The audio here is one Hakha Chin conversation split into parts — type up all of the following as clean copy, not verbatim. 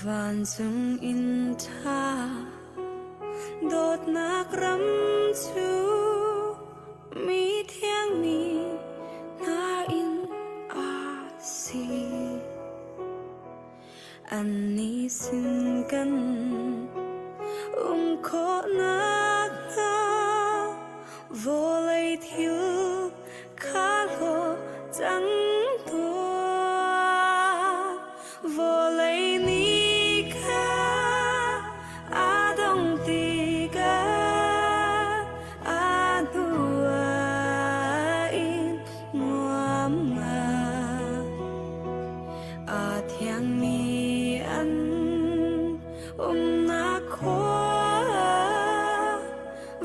Vancung inn ṭha dawtnak ram cu mi thiang mi hna in a si. Annih sin kan um khawhnak hnga vawlei thil kha hlaw cang tuah. Vawlei ni kha a dong tikah a hnuah in nuamnak a thiangmi an umnak khua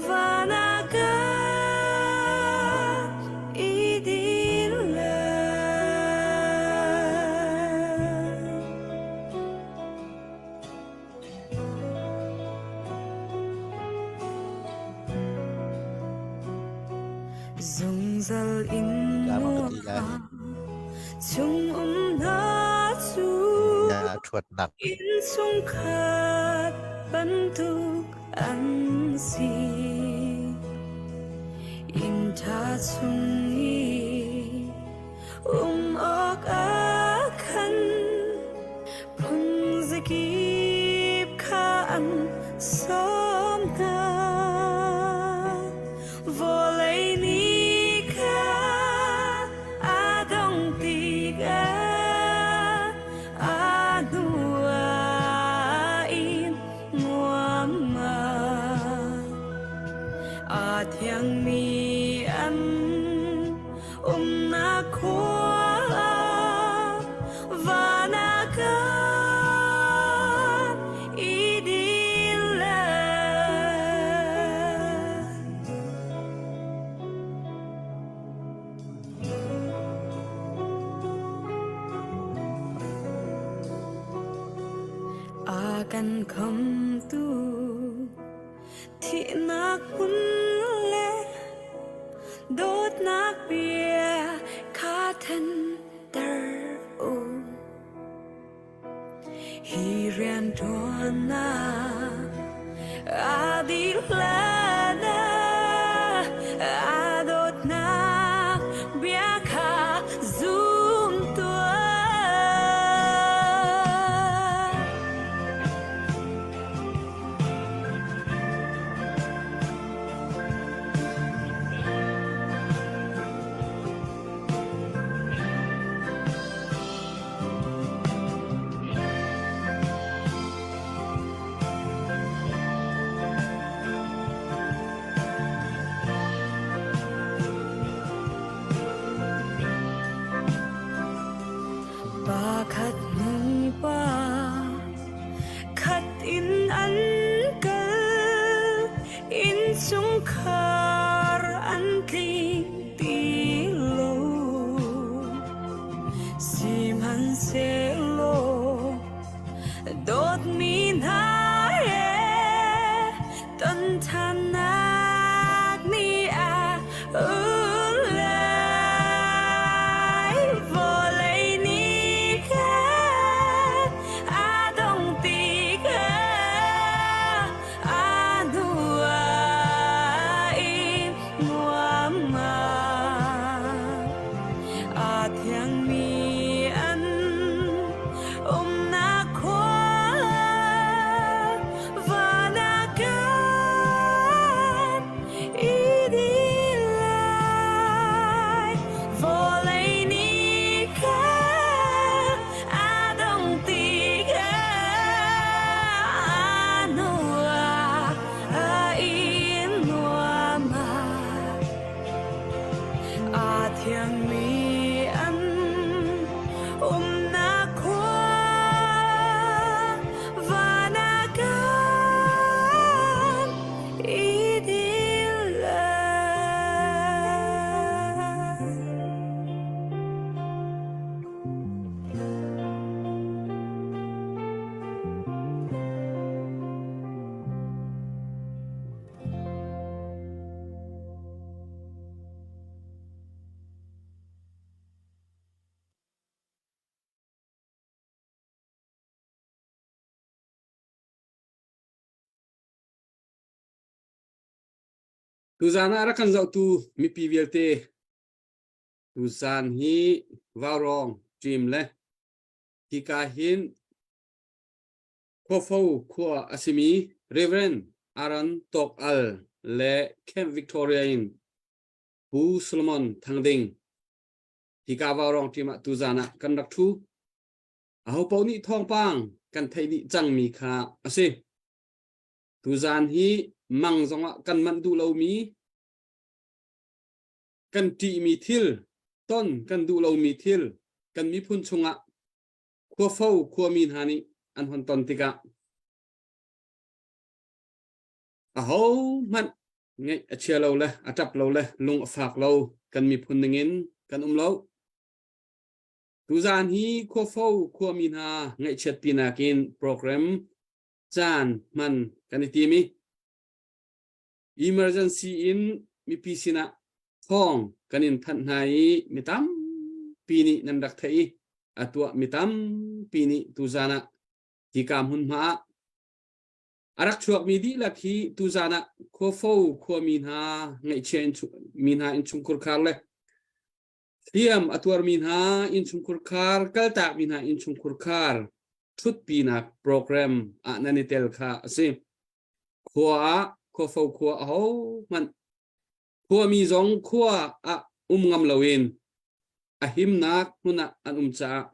van ah ka i din lai. Zungzal in Ka ma ka ti lai. chung um hna cu Na ṭhuatnak innchungkhat bantuk an si. Inn ṭha chung i um awk ah khan phun zakip kha an sawm hna. Vawlei nih kha a dong tikah a hnuah in muammar. A thiangmi an umnak khua van ah kan i din lai. A kan khamtu Thihnak hmun le dawtnak bia kha thanter u. Hi rianṭuannak a dih hlan ah a dawtnak bia kha zum tuah. Thiangmi an umnak khua van ah kan i dil lai. Tuzaan ah rak kan zohtu mipi vialte tuzaan hi Vaurawng team le hika hin Khuafo khua a simi Reverend Aaron Tawk Al le Camp Victoria in Pu Solomon Thang Ding hika Vaurawng team ah tuzaan ah kan rak ṭhu. Ahopaoh nih thawngpang kan theih dih cangmi kha a si. Tuzaan hi mang zongah kan manh duh lomi kan ṭihmi thil ton kan duh lomi thil kan miphun chungah khuafo khuami hna nih an hon ton tikah ahohmanh ngeih a chia lo le a ṭap lo le lung a fak lo kan miphun ningin kan um lo. Tuzaan hi khuafo khuami hna ngaihchiat pinak in program caan hman kan i tim i emergency in mipi sinah thawng kan in thanh hna i mi tampi nih nan rak theih i a tuah mi tampi nih tuzaan ah hika hmunhma ah a rak chuakmi dihlak hi tuzaan ah khuafo khuami hna ngaihchia mi hna innchungkhur khar le hliam a tuarmi hna innchungkhur khar kaltakmi hna innchungkhur khar ṭhutpinak program ah nan i tel kha a si. Khua ah khuafo khua aho hmanh khuami zong khua ah um ngam loin a himnak hmun ah an um caah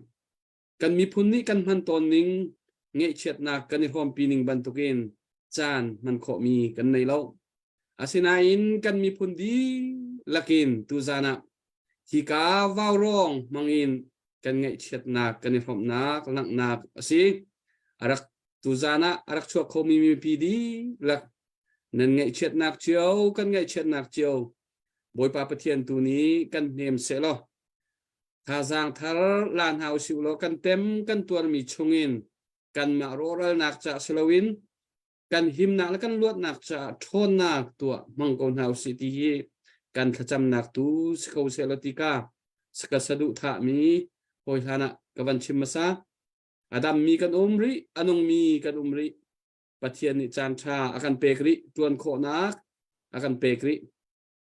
kan miphun nih kan hman tawn ning ngeihchiatnak kan i hrawmpi ning bantukin caan hman khawhmi kan nei lo. Asinain kan miphun dihlak in tuzaan ah hika vaurawng hmangin kan ngaihchiatnak kan i hrawmhnak langhnak a si. A rak tuzaan ah a rak chuak khomi mipi dihlak nan ngaihchiatnak cio kan ngaihchiatnak cio Bawipa Pathian tu nih kan hnem sehlaw thazaang thar la hna usih law kan tem kan tuarmi chungin kanmah rawhralnak ca si loin kan himnak le kan luatnak caah ṭhawnnak tuah hmang ko hna usih ti hi kan thlacamnak tu si ko sehlaw ti ka saka saduh thahmi hawi hlan ah ka van chim hmasa. A dammi kan um rih, a nungmi kan um rih. Pathian nih caan ṭha a kan pek rih, ṭuan khawhnak a kan pek rih.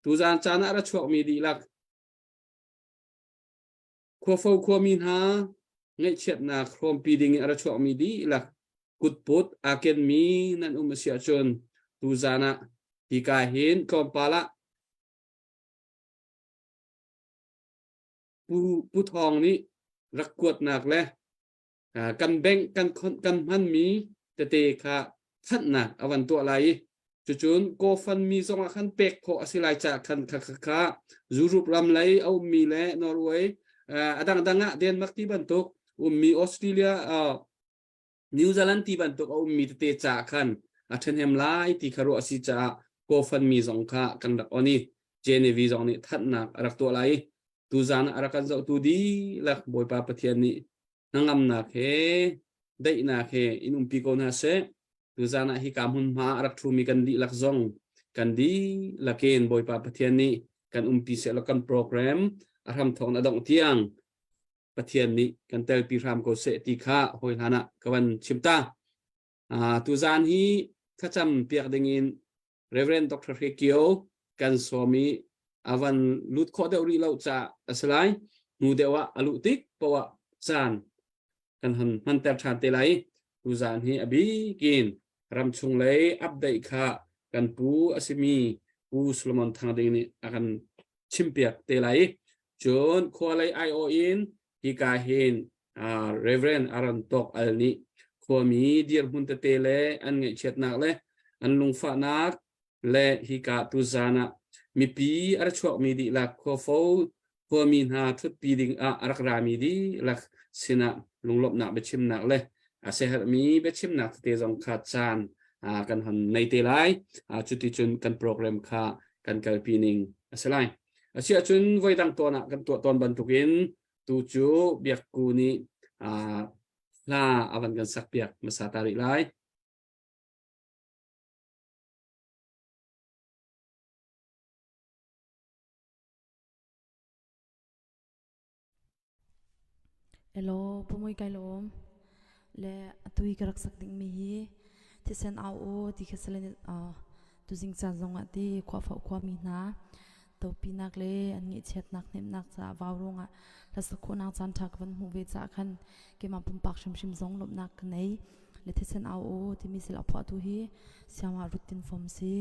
Tuzaan caan ah a ra chuakmi dihlak khuafo khuami hna ngaihchiatnak hrawmpi ding in a ra chuakmi dihlak kutput aa kenmi nan um a si ahcun tuzaan ah hika hin tlawmpal ah Pu, Pu Thawng nih rak kuatnak le kan bank kan kan hmanmi tete kha thanhnak a van tuah lai i cucun GoFundMe zongah khan pek khawh a si lai caah khan kha kha kha Europe ram lei a ummi le Norway a dangdang ah Denmark ti bantuk ummi Australia New Zealand ti bantuk a ummi tete caah khan a ṭhahnem lai ti kha ruah a si caah GoFundMe zong kha kan rak on i Genevieve zong nih thanhnak a rak tuah lai i tuzaan ah a rak kan zohtu dihlak Bawipa Pathian nih hnangamnak he daihnak he in umpi ko hna seh. Tuzaan ah hika hmunhma a rak ṭhumi kan dihlak zong kan dihlak in Bawipa Pathian nih kan umpi seh law kan program a hramthawk in a dongh tiang Pathian nih kan telpi hram ko seh ti kha hawi hlan ah ka van chim ta. Tuzaan hi thlacam piak dingin Reverend Dr. Hre Kio kan sawm i a van lut khawh deuh rih lo caah a si lai. Hnu deuh ah a luh tik poah ah caan kan hon hmanter ṭhan te lai. Tuzaan hi a bikin ramchung lei update kha kan pu a simi Pu Solomon Thang Ding nih a kan chimpiak te lai. Cun khua lei aiawh in hika hin Reverend Aaron Tawk Al nih khuami dirhmun tete le an ngaihchiatnak le an lungfahnak le hika tuzaan ah mipi a ra chuakmi dihlak khuafo Khuami hna ṭhutpi dingah a rak rami dihlak sinah lunglawmhnak biachimnak le a siaherhmi biachimnak tete zong kha caan kan hon nei te lai. Cuticun kan program kha kan kalpi ning a si lai. Asiahcun voidang tawn ah kan tuah tawn bantukin tu cu Biakku nih hla a van kan sakpiak hmasa ta rih lai. Elaw, pumui kai lawm. Le atu i ka rak sak dingmi hi thisen au aw ti kha salen tuzing caan zongah ti khuafo khuami hna topinak le an ngaihchiatnak hnemhnak caah vau ruangah hlasak khawhnak caan ṭha ka van hmuh ve caah khan keimah pumpak hrimhrim zong lawmhnak ka nei. Le thisen au aw timi sal a phuahtu hi Siangah Ruttin Fom si.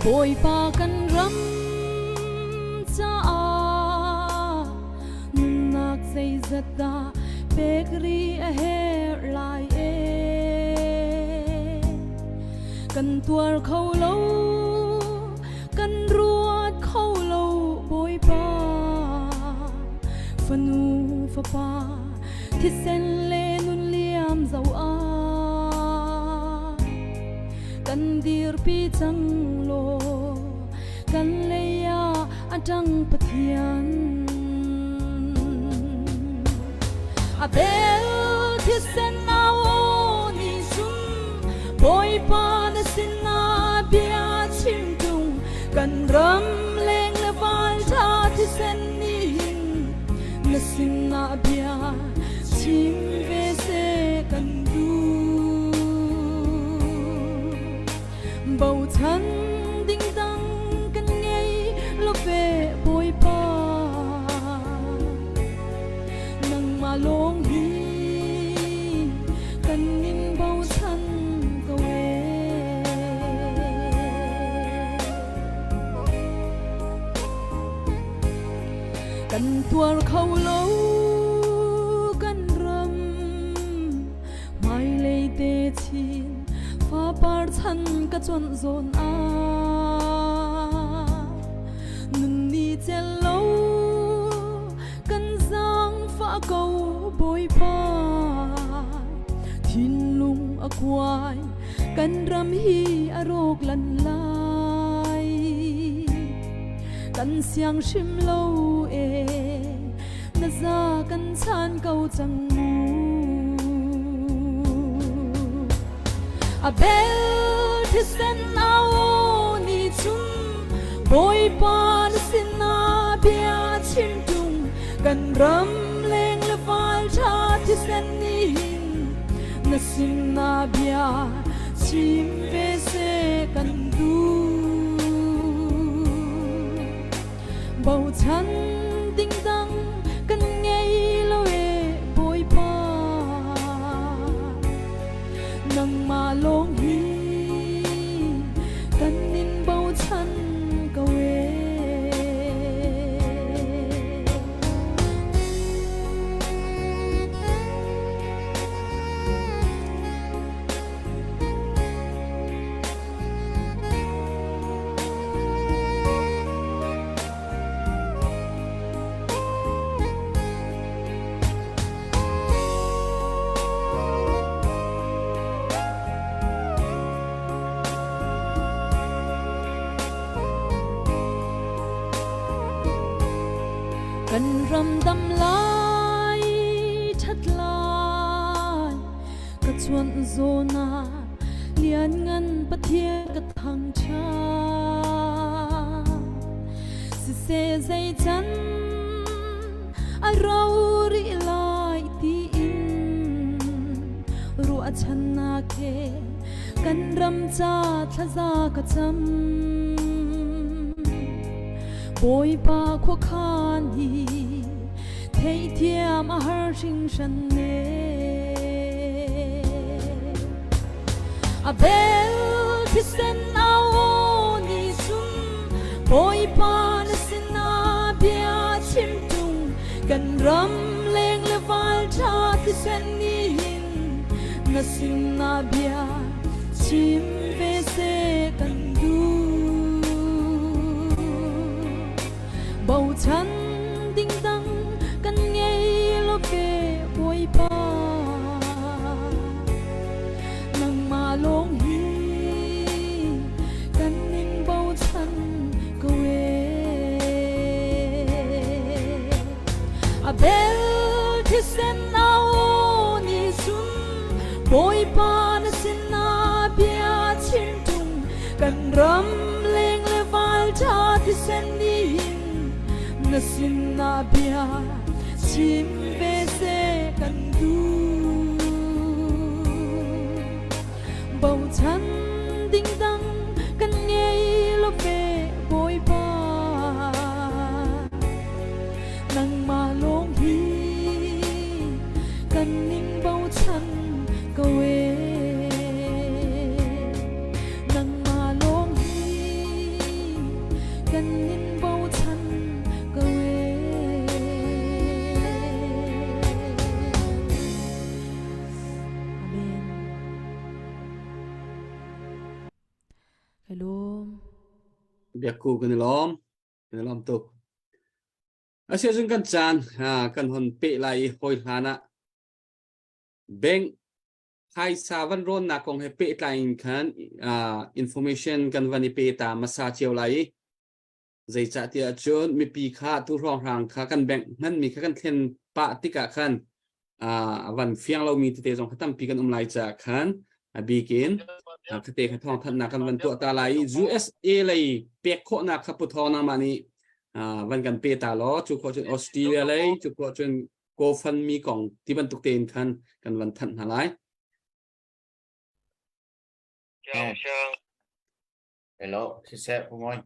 Bawipa kan ram caah nunnak zeizat dah pek rih a herh lai ee. Kan tuar kho lo, kan ruat kho lo Bawipa. Fanu fapa thisen le nun liam zo ah kan dirpi cang law kan lei ah a ṭang Pathian. A bel thisen au nih cun Bawipa na sinah bia chim ṭung kan ram leng le val ṭha thisen nih hin na sinah bia chim ve seh kan duh. Bochan ding dang kan ngei lo ve Bawipa. Nangmah lawng hi kan in bochan ko ee. Kan tuar kho lo kan ram hmailei te chin fapar chan ka cuanh zawn ah nun ni cel lo kan zaangfah ko Bawipa thinlung a kuai kan ram hi a rawk lan lai kan siang hrim lo e na za kan chan ko cang mu a bel thisen au ni chun Bawipa na sinah bia chim tung kan ram leng le val tha thisen ni hin na sinah bia chim ve se kan duh bochan ding dang kan ngei lo e Bawipa nangmah lawng hi kan in bochan ko e. Kan ram dam lai ṭhat lai ka chuan zawn ah lianngan Pathian ka thangṭhat. Siseh zei can a ro rih lai tiin ruahchannak he kan ram ca thlaza ka cam. Bawipa khuakhan hi Theithiam a har hringhran ne. A bel thisen au ni sun Bawipa na sinah bia chim tung kan ram leng le val tha thisen ni hin na sinah bia chim ve se kan duh. Bochan ding dang kan ngei lo ve Bawipa. Nangmah lawng hi kan in bochan ko ee. A bel thisen au ni sun Bawipa na sinah bia chim tung kan ram leng le val tha thisen nihin na sinah bia chim ve se kan duh. Bochan ding dang kan ngei lo ve Bawipa. Nangmah lawng hi kan ning bochan ko ee. Nangmah lawng hi kan in bochan ko ee. Amen. Hello. Biakku kan i lawm. Kan i lawm tuk. Asiahcun kan caan kan hon peh lai i hawi hlan ah bank phaisa van rawnnak kong he pehtlai in khan information kan van i pe ta hmasa cio lai i zeicahtiah cun mipi kha tu hrawnghrang kha kan bank hmanmi kha kan thlen pah tikah khan a van fiang lomi tete zong kha tampi kan um lai caah khan a bik in khate kha thawng thanhnak kan van tuah ta lai i USA lei pek khawhnak kha pu thawng nangmah nih van kan pe ta law cu khawh cun Australia lei cu khawh cun GoFundMe kong ti bantuk tein khan kan van thanh hna lai. Hello, siseh pumoi.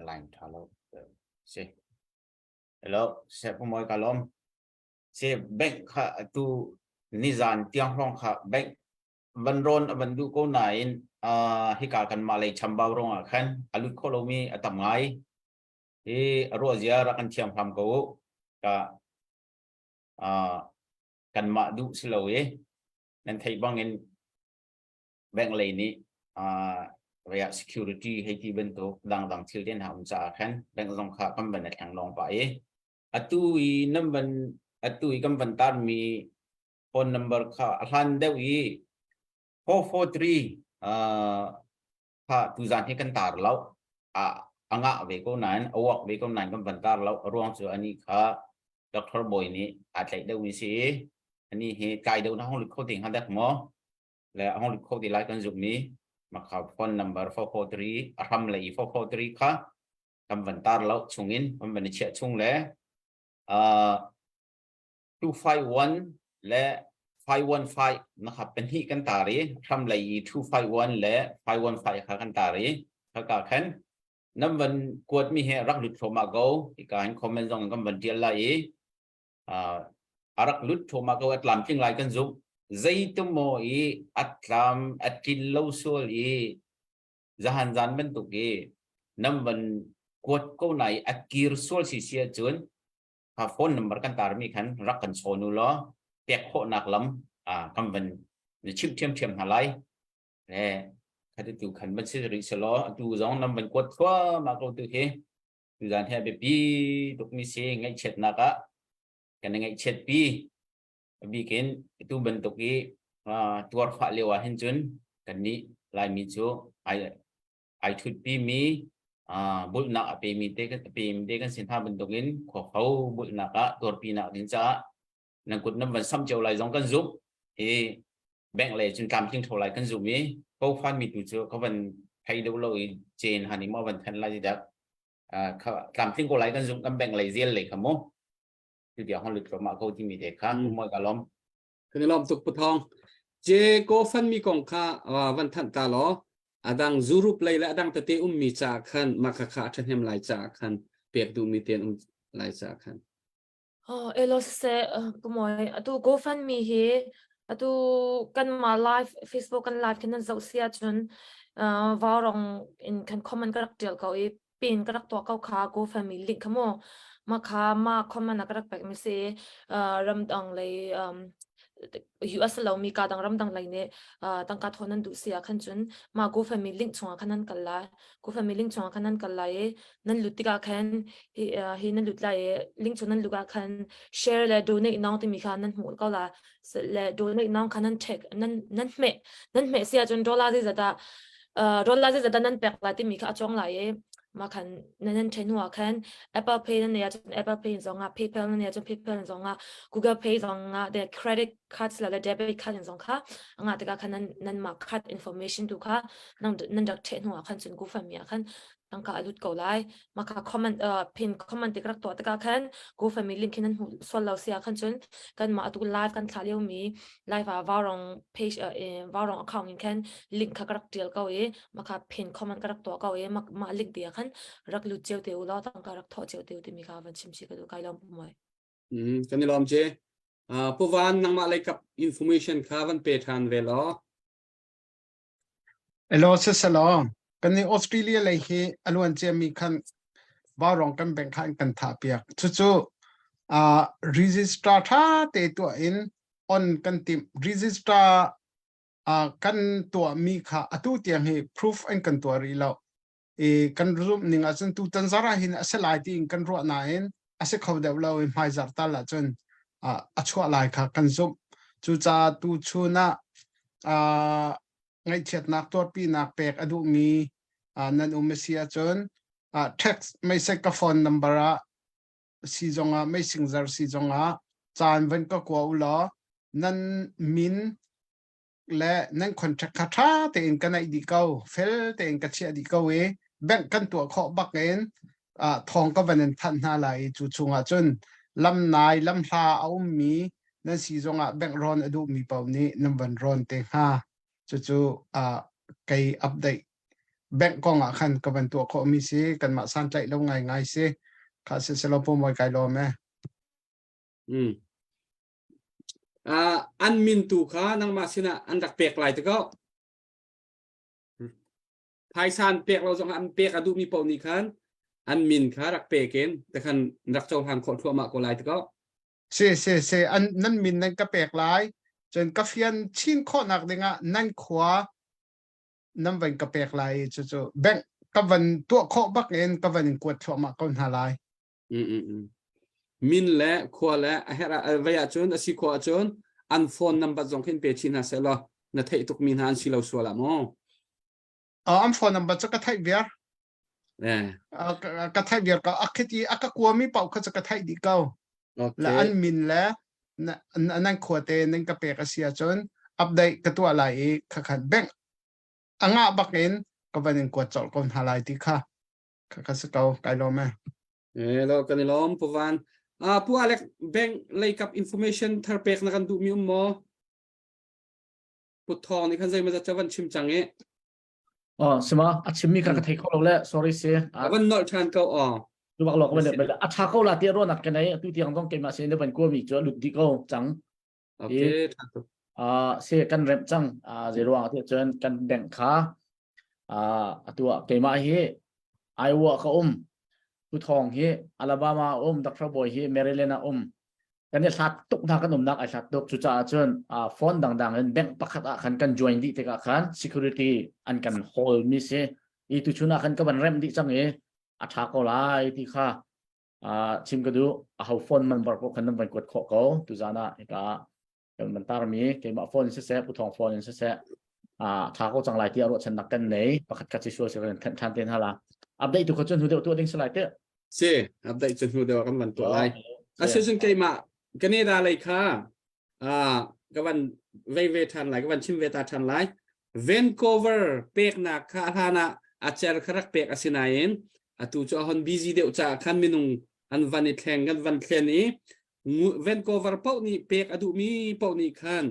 Line tha lo. Si. Hello, siseh pumoi ka lom. Si bank kha tu nizan tiang hlong kha bank van rawn a van duh ko nain hika kanmah lei chambau ruangah khan a lut kho lomi a tam ngai. Hi a ruah zia rak kan thiam hram ko u. Ka kanmah duh si lo i nan theih bangin bank lei nih ria security hei ti bantuk dangdang thil te hna um caah khan bank zong kha kan van a thleng lawng pah i atu i nan van atu i kan van tarmi phone number kha a hlan deuh i 443 kha tuzan hi kan tar lo a angah ve ko nain a uak ve ko nain kan van tar lo a ruang cu ani kha Dr. Boy nih aa tlaih deuh mi si i ani hi tlai deuh na hong lut kho ti hnga dek maw le a hong lut kho ti lai kan zumh mi makha phone number 443 a hram le i 443 kha kan van tar lo chungin kan van i chiah chung le 251 le 515 na kha pahnih kan tar i hramlei i 251 le 515 kha kan tar i khaka khan nan van kuat mi he rak lut thluahmah ko hika hin comment zong kan van tial lai i a rak lut thluahmah ko a tlamtling lai kan zumh zeitum maw i a tlam a tlin lo sual i zahan zan bantuk i nan van kuat ko na i a kir sual si si ahcun kha phone number kan tarmi khan rak kan chawn u law pek khawhnak lam kan van na chimh ṭhiamṭhiam hna lai. Le khati tu khan van si rih selaw atu zong nam van kuat thluahmah ko tu hi tuzan he biapi tukmi si ngaihchiatnak ah kan i ngaihchiat pi bikin tu bantuk i tuar fah lio ah hin cun kannih Laimi cu ai ai ṭhutpimi bulhnak a pemi te kan pemi te kan si hna bantukin khuakho bulhnak ah tuarpinak ding caah nan kut nan van sam cio lai zong kan zumh i bank lei cun tlamtling tho lai kan zumh i GoFundMe tu cu ka van thei deuh lo i chen han i maw van than lai dak tlamtling ko lai kan zumh kan bank lei zel lei kha mu tu dia hon lut ma ko timi te kha moi ka lom Kan i lawm tuk Pu Thawng. Je GoFundMe kong kha van thanh ta law adang Europe lei le adang tete ummi ca khan mah khakha a ṭhahnem lai ca khan pek duhmi ten um lai ca khan. Oh, elo siseh, kumoi atu GoFundMe hi atu kanmah live Facebook kan live khin nan zoh si ahcun vaurong in khan comment ka rak ṭial ko i pin ka rak tuah ko kha GoFundMe link kha mu mah kha mah comment ah ka rak pek mi si ramdang lei US lomi ka dang ramdang lei nih tangka thawn nan duh si ah khan cun mah GoFundMe link chungah khan nan kal lai. GoFundMe link chungah khan nan kal lai i nan lut tikah khan hi, hi nan lut lai i link chung nan lut ah khan share le donate now timi kha nan hmuh ko la. Le donate now kha nan check nan nan hmeh nan hmeh si ahcun dollar zeizat dah dollar zeizat dah nan pek lai timi kha a cuang lai i mah khan nan nan ṭhen hnu ah khan Apple Pay nan neih ahcun Apple Pay in zong ah PayPal nan neih ahcun PayPal in zong ah Google Pay zong ah the credit cards le debit card in zong kha a ngah tikah khan nan nanmah card information tu kha nan nan rak ṭheh hnu ah khan cun GoFundMe ah khan tangka a lut ko lai. Mah kha comment pin comment tik rak tuah tikah khan GoFundMe link khi nan hmuh sual lo si ah khan cun kanmah atu live kan thlah liomi live ah Vaurong page Vaurong account in khan link kha ka rak ṭial ko i mah kha pin comment ka rak tuah ko i mah link te ah khan rak lut cio te u law tangka rak thawh cio te u timi kha van chim chih ka duh kai lawm pu moi. Kan i lawm ce. Pu Van nangmah lei kap information kha van pe ṭhan ve law. Elaw siselaw kan i Australia lei hi a luan ciami khan vaurawng kan bank kha an kan thah piak. Cucu register ṭha te tuah in on kan timh. Register kan tuahmi kha atu tiang hi proof an kan tuah rih lo. I kan zumh ning ahcun tutan zarh ah hin a si lai tiin kan ruah nain a si kho deuh lo i hmaizarh tal ahcun a chuah lai kha kan zumh. Cucaah tu chun ah ngaihchiatnak tuarpinak pek a duhmi nan um a si ahcun text message ka phone number ah si zongah meisingzar si zongah caan van ka kua u law nan min le nan contract kha ṭha tein ka naih dih ko fel tein ka chiah dih ko i bank kan tuah khawh bak in thawng ka van in thanh hna lai i cu chungah cun lam nai lam hla a ummi nan si zongah bank rawn a duhmi paoh nih nan van rawn te hnga cucu kei update bank kong ah khan ka van tuah khawhmi si kanmah santlaih lo ngaingai si kha siselaw pumoi kai lawm e. An min tu kha nangmah sinah an rak pek lai te ko. Phaisa an pek lo zong an pek a duhmi paoh nih khan an min kha rak pek in te khan rak cohlan khawh thluahmah ko lai te ko. Si si si an nan min nan ka pek lai cun ka fian chin khawhnak dingah nan khua nan van ka pek lai i cucu bank ka van tuah khawh bak in ka van in kuat thluahmah ko hna lai. Min le khua le a herh ah vei ahcun a si khua ahcun an phone number zong khin pe chin hna seh law na theih tukmi hna an si lo sual ah maw? An phone number cu ka theih viar. Ka theih viar ko. A khiti a ka kuami paoh kha cu ka theih dih ko. Le an min le nan khua te nan ka pek a si ahcun update ka tuah lai i khakhat bank a ngah bak in ka van in kuat colh ko hna lai ti kha. Ka si ko, kai lawm e. Eh, lo kan i lawm Pu Van. Ah, Pu Alec bank lei kap information thar pek na kan duh mi um maw? Pu Thawng nih khan zei ma van chim cang i. Oh, sima a chim mi kha ka thei kho lo le sorry si. A van nolh than ko oh. Tu bak lo ka van a tha ko la ti ro nak ka nei tu tiang dong keimah sin ne van ko mi chu lut di ko cang. Okay, tha tuk. Ah, se kan rem cang. Ah, zei ruang ah cun kan bank kha Atu ah keimah hi Iowa ka um. Pu Thawng hi Alabama a um. Dr. Bawi hi Maryland ah um. Kan i hlat tuk hna kan umnak ai hlat tuk. Cucaah cun phone dangdang in bank pakhat ah khan kan join dih tikah khan security an kan hawl mi si. I tuchun ah khan ka van remh dih cang i a ṭha ko lai ti kha chim ka duh. Aho phone number paoh khan nan van kuat khawh ko. Tuzaan ah hika kan van tarmi keimah phone in siseh Pu Thawng phone in siseh a tha ko cang lai tiah ruahchannak kan nei pakhat khat si sual si kan than te hna la update tu kha cun hnu deuh tuah ding si lai te si update cu hnu deuh kan van tuah lai a si cun keimah Canada lei kha a ka van vei ve than lai ka van chim ve ta than lai Vancouver peknak kha a hlan ah a cer kha rak pek asinain atu cu a hon busy deuh caah khan minung an van i thleng kan van thlen i Vancouver paoh nih pek a duhmi paoh nih khan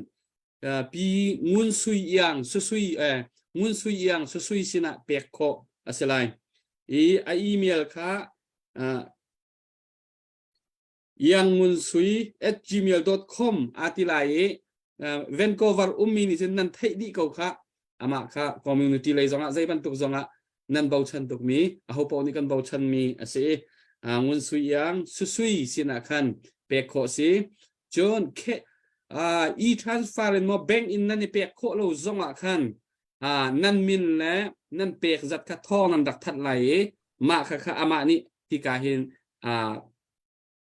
Pi Ngun Sui Iang Susui eh Ngun Sui Iang Susui sinah pek khawh a si lai. I a email kha iangunsui@gmail.com aa ti lai i Vancouver ummi nih cun nan theih dih ko kha amah kha community lei zongah zei bantuk zongah nan bochan tukmi aho paoh nih kan bochanmi a si i Ngun Sui Iang Susui sinah khan pek khawh si cun e-transfer in maw bank in nan i pek khawh lo zongah khan nan min le nan pek zat kha thawng nan rak thanh lai i mah kha kha amah nih hika hin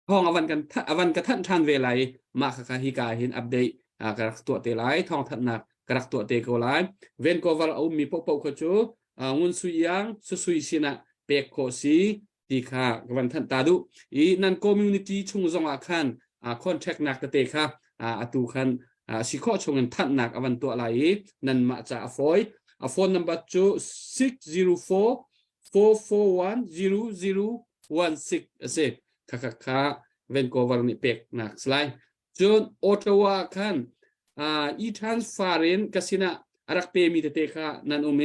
thawng avan kan avan ka thanh ṭhan ve lai mah kha kha hika hin update ka rak tuah te lai thawng thanhnak ka rak tuah te ko lai Vancouver a ummi paohpaoh kha cu Ngun Sui Iang Susui sinah pek khawh si ti kha ka van thanh ta duh i nan community chung zongah khan contact nak tete kha atu khan si khawh chung in thanhnak avan tuah lai i nanmah ca a fawi a phone number cu 604 441 0016 a si kha kha Vancouver nih peknak si lai cun Ottawa khan e-transfer in ka sinah a rak pemi tete kha nan um i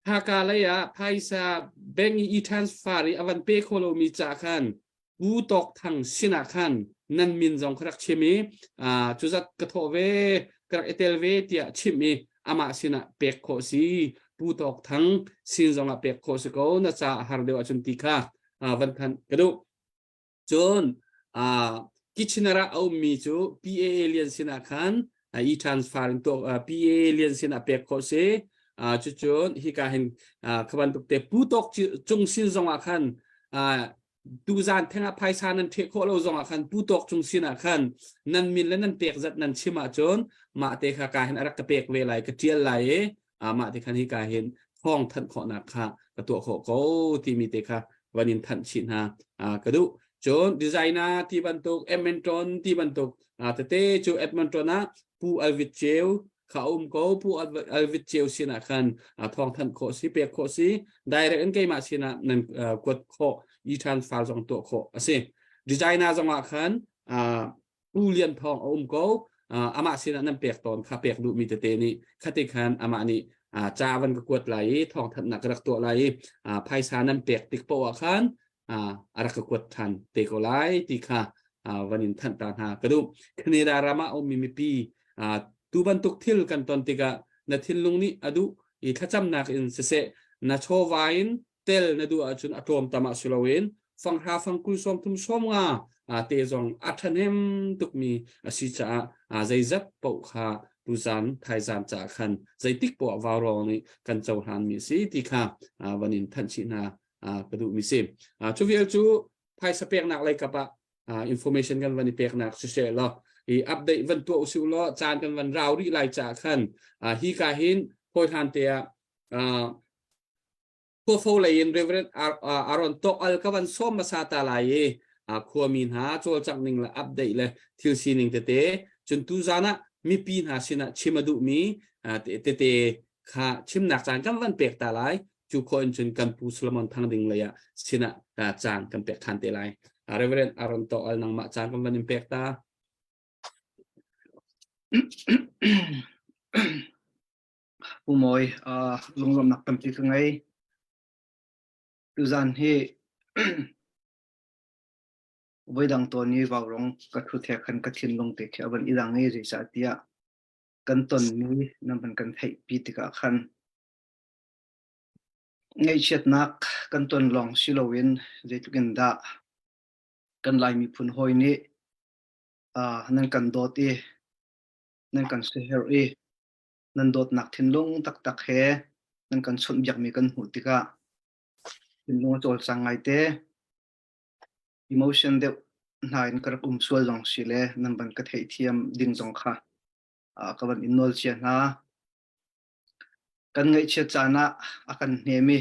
Haka lei ah phaisa bank i e-transfer i a van pe kho lomi ca khan Pu Tawk Thang sinah khan nan min zong ka rak chim i cuzat ka thawh ve ka rak i tel ve tiah chimh i amah sinah pek khawh si Pu Tawk Thang sin zongah pek khawh si ko na ca a har deuh ahcun ti kha van thanh ka duh. Cun Kitchener ah a ummi cu PAA lian sinah khan e-transfer in tuah PAA lian sinah pek khawh si. Cucun hika hin kha bantuk te Pu Tawk Cung sin zongah khan tuzan theng ah phaisa nan ṭheh khawh lo zongah khan Pu Tawk Cung sin ah khan nan min le nan pek zat nan chim ahcun mah te kha ka hin a rak ka pek ve lai ka ṭial lai i mah te khan hika hin thawng thanh khawhnak kha ka tuah khawh ko timi te kha van in thanh chih hna ka duh. Cun designer ti bantuk Edmonton ti bantuk tete cu Edmonton ah Pu Alvit Ceu kha um ko Pu Alvit Ceu sinah khan thawng thanh khawh si pek khawh si direct in keimah sinah nan kuat khawh e-transfer zong tuah khawh a si. Designer zongah khan Pu Lian Thawng a um ko amah sinah nan pek tawn kha pek duhmi tete nih khati khan amah nih ca van ka kuat lai i thawngthanhnak ka rak tuah lai i phaisa nan pek tik poah ah khan a rak ka kuat ṭhan te ko lai ti kha van in thanh ta hna ka duh. Canada ram ah a ummi mipi tu bantuk thil kan ton tikah na thinlung nih a duh i thlacamnak in siseh na chawva in tel na duh ahcun a tlawm tam ah si loin fanghra fangkul sawmthum sawmnga te zong a ṭhahnem tukmi a si caah zeizat paoh kha tuzan thaizan caah khan zeitik poah vaurawng nih kan cohlanmi a si ti kha van in thanh chih hna ka duhmi si. Cu vial cu phaisa peknak lei kap ah information kan van i peknak siseh law i update van tuah usih law caan kan van rau rih lai caah khan hi ka hin hawi hlan te ah Khuafo lei in Reverend Aaron Tawk Al ka van sawm hmasa ta lai i khuami hna cawlcangh ning le update le thil sining tete cun tuzan ah mipi hna sinah chim a duhmi tete kha chimnak caan kan van pek ta lai cu khawh in cun kan pu Solomon Thang Ding lei ah sinah caan kan pek than te lai Reverend Aaron Tawk Al nangmah caan kan van in pek ta Pu Mawi, uh, lunglawmhnak tampi ka ngei. Tuzan hi voidang tawn i vaurong ka thu the khan ka thinlung te khi a van i dang i zeicah tiah kan tonmi nan van kan theihpi tikah khan ngaihchiatnak kan ton lawng si loin zeitluk in dah kan Lai miphun hawi nih uh, nan kan dawt i nan kan siaherh i nan dawtnak thinlung taktak he nan kan chawnhbiakmi kan hmuh tikah thinlung a cawlcang ngaite. Emotion deuh hna in ka rak um sual zong si le nan van ka theihthiam ding zong kha ka van in nawl cia hna. Kan ngaihchiat caan ah a kan hnem i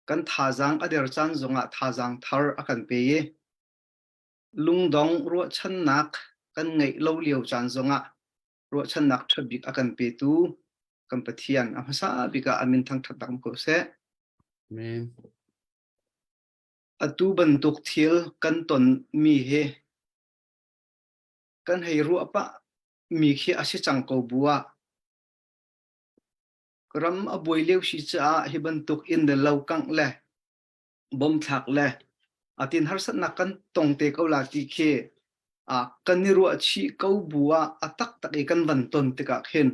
kan thazaang a der caan zongah thazaang thar a kan pe i lungdong ruahchannak kan ngeih lo lio caan zongah ruahchannak ṭha bik a kan petu kan Pathian a hmasa bik ah a min thangṭhatnak um ko seh. Amen. Atu bantuk thil kan tonmi hi kan hei ruah pah mi khi a si cang ko bu ah ram a buai lio si caah hi bantuk inn le lo kangh le bom thlak le atin harsatnak kan tong te ko la ti khi a kan i ruah chih ko bu ah a taktak i kan van ton tikah khin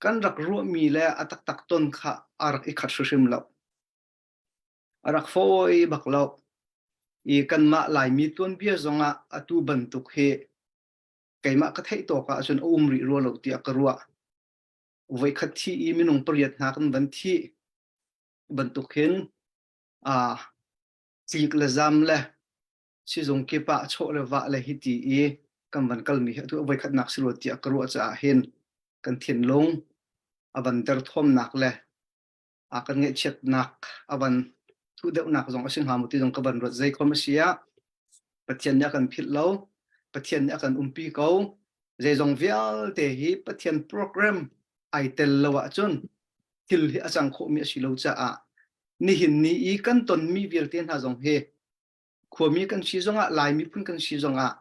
kan rak ruahmi le a taktak ton kha a rak i khat hrimhrim lo. A rak fawi bak lo. I kanmah Laimi tuanbia zongah atu bantuk hi keimah ka theih tawk ah cun a um rih rua lo tiah ka ruah. Voikhat thi i minung pariat hna kan van thih bantuk hin aa tlik le zam le sizung kip ah chawh le vah le hi ti i kan van kalmi hi atu a voikhatnak si rua tiah ka ruah caah hin kan thinlung a van derthawmnak le a kan ngaihchiatnak a van thuh deuhnak zong a si hnga maw ti zong ka van ruat zei khom a si ah Pathian nih a kan philh lo Pathian nih a kan umpi ko zeizong vialte hi Pathian program ai tel lo ahcun thil hi a cang khawhmi a si lo caah nihin ni i kan tonmi vialte hna zong hi khuami kan si zongah Lai miphun kan si zongah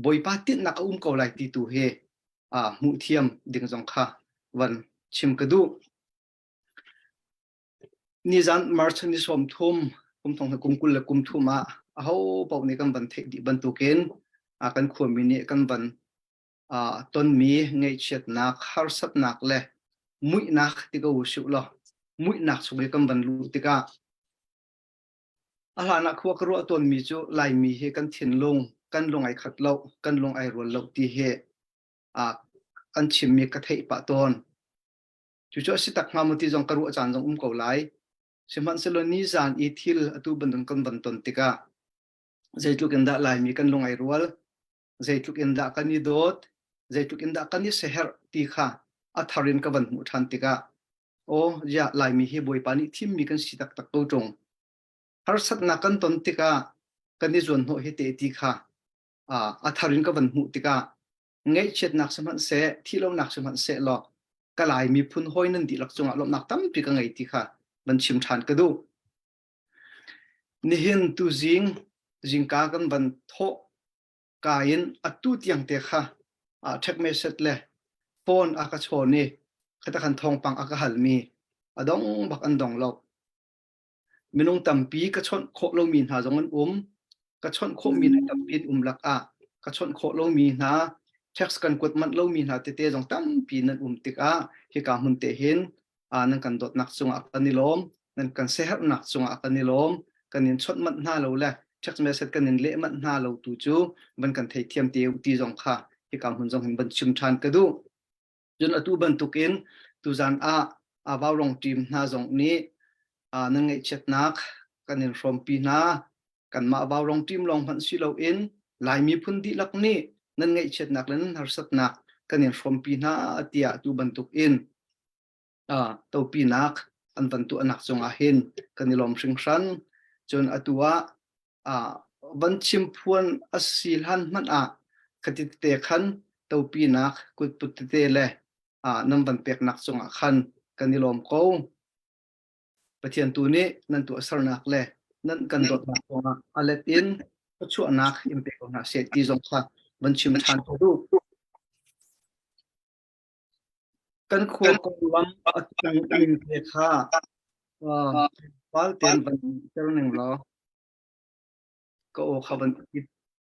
Bawipa tinhnak a um ko lai ti tu hi hmuh thiam ding zong kha van chim ka duh. Nizan March ni 30 kum thong kum 20 le kum thum ah aho paoh nih kan van theih dih bantukin kan khuami nih kan van tonmi ngaihchiatnak harsatnak le muihnak ti ko usih law muihnak chung i kan van luh tikah A hlan ah khua ka ruah tawnmi cu Laimi hi kan thinlung, kan lung ai khat lo, kan lung ai rual lo ti hi an chimmi ka theih pah tawn. Cucu a si tak hnga maw ti zong ka ruah caan zong um ko lai. Sihmanhsehlaw nizaan i thil atu bantuk kan van ton tikah zeitluk in dah Laimi kan lung ai rual, zeitluk in dah kan i dawt, zeitluk in dah kan i siaherh ti kha a thar in ka van hmuh ṭhan tikah Aw, ziah Laimi hi Bawipa nih thimmi kan si taktak ko ṭung. Harsatnak kan ton tikah kan i zuanhnawh hi te ti kha a thar in ka van hmuh tikah ngaihchiatnak sihmanhseh, thihlonak sihmanhseh law ka Lai miphun hawi nan dihlak cungah lawmhnak tampi ka ngei ti kha van chim ṭhan ka duh. Nihin tuzing zingka kan van thawh ka in atu tiang te kha text message le phone a ka chawn i khata khan thawngpang a ka halmi a dong bak an dong lo. Minung tampi ka chawnh khawh lomi hna zong an um. Ka chawnh khawhmi hna tampi an um lakah ka chawnh khawh lomi hna text kan kuat manh lomi hna tete zong tampi nan um tikah hika hmun te hin nan kan dawtnak cungah kan i lawm nan kan siaherhnak cungah kan i lawm kan in chawnh manh hna lo le text message kan in leh manh hna lo tu cu van kan theithiam te u ti zong kha hika hmun zong hin van chim ṭhan ka duh cun atu bantukin tuzan ah Vaurong team hna zong nih nan ngaihchiatnak kan in hrawmpi hna kanmah Vaurong team lawng hmanh si loin Lai miphun dihlak nih nan ngaihchiatnak le nan harsatnak kan in hrawmpi hna tiah tu bantukin topinak an van tuahnak cungah hin kan i lawm hringhran. Cun atu ah van chim phuan a si hlan hmanh ah khati tete khan topinak kutput tete le nan van peknak cungah khan kan i lawm ko. Pathian tu nih nan tuahsernak le nan kan dawtnak cungah a let in thluachuahnak in pe ko hna seh ti zong kha van chim ṭhan ko duh. Kan khua konglam a cang ning te kha val tein van ter ning law ka aw kha van i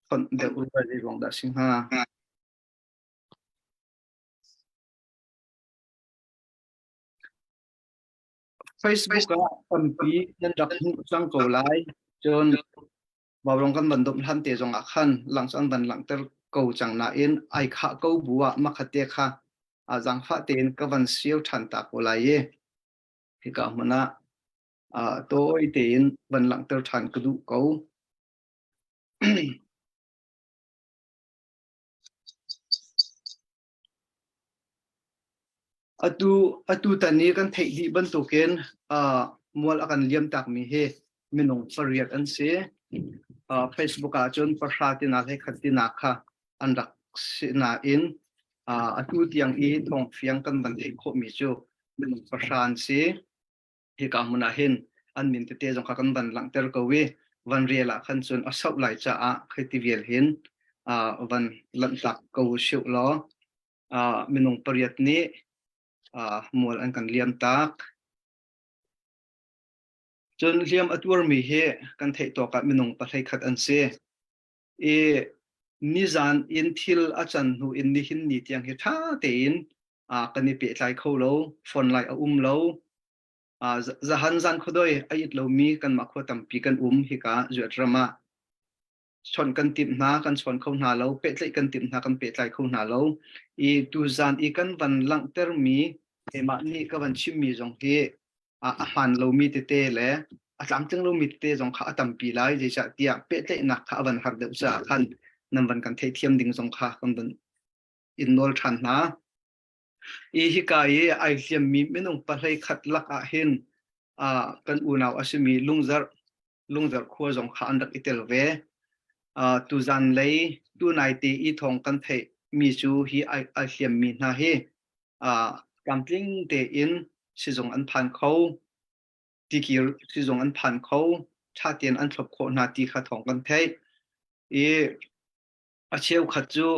fonh deuh rua zei ruang dah si hnga. Facebook ah tampi nan rak hmuh cang ko lai. Cun Vaurawng kan van domh hlan te zong ah khan lang cu an van langhter ko cang nain ai khah ko bu ah makhat te kha a zaangfah tein ka van siau ṭhan ta ko lai i hika hmun ah tawi tein van langhter ṭhan ka duh ko. Atu atu tan i kan theih dih bantukin uh, mual a kan liam takmi hi minung pariat an si. Uh, Facebook ah cun pahra tina hlei khat tina kha an rak si nain uh, atu tiang i thawngfiang kan van theih khawhmi cu minung pahra an si. Hika hmun ah hin an min tete zong kha kan van langhter ko i van rel ah khan cun a sauh lai caah khi ti vial hin. van lanhtak ko usih law minung pariat nih mual an kan liam tak. Cun hliam a tuarmi hi kan theih tawk ah minung pahlei khat an si. I nizan in thil a can hnu in nihin ni tiang hi ṭha tein kan i pehtlai kho lo, phone lai a um lo. Zahan zan khuadoi a it lomi kanmah khua tampi kan um hika Zuat ram ah. Chawnh kan timh hna, kan chawn kho hna lo, pehtlaih kan timh hna, kan pehtlai kho hna lo. I tuzan i kan van langhtermi keimah nih ka van chimmi zong hi a hmaan lomi tete le a tlamtling lomi tete zong kha a tampi lai zeicahtiah pehtlaihnak kha a van har deuh caah khan nan van kan theihthiam ding zong kha kan van in nawl ṭhan hna. I hika i ai hliammi minung pahlei khat lak ah hin kan unau a simi Lungzarh Lungzarh khua zong kha an rak i tel ve. Tuzan lei tunai te i thawng kan theih mi cu hi ai, ai hliammi hna hi tlamtling tein sizung an phan kho, tikir sizung an phan kho, ṭha tein an thlop khawh hna ti kha thawng kan theih. I A cheukhat cu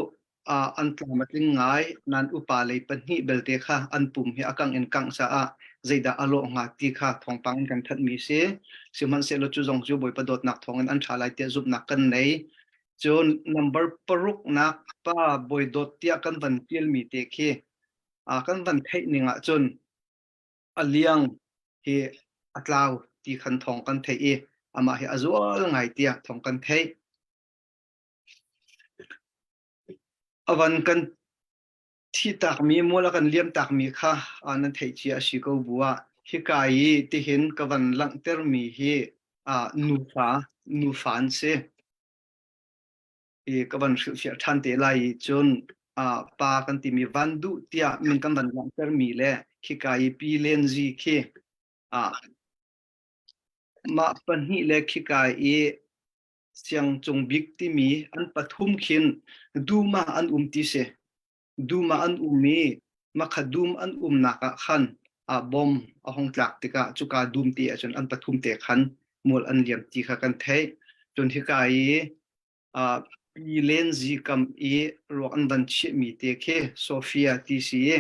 an tlam a tling ngai nain upa lei pahnih belte kha an pum hi a kangh in kangh caah zeidah a lawh hnga ti kha thawngpang in kan thanhmi si. Sihmanhsehlaw cu zong cu Bawipa dawtnak thawngin an ṭha lai tiah zumhnak kan nei. Cun number paruknak pa Bawi Dawt tiah kan van ṭialmi te khi kan van theih ning ahcun a liang hi a tlau ti khan thawng kan theih i amah hi a zual ngai tiah thawng kan theih. A van kan thihtakmi, mual a kan liamtakmi kha nan theih cia a si ko bu ah hika i tihin ka van langhtermi hi nufa, nufa an si. I ka van hrilhfiah ṭhan te lai i cun pa kan timi van duh tiah min kan van langhtermi le khika i pi Len Zi khi mah pahnih le khika i Siangcung bik timi an pathum khin dum ah an um ti si. Dum ah an um i makha dum an umnak ah khan ah bom a hung tlak tikah cuka dum te ahcun an pathum te khan mual an liam ti kha kan theih. Cun hika i uh, Pi Len Zi kam i ruak an van chiahmi te khi Sophia ti si i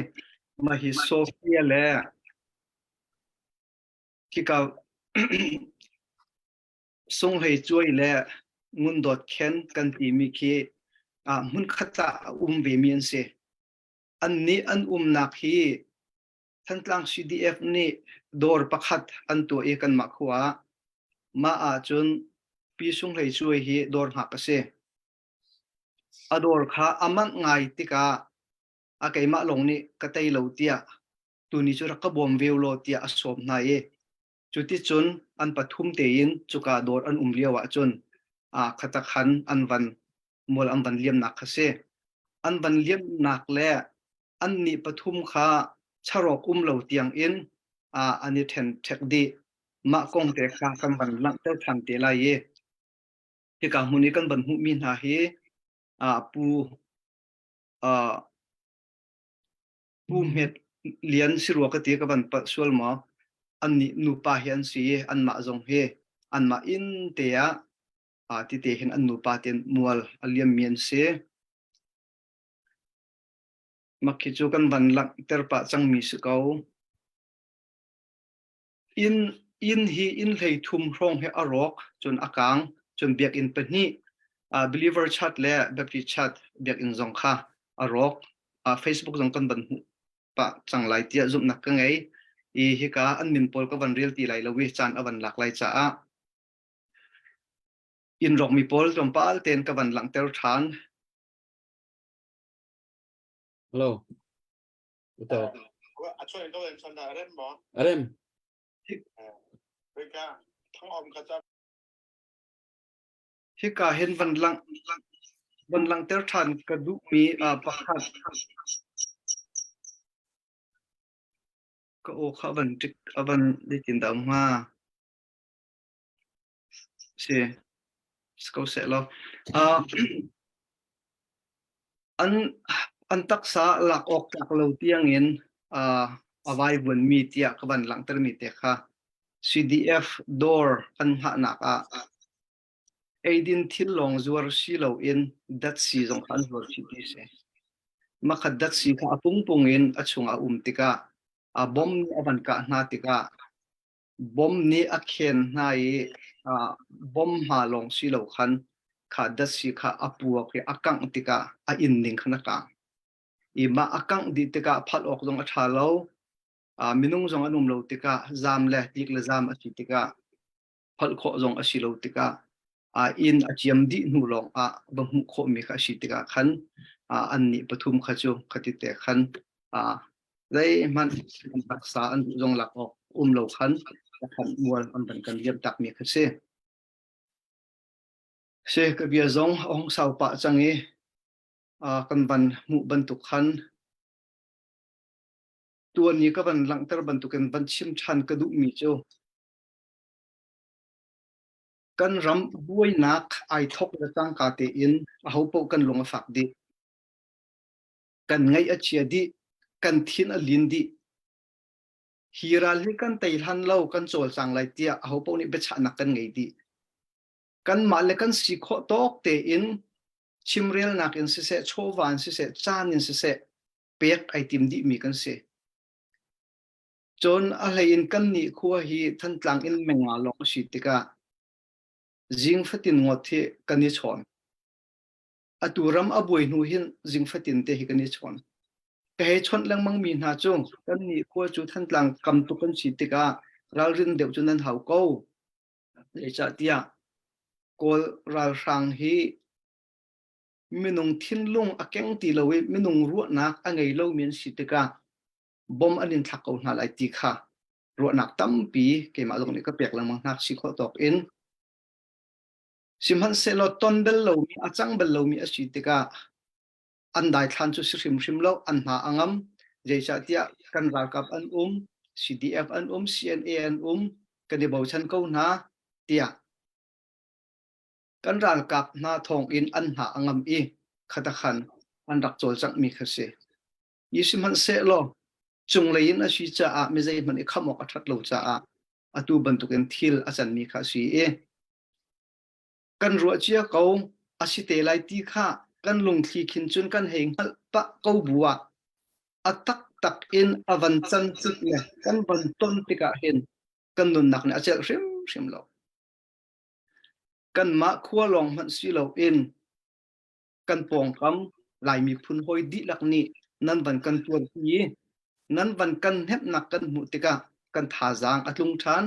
mah hi Sophia le khika Sunghlei cuai le ngundawt khen kan timi khi hmunkhat ah a um vemi an si. Annih an umnak hi Thantlang CDF nih dawr pakhat an tuah i kanmah khua ah. Mah ahcun Pi Sunghlei Cuai hi dawr hngak a si. A dawr kha a manh ngai tikah a keimah lawng nih ka tei lo tiah tuni cu rak ka bawm ve law tiah a sawm hna i Cuticun an pathum tein cuka dawr an um lio ahcun khatakhan an van mual an van liamnak kha si. An van liamnak le annih pathum kha charawk um lo tiangin an i ṭhen ṭhek dih. Mah kong te kha kan van langhter ṭhan te lai i hika hmun i kan van hmuhmi hna hi Pu Pu Hmet Lian si rua ka ti ka van palh sual maw? Annih nupa hi an si i anmah zong hi anmah inn te ah tite hin an nupa tein mual a liammi an si. Mak hi cu kan van langhter pah cangmi si ko. Inn, inn hi inn hlei thum hrawng hi a rawk, cun a kaang, cun biakinn pahnih, uh, Believer Chat le Baptist Chat biakinn zong kha a rawk. Uh, Facebook zong kan van hmuh pah cang lai tiah zumhnak ka ngei. I hika an min pawl ka van rel ti lai lo i caan a van lak lai caah inn rawkmi pawl tlawmpal tein ka van langhter ṭhan. Hello. Betul. Arem. Hika hin van lang van langhter ṭhan ka duhmi uh, pakhat ka aw kha van tik avan zeitin dah um hnga si si ko seh law uh, an an taksa lak awk tlak lo tiangin uh, a vaivuanmi tiah ka van langhtermi te kha CDF door an hngahnak ah. Eidin thil lawng zuar si loin datsi zong kha an zuar chih ti si. Makhat datsi kha a pungpung in a chungah a um tikah a bom nih a van kah hna tikah bom nih a khen hna i bom hma lawng si lo khan kha datsi kha a puak i a kangh tikah a inn ning khan a kang. I mah a kangh dih tikah phalh awk zong a ṭha lo. Minung zong an um lo tikah zaam le tlik le zaam a si tikah holh khawh zong a si lo tikah inn a ciam dih hnu lawng ah va hmuh khawhmi kha a si tikah khan an nih pathum kha cu khati te khan zeihmanh an taksa an duh zong lak awk um lo khan khan mual an van kan liam takmi kha si. Si ka bia zong a hung sau pah cang i kan van hmuh bantuk khan tuan i ka van langhter bantukin van chim ṭhan ka duhmi cu Kan ram buainak ai thawk le cangka tein ahopaoh kan lung a fak dih. Kan ngaih a chia dih. Kan thin a lin dih. Hi ral hi kan tei hlan lo kan cawlcang lai tiah ahopaoh nih biachahnak kan ngei dih. Kanmah le kan si khawh tawk tein chimrelnak in siseh, chawva in siseh, caan in siseh pek ai tim dihmi kan si. Cun a hlei in kannih khua hi Thantlang in menga lawng a si tikah zing fatin ngawt hi kan i chawn. Atu ram a buai hnu hin zing fatin te hi kan i chawn. Ka hei chawnh lengmang mi hna cu kannih khua cu Thantlang kam tuk kan si tikah ralrin deuh cu nan hau ko. Zeicahtiah Kawl ralhrang hi minung thinlung a keng ti lo i minung ruahnak a ngei lomi an si tikah bom an in thlak ko hna lai ti kha ruahnak tampi keimah zong nih ka pek lengmang hna si khawh tawk in sihmanhsehlaw ton bel lomi a cang bel lomi a si tikah an daithlan cu si hrimhrim lo an hna a ngam zeicahtiah kan ralkap an um CDF an um CNA an um kan i bochan ko hna tiah kan ralkap hna thawng in an hna a ngam i khatakhan an rak cawlcanghmi kha si Ni sihmanhsehlaw cunglei in a si caah mi zeihmanh i khamh awk a ṭhat lo caah atu bantukin thil a canmi kha a si i kan ruah cia ko a si te lai ti kha kan lungthli khin cun kan hei hngalh pah ko bu ah a taktak in a van can tik le kan van ton tikah hin kan nunnak nih a celh hrimhrim lo. Kanmah khua lawng hmanh si loin kan pawngkam Lai miphun hawi dihlak nih nan van kan tuarpi i nan van kan hnemhnak kan hmuh tikah kan thazaang a tlung ṭhan.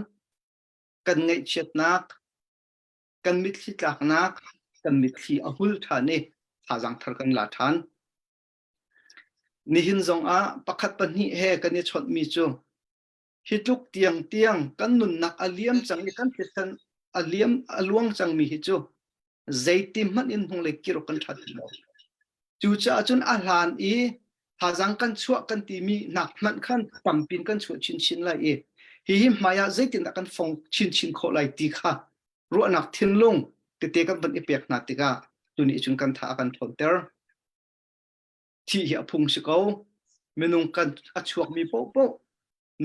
Kan ngaihchiatnak, kan mitthli tlaknak, kan mitthli a hul ṭhan i thazaang thar kan la ṭhan. Nihin zongah pakhat pahnih he kan i chawnhmi cu hi tluk tiang tiang kan nunnak a liam cang i kan thisen a liam a luang cangmi hi cu zeiti hmanh in hnunglei kir awk kan ṭha ti lo. Cucaah cun a hlan i thazaang kan chuah kan timi nak hmanh khan tampin kan chuah chinchin lai i hihi hmai ah zeitindah kan fong chinchin khawh lai ti kha ruahnak thinlung tete kan van i pek hna tikah tuni cun kan tha a kan ṭhawnter. Thih hi a phung si ko. Minung kan a chuakmi paohpaoh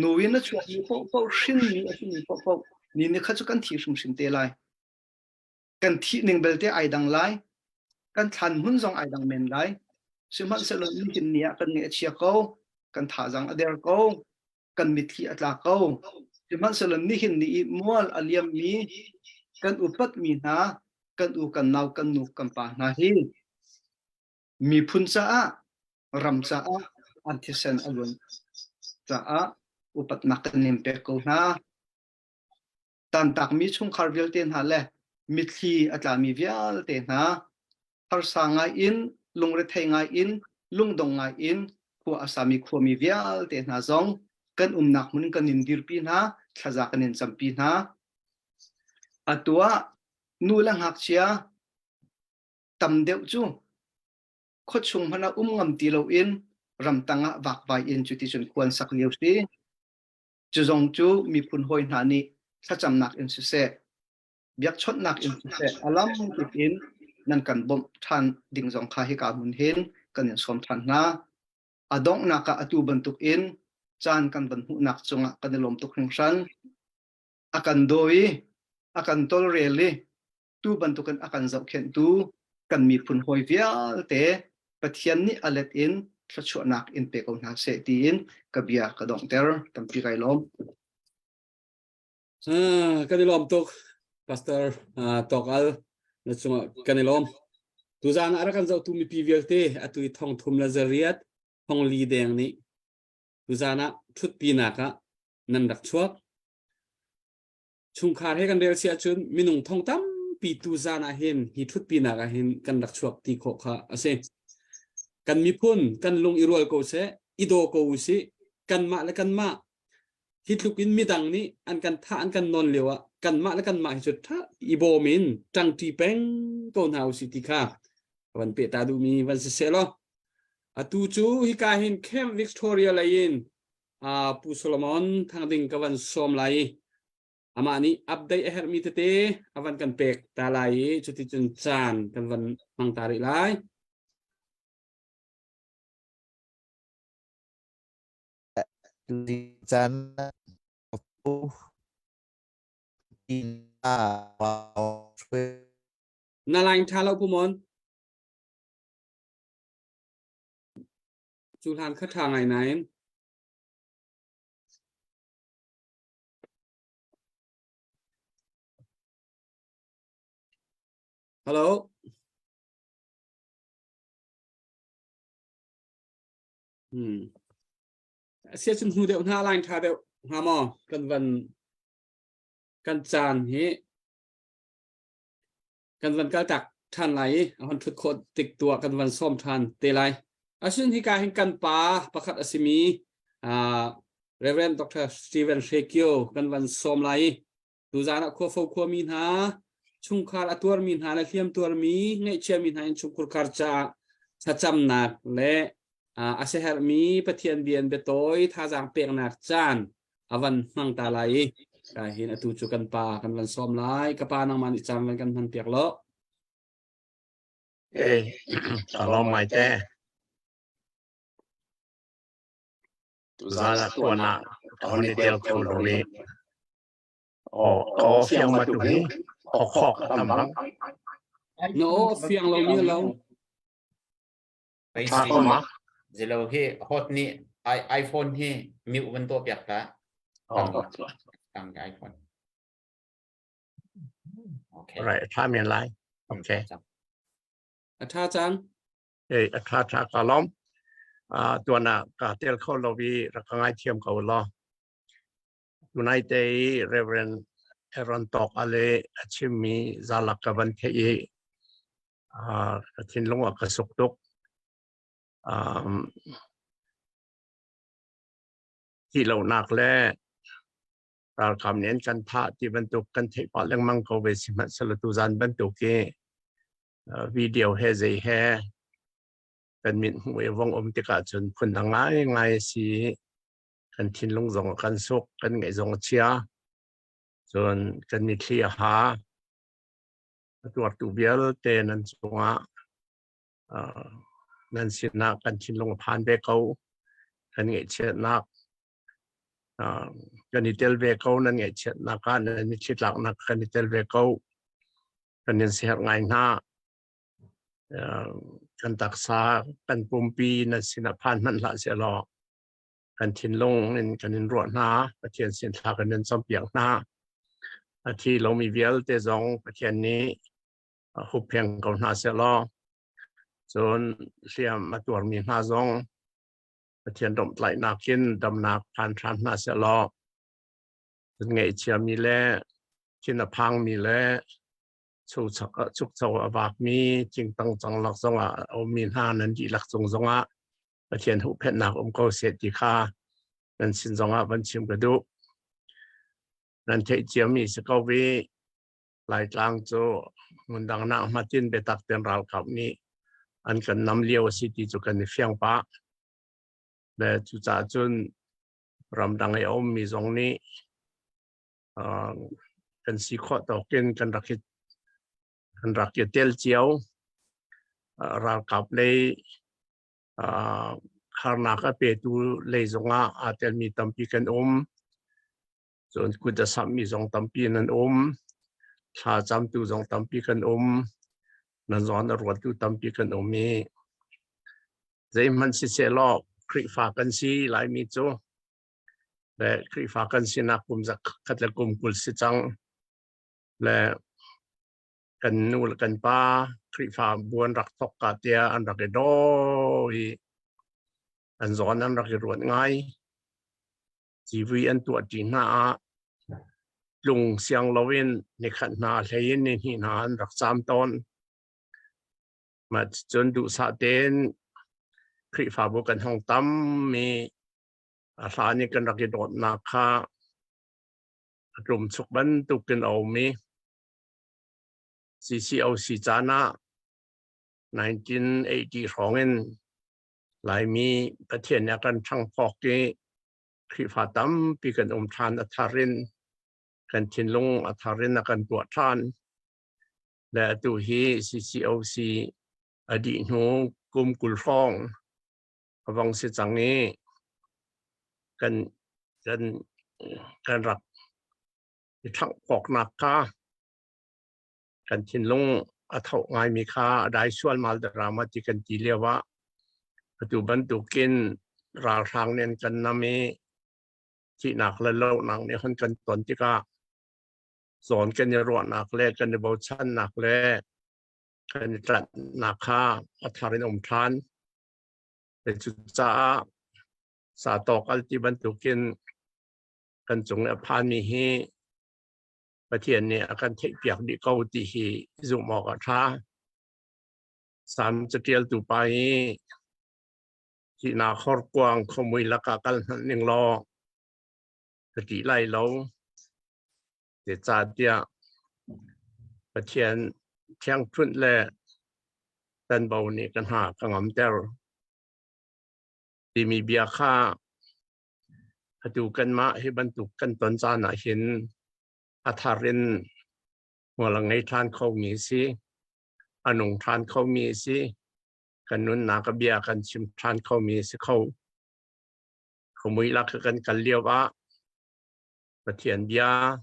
nu in a chuakmi paohpaoh hrinmi a simi paohpaoh ni ni kha cu kan thi hrimhrim te lai. Kan thih ning belte ai dang lai. Kan thlan hmun zong ai dang men lai. Sihmanhsehlaw nihin ni ah kan ngaih a chia ko, kan thazaang a der ko, kan mitthli a tla ko. Sihmanhsehlaw nihin ni i mual a liammi kan upatmi hna, kan u kan nau kan nu kan pa hna hi miphun caah ram caah an thisen a luan caah upatnak kan in pek ko hna. Tantakmi chungkhar vialte hna le mitthli a tlami vialte hna harsa ngai in lungrethei ngai in lungdong ngai in khua a sami khuami vialte hna zong kan umnak hmun kan in dirpi hna thlaza kan in campi hna atu ah nu le ngakchia tam deuh cu khuachung hmanh ah um ngam ti loin ramtang ah vakvai in cuticun khua an sak lio si. Cu zong cu miphun hawi hna nih thlacamnak in siseh, biakchawnhnak in siseh, a lam kip in nan kan bawmh ṭhan ding zong kha hika hmun hin kan in sawm ṭhan hna. A donghnak ah atu bantuk in caan kan van hmuhnak cungah kan i lawm tuk hringhran. A kan daw i a kan tawlrel i. Tu bantukin a kan zohkhenhtu kan miphun hawi vialte Pathian nih a let in thluachuahnak in pe ko hna seh tiin ka bia ka donghter. Tampi kai lawm. Kan i lawm tuk Pastor Tawk Al na cungah kan i lawm. Tuzaan ah rak kan zohtu mipi vialte atu i thong thum le zariat thong li deng nih tuzaan ah ṭhutpinak ah nan rak chuak. Chungkhar he kan rel si ahcun minung thong tampi tuzaan ah hin hi ṭhutpinak ah hin kan rak chuak ti khawh kha a si. Kan miphun kan lung i rual ko seh, i daw ko usih, kanmah le kanmah hi tluk in midang nih an kan thah an kan nawn lio ah kanmah le kanmah hi cu ṭha i bawm in ṭangṭi peng ko hna usih ti kha van peh ta duhmi van si seh law atu cu hika hin Camp Victoria lei in Pu Solomon Thangding ka van sawm lai i amah nih update a herhmi tete a van kan pek ta lai i cuticun caan kan van hmang ta rih lai. Caan Na line ṭha lo Pu Mon. Cu hlan kha ṭha ngai nain. Hello. Sia cun hnu deuh hna line ṭha deuh hnga maw kan van kan caan hi kan van kal tak ṭhan lai i a hon ṭhut khawh tik tuah kan van sawm ṭhan te lai. Asin hika hin kan pa pakhat a simi Reverend Dr. Stephen Hrekio kan van sawm lai i tuzaan ah khuafo khuami hna chungkhar a tuarmi hna le hliam tuarmi ngaihchiami hna in chungkhur khar caah thlacamnak le a siaherhmi Pathian bia in biatawi thazaang peknak caan a van hmang ta lai i ka hin atu cu kan pa kan van sawm lai ka pa nangmah nih caan van kan hman piak lo. Eh, ka lawm ngai te. Tuzaan ah tuan ah ka hon i tel kho lo i aw ka aw fiang ma tu hi aw khok a tam bang. Na aw fiang lo mi lo. Tha ko ma. Zilo hi hot nih iPhone hi mute van tuah piak ta. Tang ka iPhone. Okay. Right, tha men lai. Okay. A tha cang. Ei, a tha tha ka lom. Tuan ah ka tel kho lo i rak ka ngai thiam ko law. Tunai te i Reverend Aaron Tok ale a chimmi zalak ka van theih i ka thinlung a ka suk tuk. Thih lonak le ralkap nih an kan thah ti bantuk kan theih pah lengmang ko ve sihmanhsehlaw tuzan bantuk hi video he zei he kan mit hmuh i vong um tikah cun phundang ngaingai a si i kan thinlung zong a kan suk kan ngaih zong a chia cun kan mitthli a ha a tuartu vialte nan cungah nan sinah kan thinlung a phan ve ko kan ngaihchiatnak kan i tel ve ko nan ngaihchiatnak ah nan mitthli tlaknak kan i tel ve ko kan in siherh ngai hna kan taksa kan pumpi nan sinah phan hmanh hlah sehlaw kan thinlung in kan in ruah hna Pathian sin thla kan in campiak hna a thi lomi vialte zong Pathian nih huppheng ko hna sehlaw cun hliam a tuarmi hna zong Pathian domhtlaihnak in damnak phan hram hna sehlaw ngaihchiami le thin a phangmi le chukcho a vakmi cingtang cang lak zongah a ummi hna nan dihlak cung zongah Pathian huhphenhnak um ko seh ti kha nan sin zongah van chim ka duh. Nan theih ciami si ko i Laitlang cu hmundang nak hmatin biatak ten ralkap nih an kan nam lio a si ti cu kan i fiang pah. Le cucaah cun ramdang i a ummi zong nih kan si khawh tawkin kan rak i kan rak i tel cio. Ralkap lei harnak a petu lei zongah aa telmi tampi kan um. Cun kut a samhmi zong tampi nan um. Thla camtu zong tampi kan um. Nan zawn a ruattu tampi kan um i zeihmanh siseh law Khrihfa kan si Laimi cu le Khrihfa kan sinak kum zakhat le kum 20 si cang le kan nu le kan pa Khrihfa bu an rak thok ka tiah an rak i daw i an zawn an rak i ruat ngai. Civui an tuah ṭi hna ah tlung siang loin nikhat hna hlei in ni hnih hna an rak caam tawn. Mah cun duhsah tein Khrihfabu kan hong tam i a hlan i kan rak i dawtnak kha a tlumchuk bantukin a um i CCOC caan ah 1980 hrawng in Laimi Pathian nih a kan ṭhangphawk i Khrihfa tampi kan um ṭhan a thar in kan thinlung a thar in a kan tuah ṭhan. Le atu hi CCOC a dih hnu kum 20 hrawng a vong si cang i kan kan kan rak i ṭhanghphawknak kha kan thinlung a tho ngaimi kha a dai sualmal drama ti kan ti lio ah atu bantukin ralhrang nih an kan nam i thihnak le lohnak nih hun kan ton tikah zawn kan i ruahnak le kan i bochannak le kan i tlanhnak kha a thar in um ṭhan. Cucaah sa tawk al ti bantukin kan cung i a phanmi hi Pathian nih a kan theihpiak dih ko ti hi zumh awk a ṭha. Salm caṭialtu pa hi thihnak horkuang khuamui lakah kal hmanh ning law ka ṭih lai lo. Zeicahtiah Pathian thiangṭhunh le tanbo nih ka hna ka ngamter timi bia kha Atu kanmah hi bantuk kan ton caan ah hin a thar in hmual a ngei ṭhan khomi a si. A nung ṭhan khomi a si. Kan nunnak a bia kan chim ṭhan khomi a si kho. Khumui lak kan kal lio ah Pathian bia,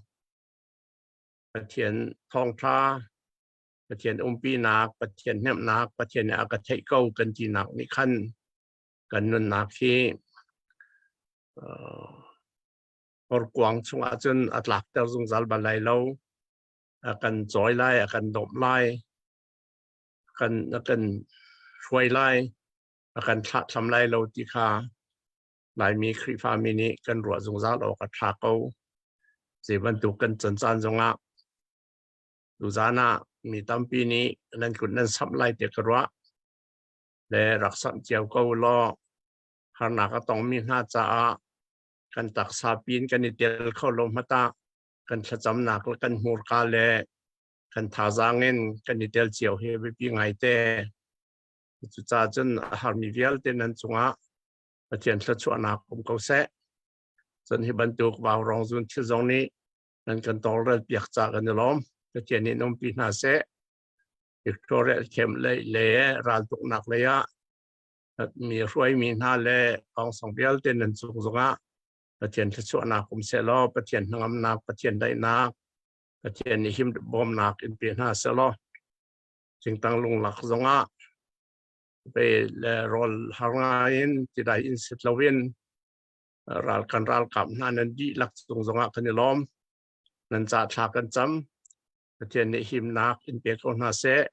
Pathian thawngṭha, Pathian umpinak, Pathian hnemhnak, Pathian nih a ka theih ko kan tinak nih khan kan nunnak hi horkuang chungah cun a tlakter zungzal bal lai lo. A kan cawi lai, a kan dawmh lai, a kan hruai lai, a kan thlahthlam lai lo ti kha Laimi Khrihfami nih kan ruah zungzal awk a ṭha ko. Zei bantuk kan can caan zongah tuzaan ah mi tampi nih nan kut nan samh lai tiah ka ruah. Le rak samh cio ko law harnak a tongmi hna caah kan taksa pin kan i tel kho lo hmata kan thlacamnak le kan hmurka le kan thazaang in kan i tel cio hi biapi ngai te. Cucaah cun a harmi vialte nan cungah Pathian thluachuahnak um ko seh. Cun hi bantuk vaurawng zun thil zong nih nan kan tawlrel piak ca kan i lawm. Pathian nih umpi hna seh. Victoria Camp lei le raltuknak lei ah mi hruaimi hna le kawngsang vialte nan cung zongah Pathian thluachuahnak um seh law Pathian hnangamnak, Pathian daihnak, Pathian nih him bawmnak in pe hna seh law Cingtang lunglak zongah pe le rawl har ngai in tidai in sit loin ral kan ralkap hna nan dihlak cung zongah kan i lawm. Nan ca thla kan cam. Pathian nih himnak in pe ko hna seh.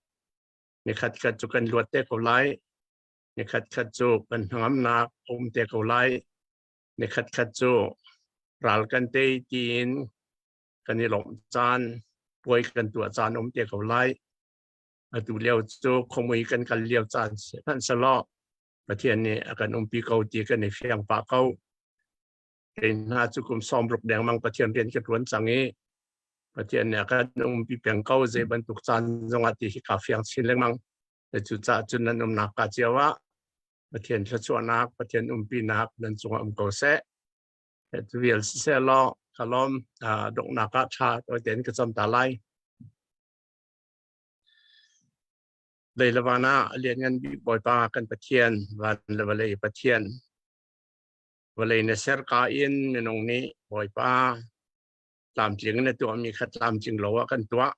Nikhat khat cu kan luat te ko lai. Nikhat khat cu kan hnangamnak um te ko lai. Nikhat khat cu ral kan tei tiin kan i lawmh caan, puai kan tuah caan um te ko lai. Atu lio cu khuamui kan kal lio caan sihmanhsehlaw Pathian nih a kan umpi ko ti kan i fiang pah ko. Kei hna cu kum 60 dengmang Pathian rian ka ṭuan cang i Pathian nih a kan umpi peng ko zei bantuk caan zongah ti hi kaa fiang chin lengmang. Cucaah cun nan umnak ka cio ah Pathian thluachuahnak, Pathian umpinak nan cungah um ko seh. Tu vial siseh law ka lawm donghnak ah ṭha tawi tein ka cam ta lai. Lei le van ah a lianngan bik Bawipa kan Pathian, van le vawlei Pathian, vawlei na ser ka in minung nih Bawipa. Tlamtling in a tuahmi kha tlamtling lo ah kan tuah.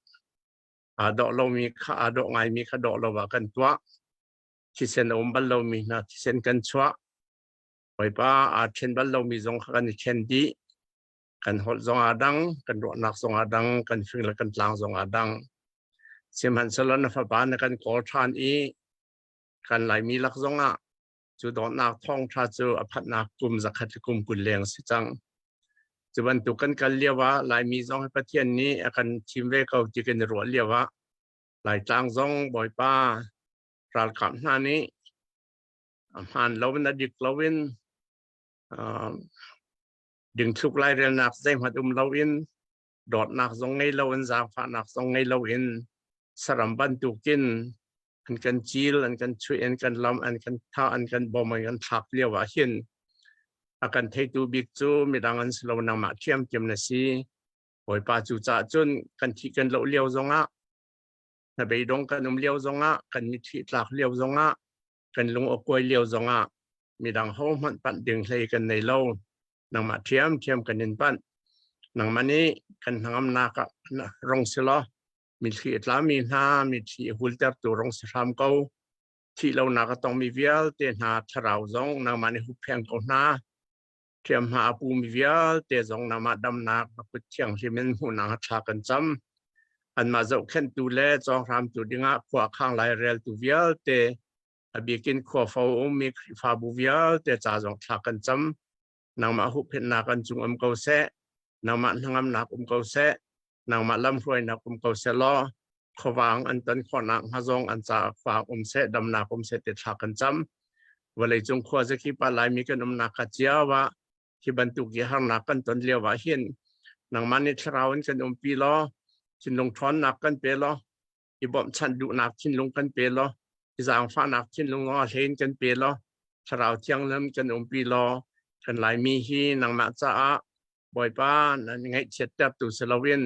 Aa dawh lomi kha aa dawh ngaimi kha dawh lo ah kan tuah. Thisen a um bal lomi hna thisen kan chuah. Bawipa aa ṭhen bal lomi zong kha kan i ṭhen dih. Kan holh zong aa dang, kan ruahnak zong aa dang, kan fing le kan tlang zong aa dang. Sihmanhsehlaw na fapa na kan kawl ṭhan i kan Laimi lak zongah cu dawtnak thawngṭha cu a phanhnak kum zakhat le kum 20 leng si cang. Cu bantuk kan kal lio ah Laimi zong hi Pathian nih a kan thim ve ko ti kan i ruah lio ah Laitlang zong Bawipa ralkap hna nih a hmaan lo in a dik lo in dingthluk lairelnak zeihmanh um lo in dawtnak zong ngei lo in zaangfahnak zong ngei lo in saram bantukin an kan cil an kan chuih an kan lam an kan thah an kan bom an kan thlak lio ah hin a kan theitu bik cu midang an si lo nangmah ṭhiamṭhiam na si. Bawipa cu caah cun kan thih kan loh lio zongah hnabeidong kan um lio zongah kan mitthli tlak lio zongah kan lung a kuai lio zongah midang hohmanh panh ding hlei kan nei lo. Nangmah ṭhiamṭhiam kan in panh. Nangmah nih kan hnangamnak ah rong si law mitthli a tlami hna mitthli a hultertu rong si hram ko. Thih lonak a tongmi vialte hna thlarau zong nangmah nih huppheng ko hna. Hriamhma a pumi vialte zong nangmah damnak na kut thianghlim in hmuhnak thla kan cam. Anmah zohkhenhtu le cawnghramtu dingah khua khang laireltu vialte a bikin khuafo ummi Khrihfabu vialte ca zong thla kan cam. Nangmah huhphenhnak an cung um ko seh. Nangmah hnangamnak um ko seh. Nangmah lamhruainak um ko seh law khuavang an ton khawhnak hnga zong an caah faak um seh, damnak um seh ti thla kan cam. Vawleicung khua zakip ah Laimi kan umnak ka cio ah hi bantuk hi harnak kan ton lio ah hin nangmah nih thlarau in kan umpi law thinlung ṭhawnnak kan pe law i bawmhchanh duhnak thinlung kan pe law i zaangfahnak thinlung zong a hlein kan pe law thlarau thianghlim kan umpi law kan Laimi hi nangmah caah Bawipa nan ngaihchiattertu si loin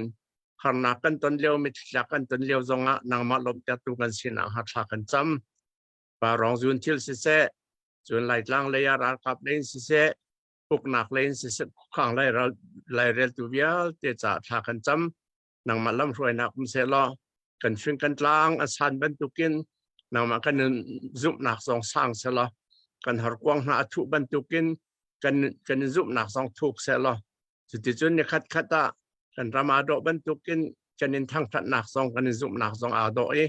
harnak kan ton lio mitthli kan ton lio zongah nangmah lawmhtertu kan sinak hnga thla kan cam. Pa rong zun thil siseh, cun Laitlang lei ah ralkap lei in siseh, uknak lei in siseh, khukhang lai laireltu vialte caah thla kan cam. Nangmah lamhruainak um seh law kan fing kan tlang a san bantukin nangmah kan zumhnak zong sang seh law kan horkuang hna a thuh bantukin kan kan zumhnak zong thuk seh law cuticun ni khat khat ah kan ram aa dawh bantukin kan in thangthatnak zong kan in zumhnak zong aa dawh i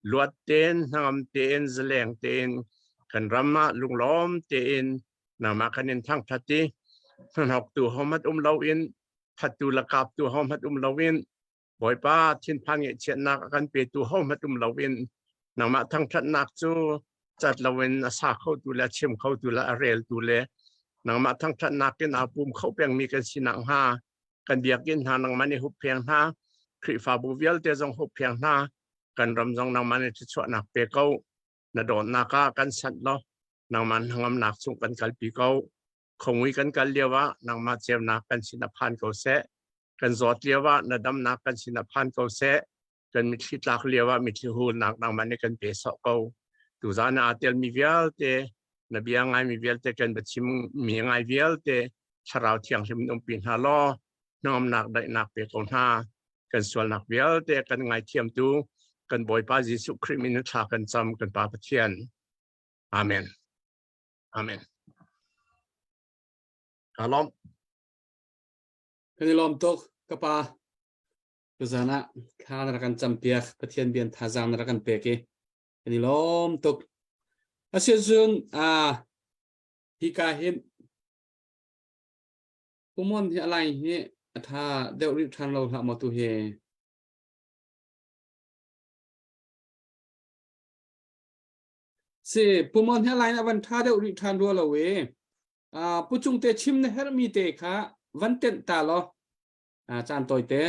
luat tein hnangam tein zaleng tein kan ram ah lunglawm tein nangmah kan in thangthat i hnahnawktu hohmanh um loin thattu le kaptu hohmanh um loin Bawipa thinphan ngaihchiatnak a kan petu hohmanh um loin nangmah thangthatnak cu cat loin a sa khotu le a chim khotu le a reltu le nangmah thangthatnak in aa pum kho pengmi kan si nakhnga kan biakinn hna nangmah nih huppheng hna Khrihfabu vialte zong huppheng hna kan ram zong nangmah nih thluachuahnak pe ko na dawtnak ah kan sanh law nangmah hnangamnak chung kan kalpi ko khongui kan kal lio ah nangmah ceunak kan sin a phan ko seh kan zawt lio ah na damnak kan sin a phan ko seh kan mitthli tlak lio ah mitthli hulnak nangmah nih kan pe sawh ko tuzan aa telmi vialte na bia ngaimi vialte kan biachim mi ngai vialte thlarau thianghlim in umpi hna law hnangamnak daihnak pe ko hna kan sualnak vialte kan ngaithiamtu kan Bawipa Jesuh Khrih min in thla kan cam kan Pa Pathian Amen Amen Ka lawm Kan i lawm tuk ka pa. Tuzan ah thla na rak kan campiak Pathian bian thazaang na rak kan pek i kan i lawm tuk. Asiahcun ah hika hin Pumon hi a lai hi a tha deuh rih ṭhan lo hlah maw tu hi? Si Pumon hi a line a van ṭha deuh rih ṭhan rua lo e. Pu Cung te chim na herhmi te kha van tenh ta law caan tawi te.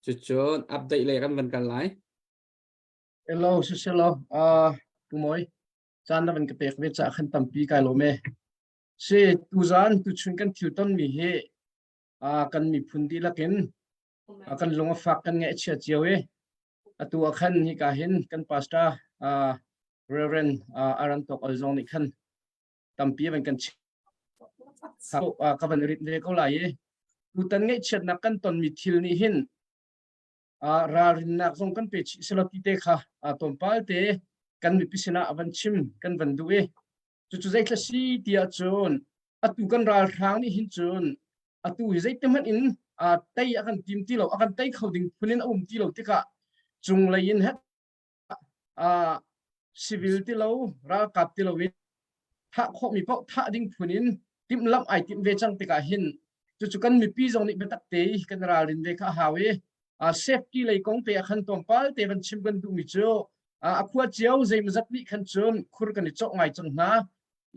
Cucun update le kan van kal lai. Hello, siselo. Uh, Pu Moi, caan na van ka pek ve ca khan tampi kai lawm e. Si tuzan tuchun kan thil tonmi hi uh, kan miphun dihlak in uh, kan lung a fak kan ngaihchia cio i atu ah khan hika hin kan pastor uh, Reverend uh, Aran Tok Al zong nih khan tampi van kan ka van rit ve ko lai i. Tutan ngaihchiatnak kan tonmi thil nih hin ralrinnak zong kan pe chih selaw ti te kha tlawmpal te kan mipi sinah a van chim kan van duh i cucu zeithla si ti ahcun atu kan ralhrang nih hin cun atu hi zeiti hmanh in tei a kan tim ti lo a kan tei kho ding phun in a um ti lo tikah cunglei in het civil ti lo ralkap ti lo in thah khawhmi paoh thah ding phun in timhlamh ai timh ve cang tikah hin cucu kan mipi zong nih biatak te kan ralrin ve kha a hau i safety lei kong te ah khan tlawmpal te van chim kan duhmi cu a khua cio zeimazat nih khan cun khur kan i cawk ngai cang hna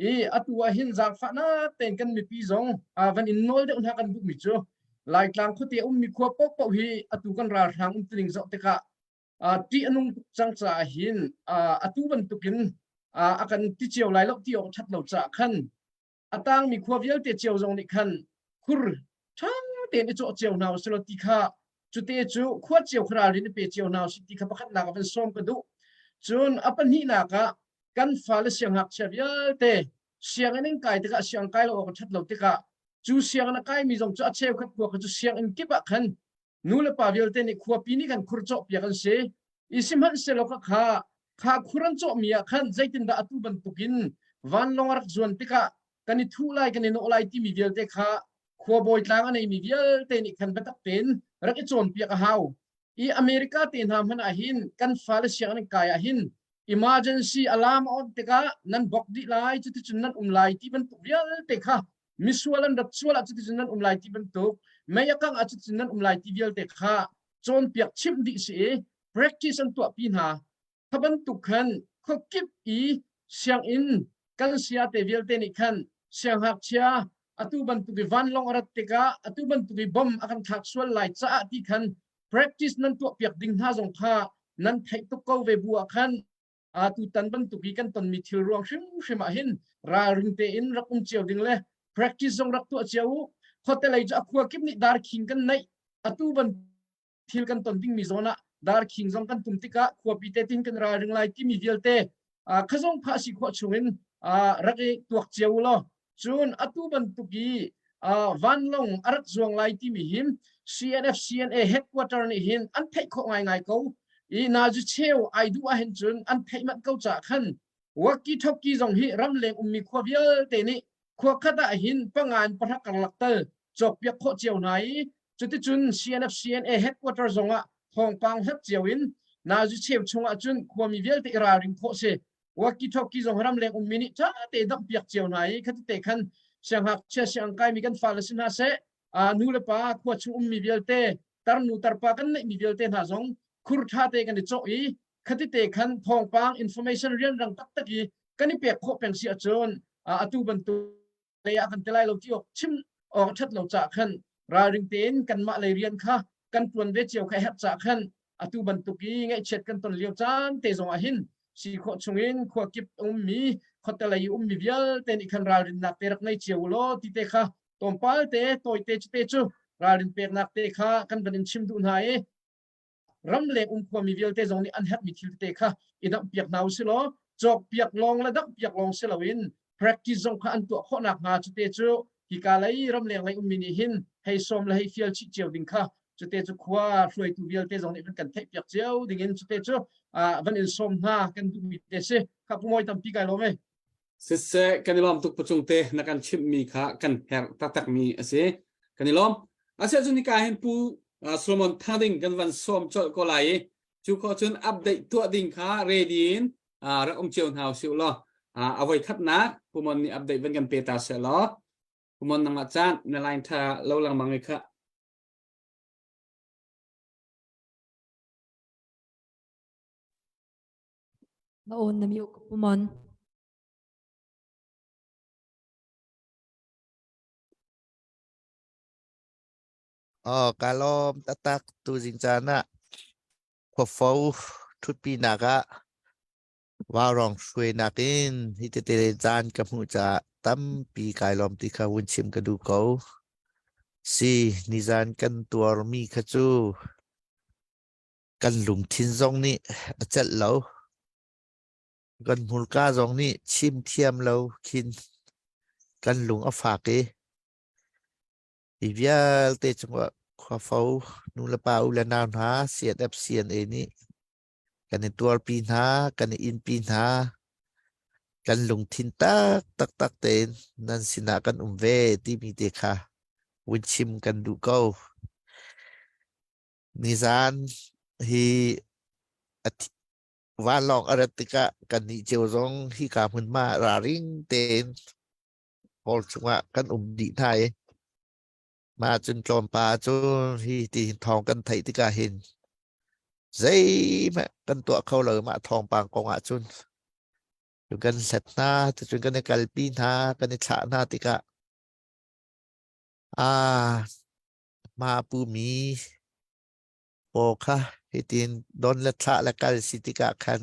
i atu ah hin zaangfahnak tein kan mipi zong van in nawl deuh hna kan duhmi cu Laitlang khuate ummi khua paohpaoh hi atu kan ralhrang umtuning zoh tikah ṭih a nung tuk cang caah hin atu bantukin a kan ti cio lai lo ti awk ṭhat lo caah khan a tangmi khua vialte cio zong nih khan khur ṭha tein i cawh cio hna usih ti kha cute cu khua cio kha ralrin i pe cio hna usih ti kha pakhatnak ah van sawm ka duh. Cun a pahnihnak ah kan fale siangngakchia vialte sianginn in kai tikah siang kai lo awk a ṭhat lo tikah cu sianginn a kaimi zong cu a cheukhat khua kha cu sianginn kip ah khan nu le pa vialte nih khuapi nih kan khur cawhpiak an si i sihmanhsehlaw kha kha kha khur an cawhmi ah khan zeitindah atu bantukin vanlawng a rak zuan tikah kan i thuh lai kan i nawh lai timi vialte kha khuabawi tlang a neimi vialte nih khan biatak tein rak i cawnpiak a hau i America te hna hmanh ah hin kan fale sianginn kai ah hin emergency alarm a on tikah nan bok dih lai cuticun nan um lai ti bantuk vialte kha misual an rat sual ah cuticun nan um lai ti bantuk mei a kangh ah cuticun nan um lai ti vialte kha cawnpiak chimh dih si i practice an tuahpi hna kha bantuk khan khuakip i sianginn kan sia te vialte nih khan siangngakchia atu bantuk i vanlawng a rat tikah atu bantuk i bom a kan thlak sual lai caah ti khan practice nan tuahpiak ding hna zong kha nan theih tuk ko ve bu ah khan tutan bantuk i kan tonmi thil ruang hrimhrim ah hin ralring tein rak um cio ding le practice zong rak tuah cio u khuate lei cu a khua kip nih darkhing kan neih atu ban thil kan ton dingmi zawn ah darkhing zong kan tum tikah khuapi te tin kan ralring lai timi vialte khazong pha si khawh chungin rak i tuak cio u law Cun atu bantuk i vanlawng a rak zuang lai timi hin CNF CNA headquarter nih hin an theih khawh ngaingai ko. I nazi cheu ai duh ahhin cun an theih manh ko caah khan walkie talkie zong hi ramleng ummi khua vialte nih khua khat ah hin panga in pahra karlak tal cawkpiak khawh cio hna i cuticun CNF CNA headquarter zong ah thawngpang hlat cio in nazi cheu chungah cun khuami vialte i ralring khawh si. Walkie talkie zong ramleng ummi nih ṭha te damhpiak cio hna i khati te khan siangngakchia siangkaimi kan fale si hna seh nu le pa khua chung ummi vialte tarnu tarpa kan neihmi vialte hna zong khur ṭha te kan i cawh i khati te khan thawngpang information rianrang taktak i kan i pek khawh peng si ahcun atu bantuk lei ah kan ti lai lo ti awk chim awk ṭhat lo caah khan ralring tein kanmah lei rian kha kan ṭuan ve cio kha herh caah khan atu bantuk i ngaihchiat kan ton lio caan te zong ah hin si khawh chungin khua kip ummi khuate lei ummi vialte nih khan ralrinnak te rak nei cio u law ti te kha tlawmpal te tawite te cu ralrin peknak te kha kan van in chim duh hna i ramleng um khuami vialte zong nih an herhmi thil tete kha i damhpiak hna usih law cawkpiak lawng le damhpiak lawng si loin practice zong kha an tuah khawh nakhnga cute cu hika lei ramleng lei ummi nih hin hei sawm le hei fial chih cio ding kha cute cu khua hruaitu vialte zong nih van kan theihpiak cio ding in cute cu van in sawm hna kan duhmi te si kha pumawi tampi kai lawm e Siseh, kan i lawm tuk pachung te na kan chimhmi kha kan herh taktakmi a si. Kan i lawm. Asiah cun hika hin Pu Solomon Thading kan van sawm colh ko lai i cu khawh cun update tuah ding kha ready in rak um cio hna usih law a voi khatnak Pu Mon nih update van kan pe ta seh law Pu Mon nangmah caan na line tha lo lengmang i kha Na on na mute Pu Mon. Oh, ka lawm taktak tuzing caan ah khuafo ṭhutpinak ah vaurawng hruainak in hi tete caan ka hmuh caah tampi kai lawm ti kha vun chim ka duh ko. Si, nizan kan tuarmi kha cu kan lungthin zong nih a celh lo. Kan hmurka zong nih chim thiam lo khin kan lung a fak i. Hi vialte cungah khuafo nu le pa u le nau hna CNF CNA nih kan i tuarpi hna, kan i inpi hna, kan lungthin tak taktak tein nan sinah kan um ve timi te kha vun chim kan duh ko. Nizan hi vanlawng a rat tikah kannih cio zong hika hmunhma ralring tein hall chungah kan um dih hna i mah cun tlawmpal cu hi ti thawng kan theih tikah hin zeihmanh kan tuah kho lo mah thawngpang kong ah cun kan hlet hna cucun kan i kalpi hna kan i thlah hna tikah ah hma pumi Aw kha hitin don le thlah le kal si tikah khan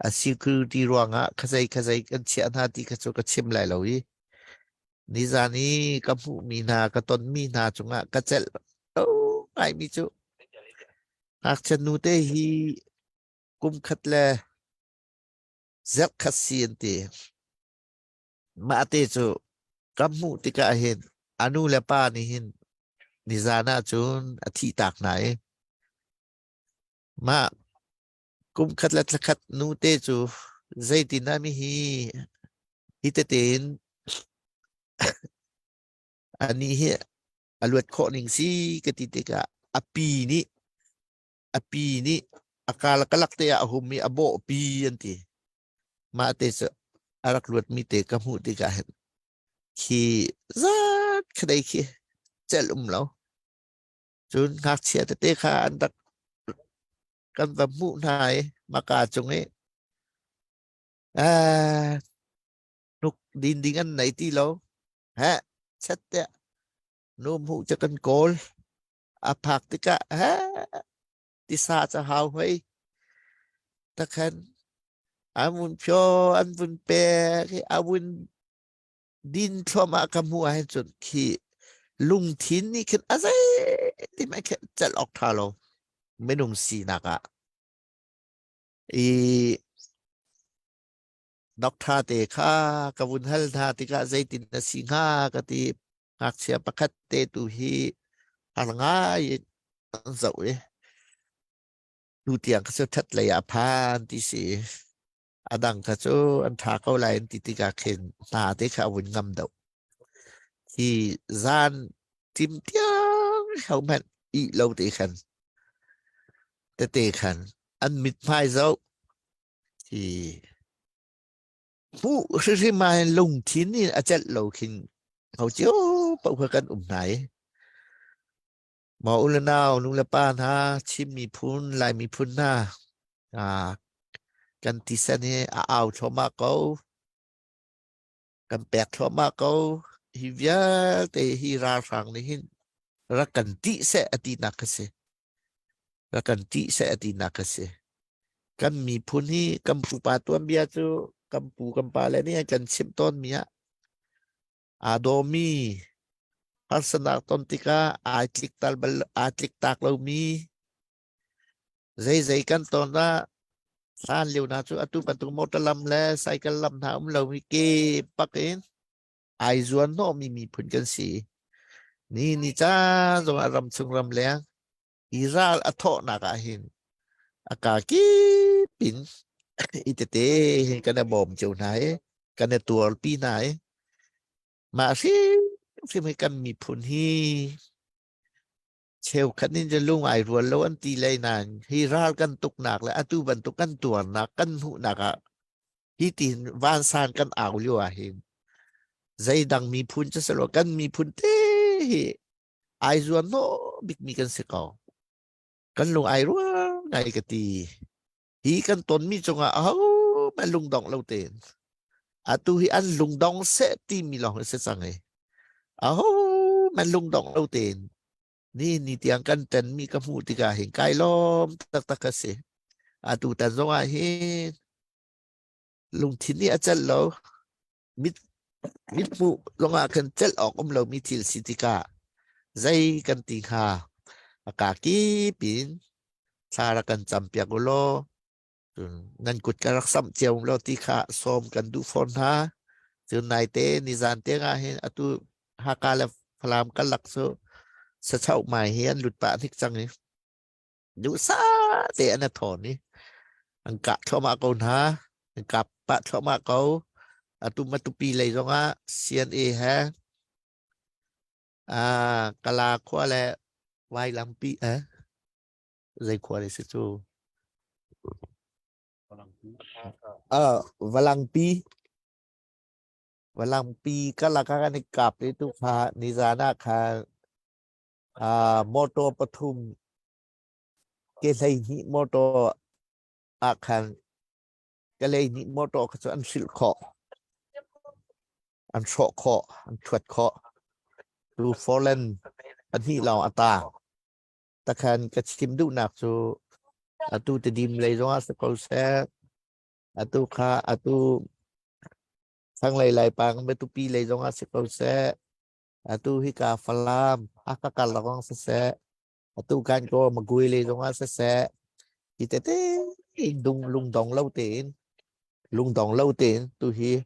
a security ruangah khazei khazei kan chiah hna ti kha cu ka chim lai lo i nizan i ka hmuhmi hna ka tonmi hna cungah ka celh lo ngaimi cu ngakchia nu te hi kum khat le zerh khat si an ti. Mah te cu ka hmuh tikah hin a nu le pa nih hin nizan ah cun a thih tak hna i mah kum khat le thla khat nu te cu zeitin dah mi hi hi tete in anih hi a luat khawh ning si ka ti tikah a pi nih a pi nih a kal kalak te ah a hum i a bawh pi an ti. Mah te cu a rak luatmi te ka hmuh tikah hin khi zat khadei khi celh um lo. Cun ngakchia tete kha an rak kan va hmuh hna i maka cung i ah hnuk din ding an nei ti lo. He chet te nu hmuh cu kan kawl a phak tikah he tisa ca hau hoi takhan an vun phyo an vun pek i a vun din thluahmah ka hmuh ahhin cun khi lungthin nih khin a zei ti hmanh khin celh awk ṭha lo minung sinak ah i doctor te kha ka vun hal hna tikah zeitin na si hnga ka ti ngakchia pakhat te tu hi har ngai in an zoh i tu tiang kha cu ṭhat lei ah phan ti si a dang kha cu an ṭha ko lai an ti tikah khin hna te kha a vun ngam deuh hi zan tim tiang ho hmanh ih lo te khan tete khan an mithmai zoh hi hmuh hrimhrim ah hin lungthin in a celh lo khin ho cio paoh kha kan um hna i maw u le nau nu le pa hna Chin miphun Lai miphun hna kan tisen hi a au thluahmah ko kan pek thluahmah ko hi vialte hi ralhrang nih hin rak kan tih seh a tinak ka si rak kan tih seh a tinak ka si kan miphun hi kan pupa tuanbia cu kan pu kan pa le nih an kan chimh tawnmi ah aa dawmi harsanak ton tikah ai tlik tal bal aa tlik tak lomi zeizei kan ton ah hlan lio hna cu atu bantuk motor lam le cycle lam hna um lomi ke pak in ai zuan hnawhmi miphun kan si. Ni ni caan zongah ram chung ram leng hi ral a thawhnak ah hin a ka kip in i tete hin kan i bawm cio hna i kan i tuarpi hna i mah hrimhrim hi kan miphun hi cheukhat nih cun lung ai rual lo an ti lei nain hi ral kan tuknak le atu bantuk kan tuarnak kan hmuhnak ah hi tin vansan kan au lio ah hin zeidang miphun cu silo kan miphun te hi ai zuam no bikmi kan si ko kan lung ai rual ngai ka ti hi kan tonmi cungah aho hmanh lungdong lo tein atu hi an lungdong seh timi lawng si cang i aho hmanh lungdong lo tein ni ni tiang kan tenmi ka hmuh tikah hin kai lawm taktak ka si atu tan zongah hin lungthin nih a celh lo mit mithmuh lawngah khan celh awk um lomi thil si tikah zei kan ti hnga a ka kip in thla rak kan campiak u law cun nan kut ka rak samh cio law ti kha sawm kan duh fawn hna cun naite nizan te ah hin atu Haka le Falam karlak cu. Sachoh mai hi an lut pah hnik cang i duhsah te an a thawn i an kah thluahmah ko hna. An kap pah thluahmah ko. Atu Matupi lei zongah CNA he ah Kala khua le Vailampi eh zei khua le si cu? Ah, Valangpi. Valangpi karlak ah kan i kap i tu kha nizan ah khan ah motor pathum ke 12 motor ah khan ke 12 motor kha cu an hrilh khawh. An hrawh khawh, an thuat khawh. Tu foreland pahnih lawng a tang. Takhan ka chim duhnak cu atu Tedim lei zongah si ko seh, atu kha atu thlanglei Laipang Matupi lei zongah si ko seh, atu hika Falam Hakha karlak zong siseh, atu kan ko Magui lei zongah siseh, hi tete dung lungdong lo tein lungdong lo tein tu hi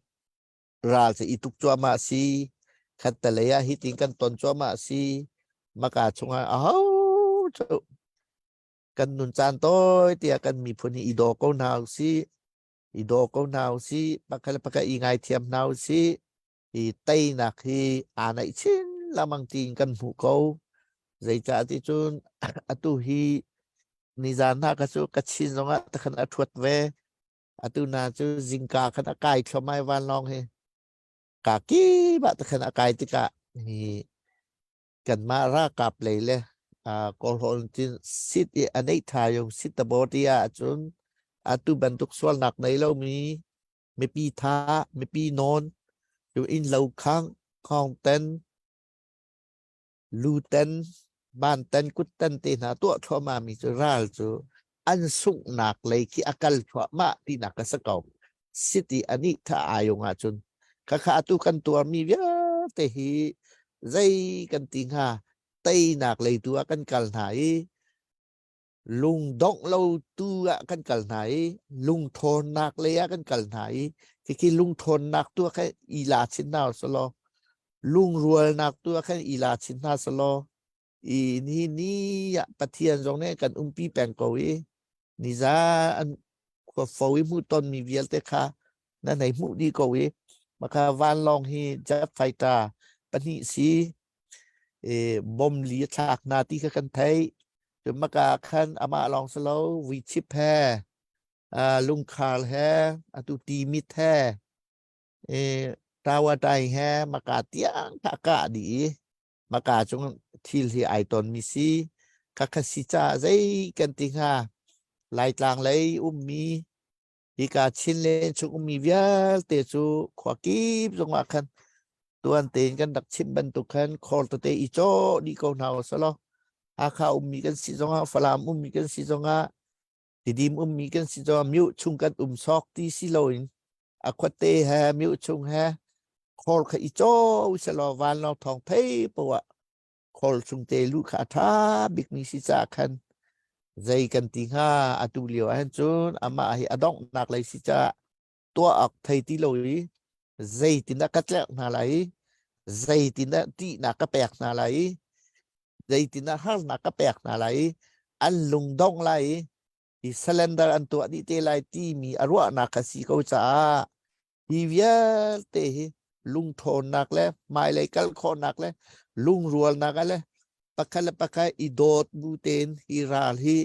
ral cu i tuk cuahmah si khattelei ah hitin kan ton cuahmah si maka chungah aho cu kan nun caan tawi tiah kan miphun hi i daw ko hna usih i daw ko hna usih pakhat le pakhat i ngaithiam hna usih i teinak hi aa naih chin lengmang tiin kan hmuh ko zeicah ti cun atu hi nizan hna kha cu ka chin zongah takhan a thuat ve Atu na cu zingka khan a kai thluahmah i vanlawng hi ka kip ah takhan a kai tikah hi kanmah ralkap lei le Kawlhawl cun sit i a neih tha yung sit the body ahcun atu bantuk sualnak nei lomi mipi tha mipi nawn cu inn lo khang khawng ten luten banten kutten te hna tuah thluahmah mi cu ral cu an sunghnak lei khi a kal thluahmah tinak ka si ko. City anih tha ayung ahcun khakha atu kan tuarmi vialte hi zei kan ti hnga teinak lei tu ah kan kal hna i lungdongh lo tu ah kan kal hna i lungthawnnak lei ah kan kal hna i khikhi lungthawnnak tu ah khan i la chin hna usalaw lungrualnak tu ah khan i la chin hna selaw i ni ni ah Pathian zong nih kan umpi peng ko i niza an khua fo i hmuh tonmi vialte kha nan hei hmuh dih ko i maka vanlawng hi jet fighter pahnih si e bom li a thlak hna ti kha kan theih cun maka khan amah lawng si lo vuichip he lungkhal he atu timit he e tawatai he maka tiang kha kah dih i maka cung thil hi ai ton mi si khakha si ca zei kan ti hnga Laitlang lei ummi hika Chinland chung ummi vialte cu khua kip zongah khan tuan tein kan rak chim bantuk khan khor tete i cawh dih ko hna usalaw Hakha ummi kan si zongah Falam ummi kan si zongah Tidim ummi kan si zongah myu chung kan um sawk ti si loin a khuate he myu chung he khor kha i cawh usalaw vanlawng thawng thei poah khor chung te lu kha a ṭha bikmi si caah khan zei kan ti hnga atu lio ahhin cun amah hi a donghnak lei si caah tuah awk thei ti lo i zeitindah ka tlerh hna lai i zeitindah ṭihnak ka pek hna lai i zeitindah harnak ka pek hna lai i an lungdong lai i i surrender an tuah dih te lai timi a ruahnak kha si ko caah Hi vialte hi lungṭhawnnak le hmailei kal khawhnak le lungrualnak le pakhat le pakhat i dawt bu tein hi ral hi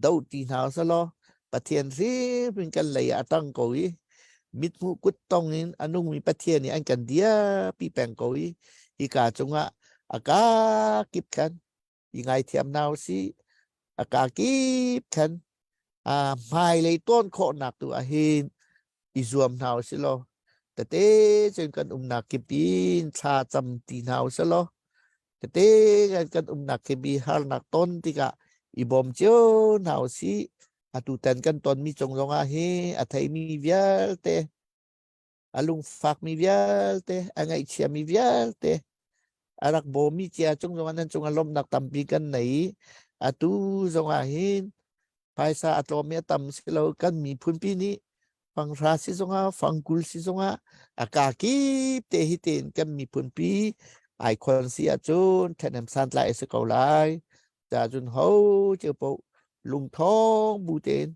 doh ti hna usalaw Pathian hrimhrim kan lei ah a ṭang ko i mithmuh kuttong in a nungmi Pathian nih an kan dirpi peng ko i hika cungah a kakip khan i ngaithiam hna usih a kakip khan hmailei tawn khawhnak tu ah hin i zuam hna usih law tete cun kan umnak kip in thla cam ti hna usih law tete kan kan umnak kip i harnak ton tikah i bawm cio hna usih atu tan kan tonmi cung zongah hi a theimi vialte a lungfakmi vialte a ngaihchiami vialte a rak bawmi cia cung zongah nan cungah lawmhnak tampi kan nei i atu zongah hin phaisa a tlawm i a tam si lo kan miphunpi nih fanghra si zongah fangkul si zongah a ka kip te hi tein kan miphunpi. Ai khon si ahcun ṭhahnem santlai a si ko lai. Ca cun ho cio paoh lungthawng bu tein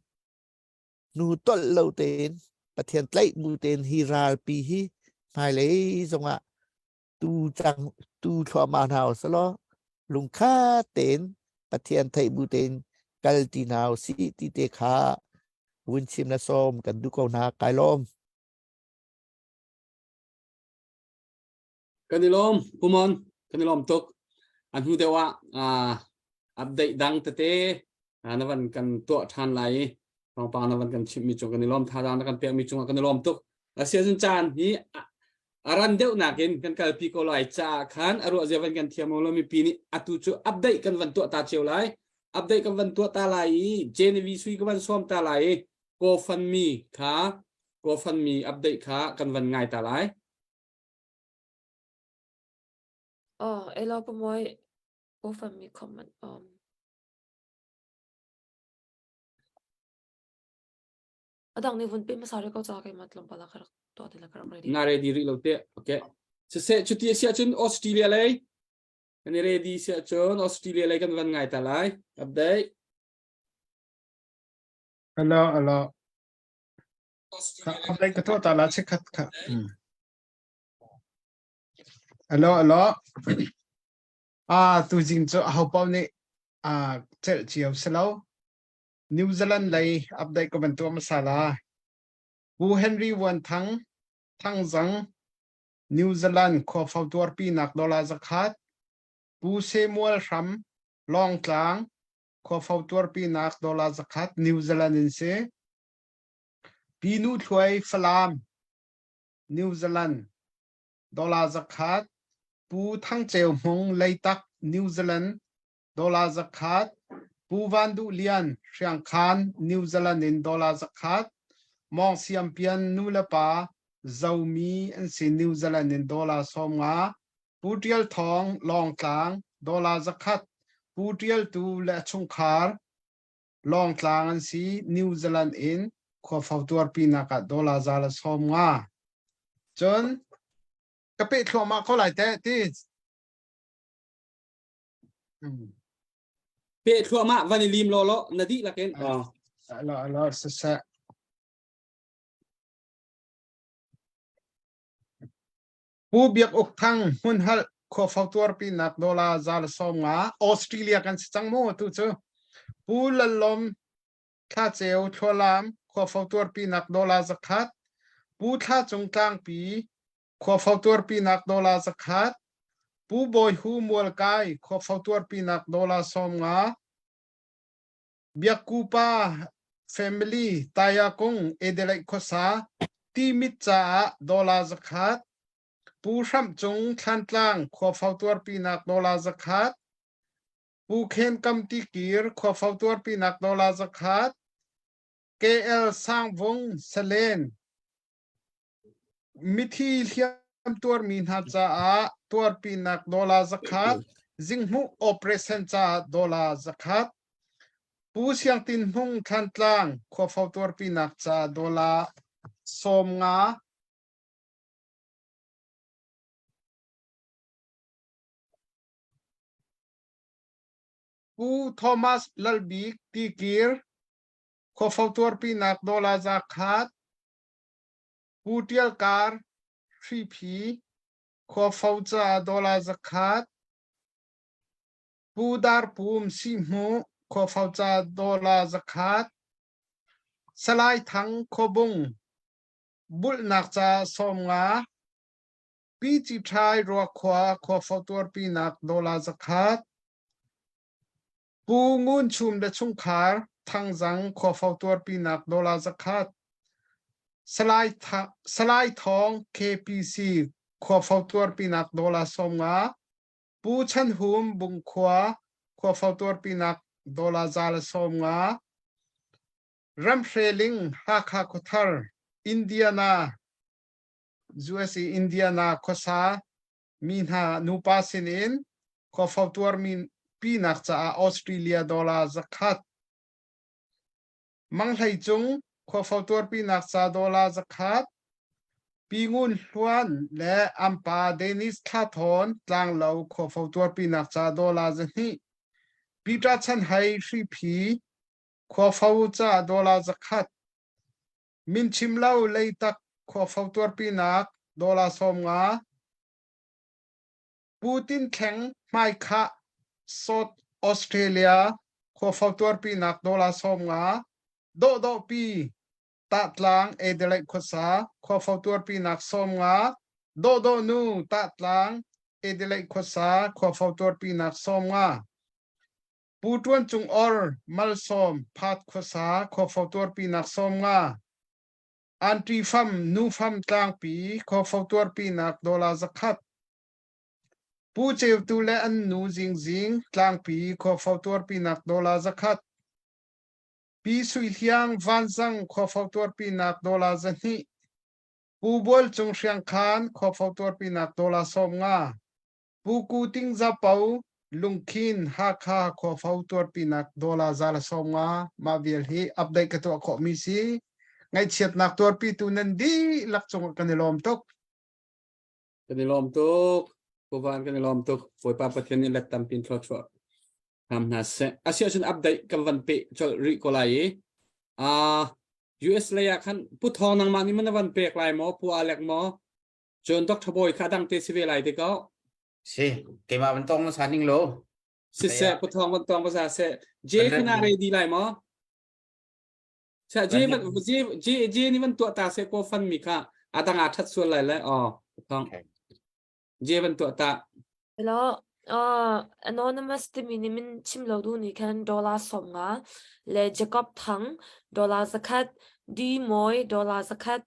hnu tolh lo tein Pathian tlaih bu tein hi ralpi hi hmailei zongah tu cang tu thluahmah hna usalaw lungkhat tein Pathian theih bu tein kal ti hna usih ti te kha vun chim le sawm kan duh ko hna kai lawm. Kan i lawm Pumon kan i lawm tuk a hnu deuh ah update dang tete na van kan tuah ṭhan lai i thawngpang na van kan chimhmi cung kan i lawm thazaang na kan pekmi cungah kan i lawm tuk asiahcun caan hi a ran deuh nakin kan kalpi ko lai caah khan a ruah zia van kan thiam lo mipi nih atu cu update kan van tuah ta cio lai update kan van tuah ta lai i Genevieve sui ka van sawm ta lai i GoFundMe kha GoFundMe update kha kan van ngai ta lai Oh, elo pamoy GoFundMe comment um Adang nih vun pe hmasa rih ko ca keimah tlawmpal ah ka rak tuah ti le ka rak ready. Na ready rih lo te. Okay. Siseh cuti a si ahcun Australia lei kan i ready si ahcun Australia lei kan van ngai ta lai. Update. Hello, hello. Update ka tuah ta la chikkhat kha. Hello, hello. Ah, tu jing cu aho paoh nih ah celh cio si lo. New Zealand lei update ka van tuah hmasa la. Pu Henry Vuan Thang, Thangzang, New Zealand khuafo tuarpinak dollar zakhat, Pu Samuel Hram, Lawngtlang, khuafo tuarpinak dollar zakhat New Zealand in si. Pi Nu Thluai Falam, New Zealand, dollar zakhat, Pu Thang Ceu Hmung Leitak, New Zealand, dollar zakhat, Pu Van Duh Lian Hriangkhan New Zealand in dollar zakhat, Mawng Siam Pian nu le pa Zomi an si New Zealand in dollar 50, Pu Tial Thawng Lawngtlang dollar zakhat, Pu Tial Tu le a chungkhar Lawngtlang an si New Zealand in khuafo tuarpinak ah dollar 150. Cun ka peh thluahmah ko lai teh ti. Pe thluahmah van i lim law law na dih lakin. Alo alo siseh. Pu Biak Uk Thang hmunhalh khuafo tuarpinak dollar 150 Australia kan si cang mu tu cu. Pu Lallom Thlaceu Thlualam khuafo tuarpinak dollar 100 Pu Thla Cung Tlangpi Khuafo tuarpinak dollar 100, Pu Bawi Hu Mualkai khuafo tuarpinak dollar 50, Biakku pa family Tayakung Adelaide khuasa Timit caah dollar 100, Pu Hramh Cung Thlantlang khuafo tuarpinak dollar 100, Pu Khen Kam Tikir khuafo tuarpinak dollar 100, KL Sangvung Salen Mithi hliam tuarmi hna caah tuarpinak dollar 100, zinghmuh operation caah dollar 100, Pu Siang Tin Hmung Thlantlang khuafo tuarpinak caah dollar 50, Pu Thomas Lalbik Tikir khuafo tuarpinak dollar 100, Pu Ṭial Kar Hriphi Khuafo caah dollar 100, Pu Dar Pum Sihhmuh Khuafo caah dollar 100, Salai Thang Khuabung bulhnak caah 50, Pi Ci Ṭhai Ruakhua Khuafo tuarpinak dollar 100, Pu Ngun Chum le chungkhar Thangzang khuafo tuarpinak dollar 100, Salai, Salai Thawng KPC khuafo tuarpinak dollar 50, Pu Chan Hum Bungkhua khuafo tuarpinak dollar 150, Ramhreling Hakha Khuathar Indiana USA Indiana khuasa mi hna nupa sinin khuafo tuarmi pinak caah Australia dollar 100 Manghlei cung khuafo tuarpinak ca dollar 100. Pi Ngun Hluan le an pa Dennis Thla Thawn Tlanglo khuafo tuarpinak ca dollar 200. Peter Chan Hai Hriphi khuafo ca dollar 100. Min chim lo Leitak khuafo tuarpinak dollar 50. Pu Tin Thleng Hmaikhah South Australia khuafo tuarpinak dollar 50. Dawhdawh pi Tahtlang Adelaide khuasa khuafo tuarpinak 50. Dawhdawh nu Tahtlang Adelaide khuasa khuafo tuarpinak 50. Pu Ṭuan Cung Or Malsawm Phat khuasa khuafo tuarpinak 50. Anṭi fam nu fam tlangpi khuafo tuarpinak dollar 100. Pu Ceutu le an nu Zingzing tlangpi khuafo tuarpinak dollar 100. Pi Sui Hliang Vanzang khuafo tuarpinak dollar 200. Pu Bual Cung Hriangkhan khuafo tuarpinak dollar 50. Pu Ku Ting Zapo Lungkhin Hakha khuafo tuarpinak dollar 150 mah vial hi update ka tuah khawhmi si. Ngaihchiatnak tuarpitu nan dihlak cungah kan i lawm tuk. Kan i lawm tuk. Puvan kan i lawm tuk. Bawipa Pathian nih let tampin thluachuah hram hna seh. Asi ahcun update kan van pe colh rih ko lai i uh, US lei ah khan Pu Thawng nangmah nih man na van pek lai maw Pu Alek maw cun Dr. Bawi kha dang te si ve lai te ko Si, keimah van tong sa ning lo. Siseh Pu Thawng van tong ba seh J khana ready lai maw Sa J van J J J ni van tuah ta se ko fan mi kha adang a that sual lai le oh Pu Thawng Je van tuah ta. Hello, anonymous timi nih min chim lo duh nih khan dollar 50 le Jacob Thang dollar 100, Di Mawi dollar 100,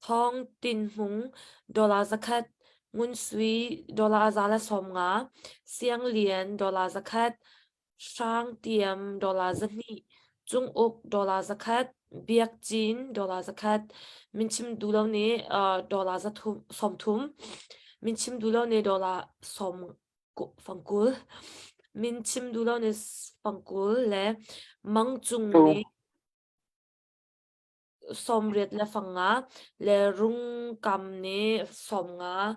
Thawng Tin Hmung dollar 100, Ngun Sui dollar 150, Siang Lian dollar 100, Hrang Tiam dollar 200, Cung Uk dollar 100, Biak Cin dollar 100, min chim duh lo nih dollar 30, min chim duh lo nih dollar 50, min chim duh lo nih 50 le Mang Cung nih 85 le Rungkam nih 50,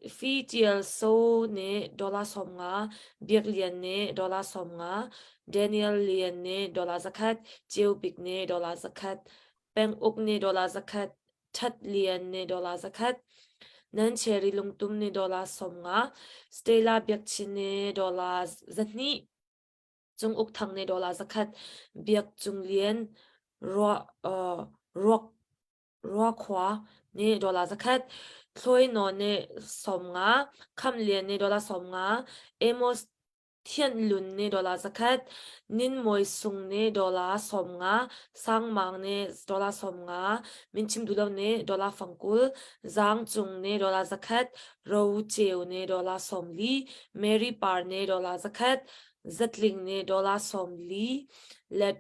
Fi Ṭial So nih dollar 50, Biak Lian nih dollar 50, Daniel Lian nih dollar 100, Ceu Bik nih dollar 100, Peng Uk nih dollar 100, That Lian nih dollar 100, Nan Cherry Lungtum nih dollar 50, Stella Biak Chin nih dollar 200, Cung Uk Thang nih dollar 100, Biak Cung Lian Ruah Ruak Ruakhua nih dollar 100, Thloi Nawn nih 50, Kham Lian nih dollar 50, Amos Thianh Lun nih dollar 100, Nin Mawi Sung nih dollar 50, Sang Mang nih dollar 50, Min Chim Duh Lo nih dollar 50, Zang Cung nih dollar 100, Ro Ceu nih dollar 40, Mary Par nih dollar 100, Zatling nih dollar 40 le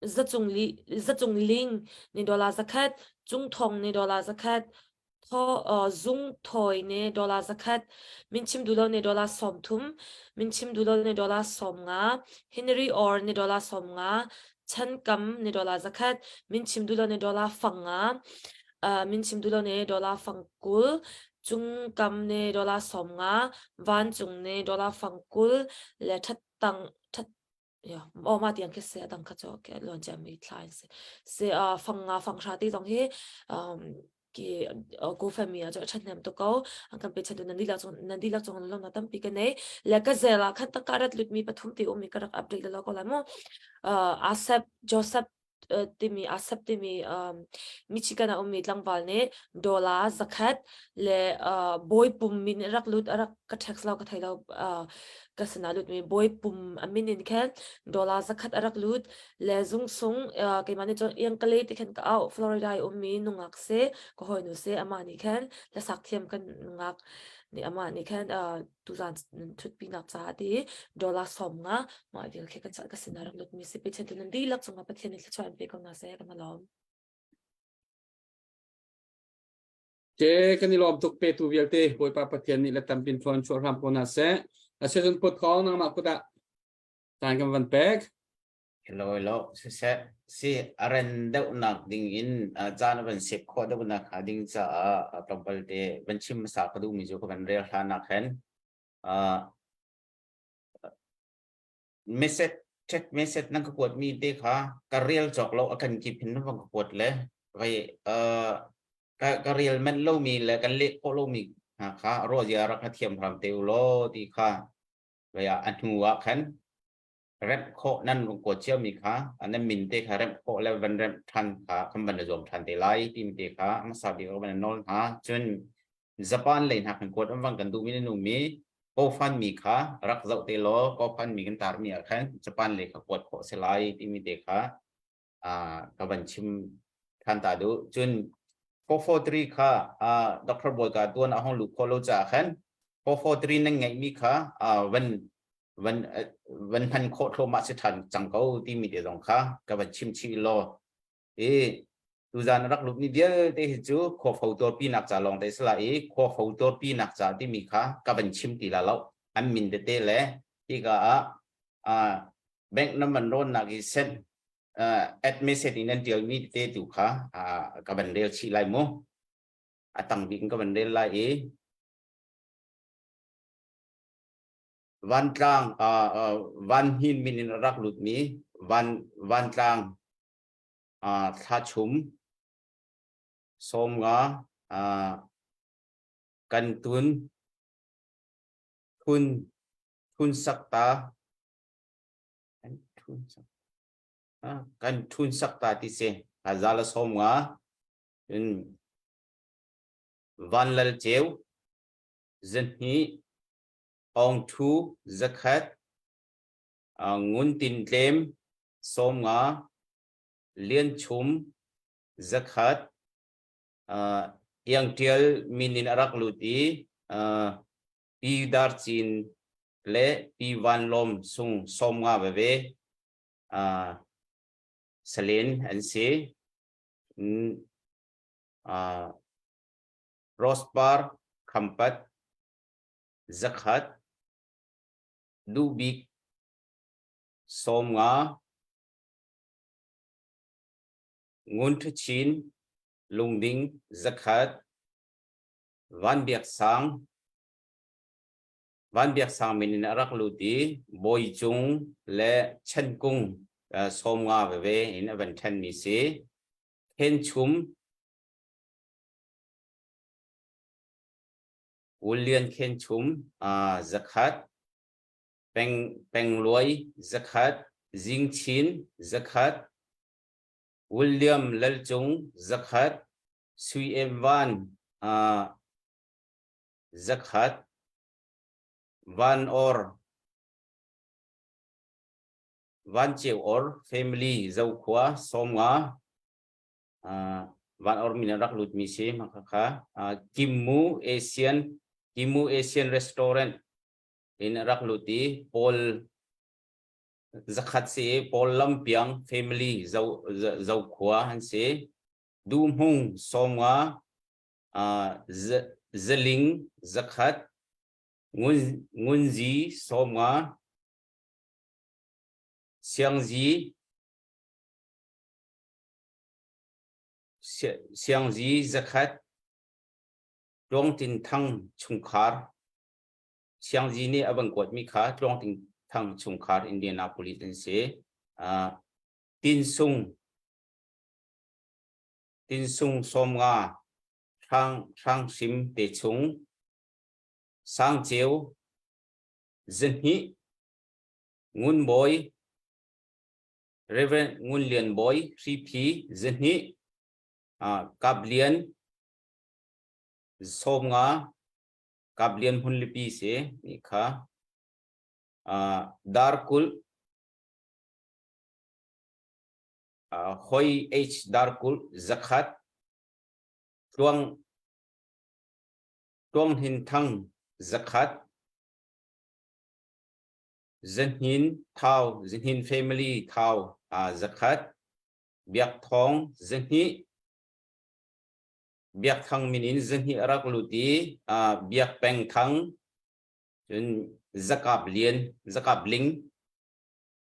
zacung ling nih dollar 100, Cungthong nih dollar 100, Zung Thawi nih dollar 100, Min Chim Duh Lo nih dollar 30, Min Chim Duh Lo nih dollar 50, Henry Orr nih dollar 50, Chan Kam nih dollar 100, Min Chim Duh Lo nih dollar 5, Min Chim Duh Lo nih dollar 20, Cung Kam nih dollar 50, Vancung nih dollar 20 le That Tang That ya aw mah tiang khi si a dang kha cu luan ciami thla in si si fang nga fang hra ti zong hi um ki GoFundMe ah cu a ṭhahnem tuk ko an kan pechan tu nan dihlak cung nan dihlak cung lawmnak tampi ka nei le ka zel ah khan tangka rat lutmi pathum ti ummi ka rak update lo ko lai mu Asep Joseph timi Asap timi Michigan ah ummi tlangval nih dollar 100 le bawi pum min rak lut a rak ka text lo ka thei lo ka sinah lut mi bawi pum a min in khan dollar 100 a rak lut le zung sung keimah nih cun iang kale ti khan ka au Florida i ummi nungak se ka hawinu se amah nih khan hlasak thiam kan nungak nih amah nih khan tuzan thutpinak caah ti dollar 50 mah vial khi kan ka sinah rak lut mi si pe chen tu nan dihlak cungah Pathian nih thluachuah in pe ko hna seh kan lawm. Ke kan i lawm tuk petu vialte Bawipa Pathian nih le tampin thluan chuah hram ko hna seh. Asicun put khong nangmah kut ah caan kan van pek. Hello, hello. Siseh, si a ren deuhnak ding in caan a van sep khawh deuhnak hnga ding caah tlawmpal te van chim hmasa ka duhmi cu ka van rel hlan ah khan message text message nan ka kuat mi te kha ka rel cawk lo a kan kip hin nan van ka kuat le vai ka ka rel manh lo mi le kan leh khawh lo mi hna kha ruah rak ka thiam hram te u law ti kha vai ah a hnu ah khan remh khawh nan rung kuat cio mi kha nan min te kha remh khawh le van remh than kha kan van zuam than te lai timi te kha hmasa bik van nawl hna. Cun Japan lei hna kan kuat an van kan duh mi nu mi GoFundMe kha rak zoh te law GoFundMe kan tar mi ah khan Japan lei kha kuat khawh si lai timi te kha ka van chim than ta duh. Cun 443 kha Dr. Bawi ka tuan a hong lu khawh lo caah khan 443 nan ngeih mi kha van van van hman khawh thluahmah si ṭhan cang ko timi te zong kha ka van chim chih law. I tuzan rak lut mi vialte hi cu khua fo tuarpi nak ca lawng te si la i khua fo tuarpi nak ca timi kha ka van chim ti la lo. An min tete le hika ah bank nan van rawn nak i send add message in nan tial mi tete tu kha ka van rel chih lai mu. A tang bik in ka van rel lai i Vantlang Van Hnin min in rak lut mi Van Vantlang Thlachum 50 kan tun thun thun sakta kan thun sak kan thun sakta ti si zala 50 in Van Lal Ceu 200 Aung Thu 100 Ngun Tin Tlem 50 Lian Chum 100 Iang Tial min in a rak lut i Pi Dar Cin le Pi Van Lawm Sung 50 veve Salen an si. Rosepar Khampat 100 Duhbik 50 Ngun Ṭha Chin Lungding 100 Van Biak Sang Van Biak Sang min in a rak lut i Bawi Cung le Chan Kung 50 veve in a van ṭhenmi si. Khen Chum William Khen Chum 100 Peng Peng Luai 100 Zing Chin 100 William Lal Cung 100 Sui Em Van 100 Van Or Van Ceu Or family Zokhua 50 Van Or min rak lut mi si maka kha Kim Mu Asian Kim Mu Asian Restaurant in rak lut i Paul 100 si Paul Lampiang family Zo Zokhua an si Du Hmung 50 Zaling 100 Ngun Ngun Zi 50 Siang Zi Siang Zi 100 Tluang Tin Thang chungkhar Siang Zi nih a van kuatmi kha Tluang Tin Thang chungkhar Indianapolis an si. Tin Sung Tin Sung 50 Hrang Hrang Hrim te chung Sang Ceu 200 Ngun Bawi Reverend Ngun Lian Bawi Hriphi 200 Kap Lian 50 Kap Lian Hmunlipi si ni kha Darkulh Hoi H Darkulh 100 Tluang Tluang Hnin Thang 100 Zahnin Thau Zahnin family Thau 100 Biak Thawng 200 Biak Thang min in 200 a rak lut i Biak Peng Thang cun Zakap Lian Zakap Ling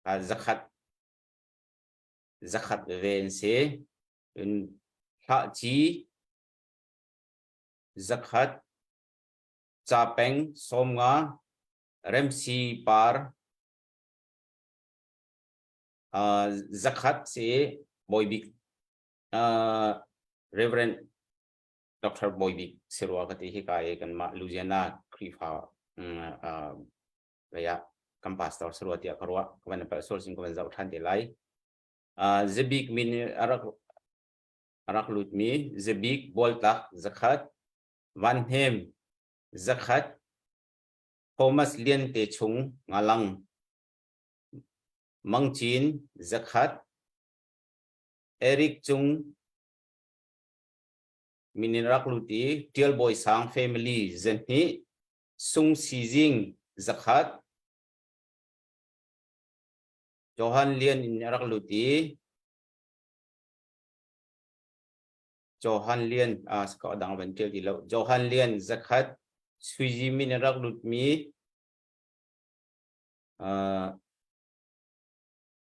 100. zakhat veve an si. Cun Hlahci zakhat, Capeng 50, Remsi par zakhat si Bawibik Reverend Dr. Bawibik Sirua ka ti hi ka i kanmah Louisiana Khrihfa lei ah kan pastor Sirua tiah ka ruah ka van palh sual sin ka van zoh ṭhan te lai. Zebik min a rak a rak lutmi Zebik Bualtak zakhat, Van Hnem zakhat, Thomas Lian te chung Ngalang, Mang Cin zakhat, Eric Cung min in rak lut i Tial Bawi Sang family 200, Sung Si Zing zakhat, Johan Lian in a rak lut i Johan Lian ah ka dang van tial ti lo Johan Lian zakhat Sui Min a rak lutmi uh,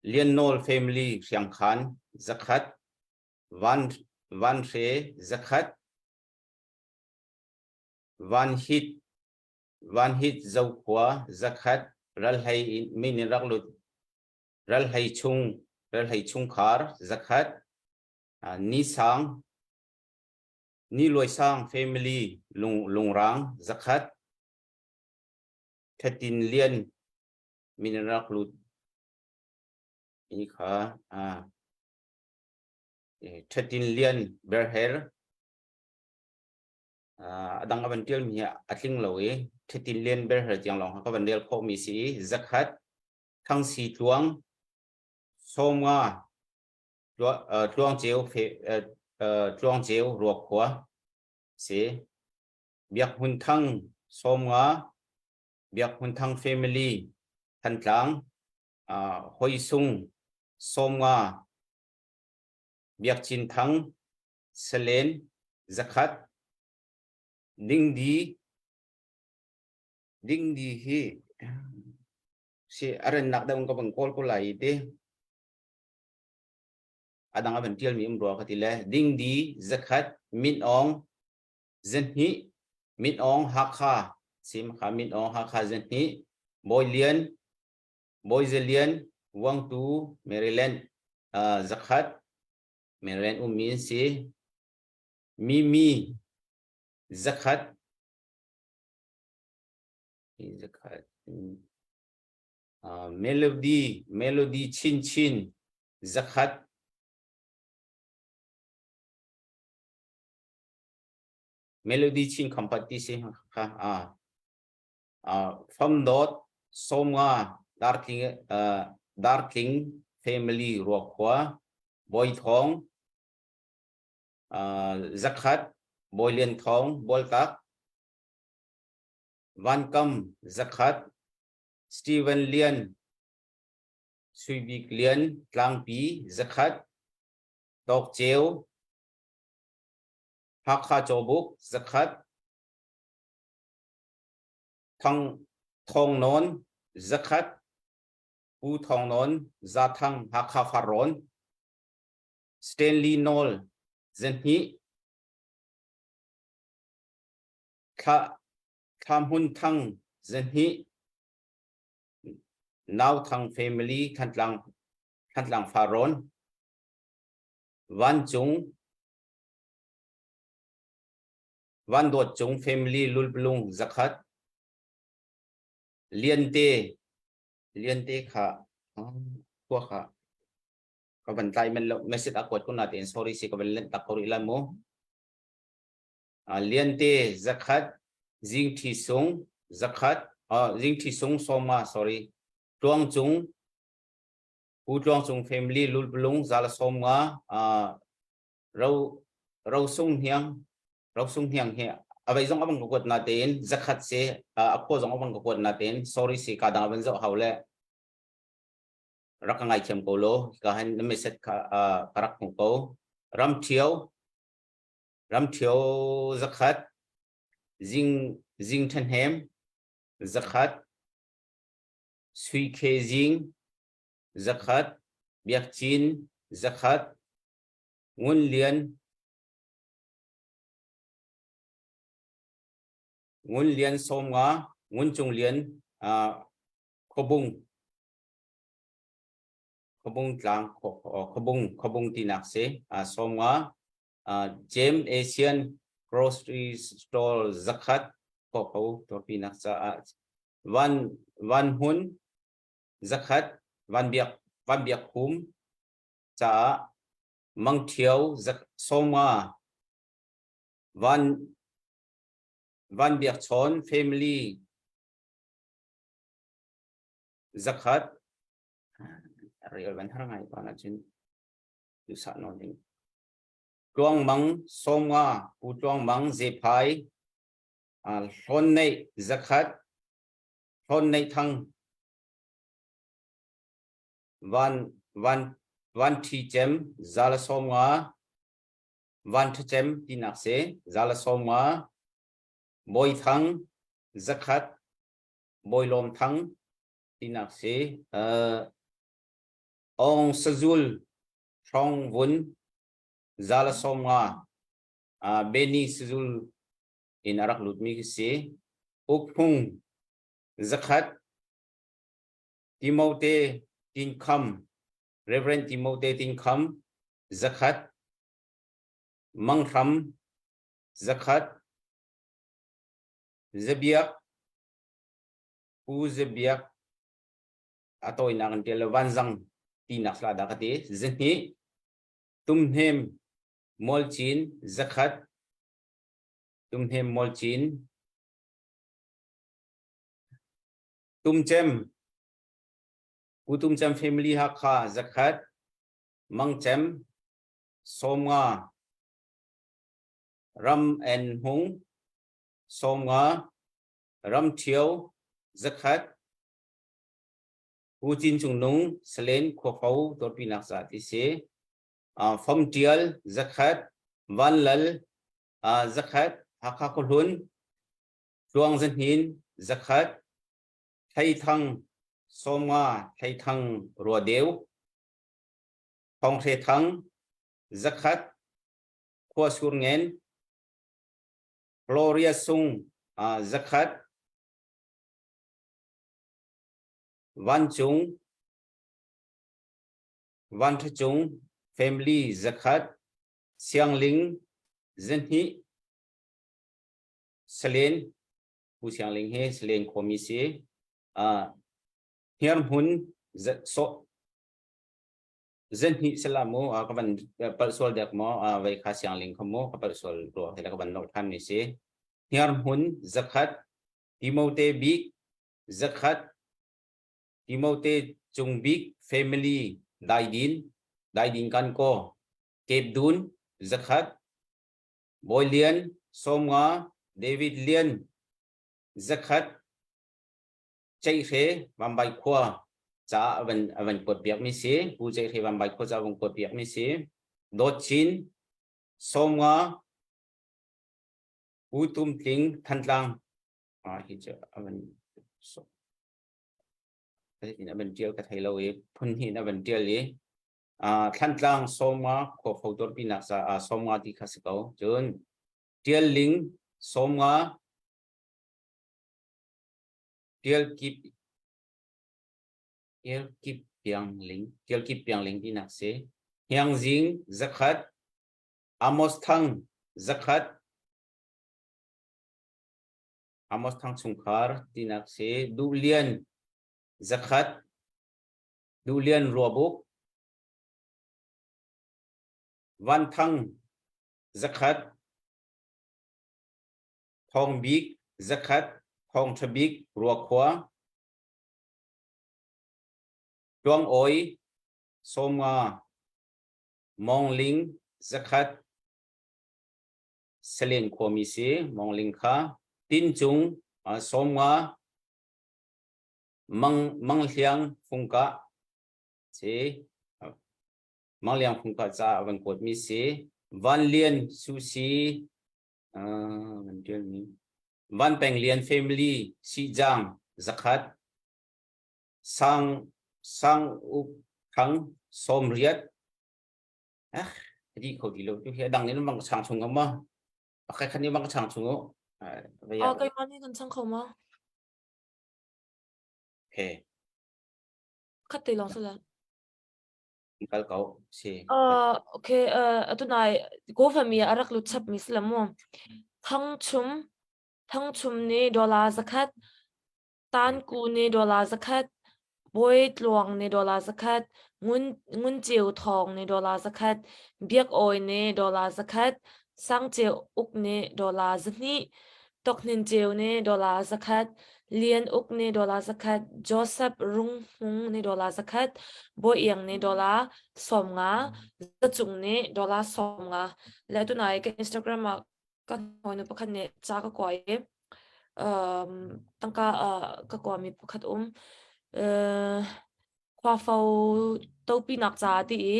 Lian Nawl family Hriangkhan zakhat Van Van Hre zakhat Van Hit Van Hit Zokhua zakhat Ralhlei min in rak lut Ralhlei chung Ralhlei chungkhar zakhat Ni Sang Ni Luai Sang family lung lungrang zakhat Thatin Lian min in rak lut i kha Thatin Lian Berher a dang a van tial mi hi a tling lo i Thatin Lian Berher tiang lawng ka van rel khawh mi si i zakhat Thang Si Tluang 50 Tluang Ceu Tluang Ceu Ruakhua si Biak Hmun Thang 50 Biak Hmun Thang family Thantlang Hoi Sung 50 Biak Cin Thang Salen zakhat Dingdi Dingdi hi si a rennak deuh ka bang kawl ko lai ti adang a van tial mi um rua ka ti le Dingdi zakhat Min Aung 200 Min Aung Hakha sim kha Min Aung Hakha 200 Bawi Lian Bawi Zalian Wangtu Maryland zakhat Maryland ummi an si. Mimi zakhat zakhat uh, Melody Melody Chin Chin zakhat Melody Chin Khampat ti si kha a uh, Fam Dot 50 Dartling uh, Dartling Family Ruakhua Bawi Thawng zakhat Bawi Lian Thawng Bualtak Van Kam zakhat Steven Lian Sui Bik Lian Tlangpi zakhat Tawk Ceu Hakha Cawbuk zakhat Thang Thawng Nawn zakhat Pu Thawng Nawn Zathang Hakha Farrawn Stanley Nawl 200 Thla Thla Hmun Thang 200 Nau Thang Family Thantlang Thantlang Farrawn Vancung Van Dawt Cung Family Lulplung zakhat Liante Liante kha khua kha ka van tlai men lo message a kuat ko na tein sorry si ka van lent tak ko rih lai mu Liante zakhat Zing Thi Sung zakhat Zing Thi Sung soma sorry Tluang Cung Pu Tluang Cung family Lulplung zala 50 ro ro sung hniang ro sung hniang hi avei zong abang ka kuat na tein zakhat si a khua zong abang ka kuat na tein sorry si ka dang avan zoh hau le rak ka ngaithiam ko lo ka han na message ka ka rak hmu ko ram thio ram thio zakhat zing zing thanhem zakhat sui khe zing zakhat biak cin. Zakhat, Ngun Lian, Ngun Lian 50, Ngun Cung Lian, Khuabung, Khuabung tlang, Khuabung, Khuabung tinak si, 50, James Asian Grocery Store zakhat, Khuapho tuarpinak caah Van Van Hmun zakhat, Van Biak Van Biak Hum caah Mang Ṭhio 50, Van Van Biak Chawn family zakhat, rel van har ngai pa na cun duhsah nawn ding. Tluang Mang 50, Pu Tluang Mang Zephai, Hlawn Neih zakhat, Hlawn Neih Thang, Van Van Van Ṭhi Cem zala 50, Van Ṭha Cem tinak si zala 50, Bawi Thang zakhat, Bawi Lawm Thang tinak si. Aung Sazul Hrawng Vun zala 50, Benny Sazul in a rak lutmi khi si. Uk Hmung zakhat, Timote Tin Kham, Reverend Timote Tin Kham zakhat, Mang Hram zakhat, Zabiak Pu Zabiak a tawinak in tial Vanzang tinak sla dah ka ti 2 Tumhnem Mualcin zakhat Tumhnem Mualcin Tumcem Pu Tumcem family Hakha zakhat Mangcem 50 Ram En Hmung 50 Ram Ṭhio zakhat Pu Cin Cung Nung Salen Khuafo Dawtpinak ca ti si. Fom Ṭial zakhat Van Lal zakhat Hakha Khuahlun Tluang Zahnin zakhat Thlei Thang 50 Thlei Thang Ruadeu Thawng Hre Thang zakhat Khua Sur Ngen Gloria Sung zakhat Vancung Vanṭhacung family zakhat Siangling 2 Salen Pu Siangling hi Salen khuami si. Uh, Hniarhmun so 2 sala mu ka van palh sual dek mo vei kha Siangling kha mu ka palh sual ruah ka van nolh than mi si. Hniarhmun zakhat Timote bik zakhat Timote Cung Bik family Daidin Daidin kan ko Kep Dun zakhat Bawi Lian 50 David Lian zakhat Ceihre Vambai khua ca avan avan kuat piak mi si Pu Ceihre Vambai khua ca avan kuat piak mi si Dawt Chin 50 Pu Tum Tling Thantlang ah hi cu avan so in avan tial ka thei lo i phun hi in avan tial i Thlantlang 50 Khuafo dawrpinak caah 50 ti kha si ko. Cun Tial Ling 50 Tial Kip Tial Kip Piang Ling Tial Kip Piang Ling tinak si. Hniang Zing zakhat Amos Thang zakhat Amos Thang chungkhar tinak si. Duh Lian zakhat Duh Lian Ruabuk Van Thang zakhat Thawng Bik zakhat Thawng Ṭha Bik Ruakhua Tluang Awi 50 Mawng Ling zakhat Salen khuami si Mawng Ling kha Tin Cung 50 Mang Mang Hliang Fungkah si Mang Liang Fungkah caah van kuatmi si Van Lian Susi van tialmi Van Peng Lian family Sihjang zakhat Sang Sang Uk Thang 80. Ah, di kho ti lo tu hi dang in bang chang chung ma. Pakhat khan ni bang chang chung u. Ah, keimah nih kan chang kho ma? Okay. Khat te lawng sala. Kal ko si. Uh, okay, uh, atu nai GoFundMe a rak lut chap mi sila mu. Thang chum, thang chum ni dollar zakhat, Tan Ku nih dollar zakhat, Bawi Tluang nih dollar zakhat, Ngun, Ngun Ceu Thawng nih dollar zakhat, Biak Awi nih dollar zakhat, Sang Ceu Uk nih dollar 200, Tok Hnin Ceu nih dollar zakhat, Lian Uk nih dollar zakhat, Joseph Rung Hmung nih dollar zakhat, Bawi Iang nih dollar 50, Zacung nih dollar 50. Le tunai ka Instagram ah kan hawinu pakhat nih ca ka kua i um, tangka uh, ka kuami pakhat um uh, khuafo topinak ca ti i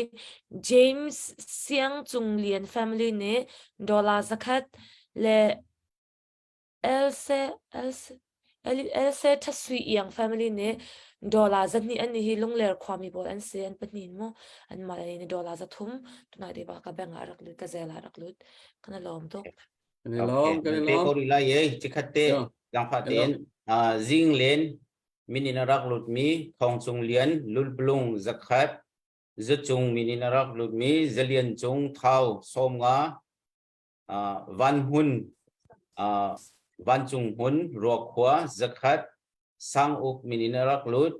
James Siang Cung Lian family nih dollar zakhat le Else Else Else Thasui Iang family nih dollar zahnih an hi Lungler khuami pawl an si an pahnih mu an mah le nih dollar 300 tunai te ba ka bank ah rak lut ka zel ah rak lut kan lawm tuk Kan i lawm kan i Te lawm. ko rih lai ye chikhat te langfa tein zing len min in a rak lut mi Thong Cung Lian Lulplung zakhat Zucung min in a rak lut mi Zalian Cung Thau 50 Van Hmun Vancung Hmun Ruakhua zakhat Sang Uk min in a rak lut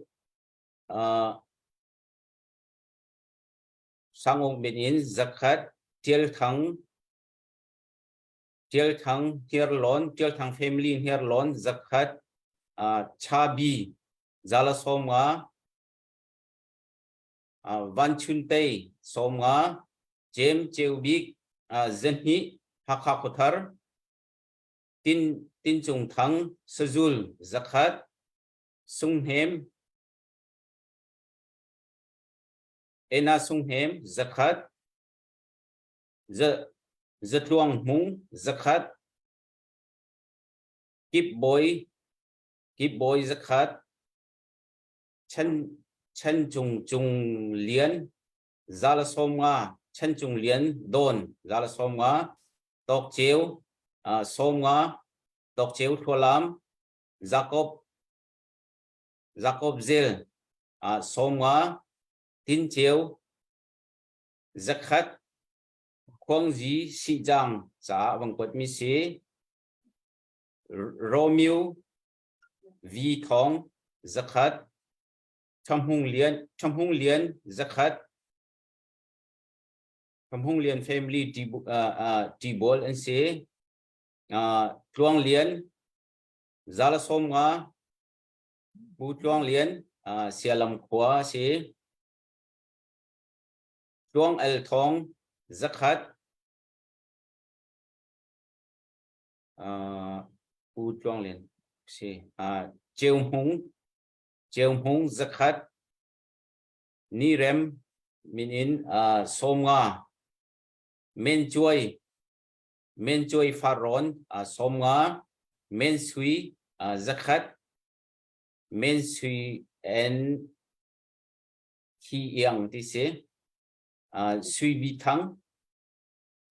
Sang Uk min in zakhat Tial Thang Tial Thang Hniarlawn Tial Thang family Hniarlawn zakhat Chabi Zala 50 Van Chun Tei 50 Jem Ceu Bik 200 Hakha Khuathar Tin Tin Cung Thang Sazul zakhat Sunghnem Ena Sunghnem zakhat Zatluang Hmung zakhat Kip Bawi Kip Bawi zakhat Chan Chan Cung Cung Lian Zala 50 Chan Cung Lian Dawn Zala 50 Tawk Ceu 50 Tawk Ceu Thlualam Jacob Jacob Zel 50 Tin Ceu zakhat Khuangzi Sihcang caah vang kuatmi si Romeo V Thawng zakhat Ṭhahmung Lian Ṭhahmung Lian zakhat Ṭhahmung Lian family ṭibawl an si Tluang Lian Zala 50 Pu Tluang Lian Sialam khua si Tluang El Thawng zakhat Pu Tluang Lian si Ceu Hmung Ceu Hmung zakhat Ni Rem min in 50 Men Cuai Men Cuai Farrawn 50 Men Sui zakhat Men Sui and Hi Iang ti si Sui Bik Thang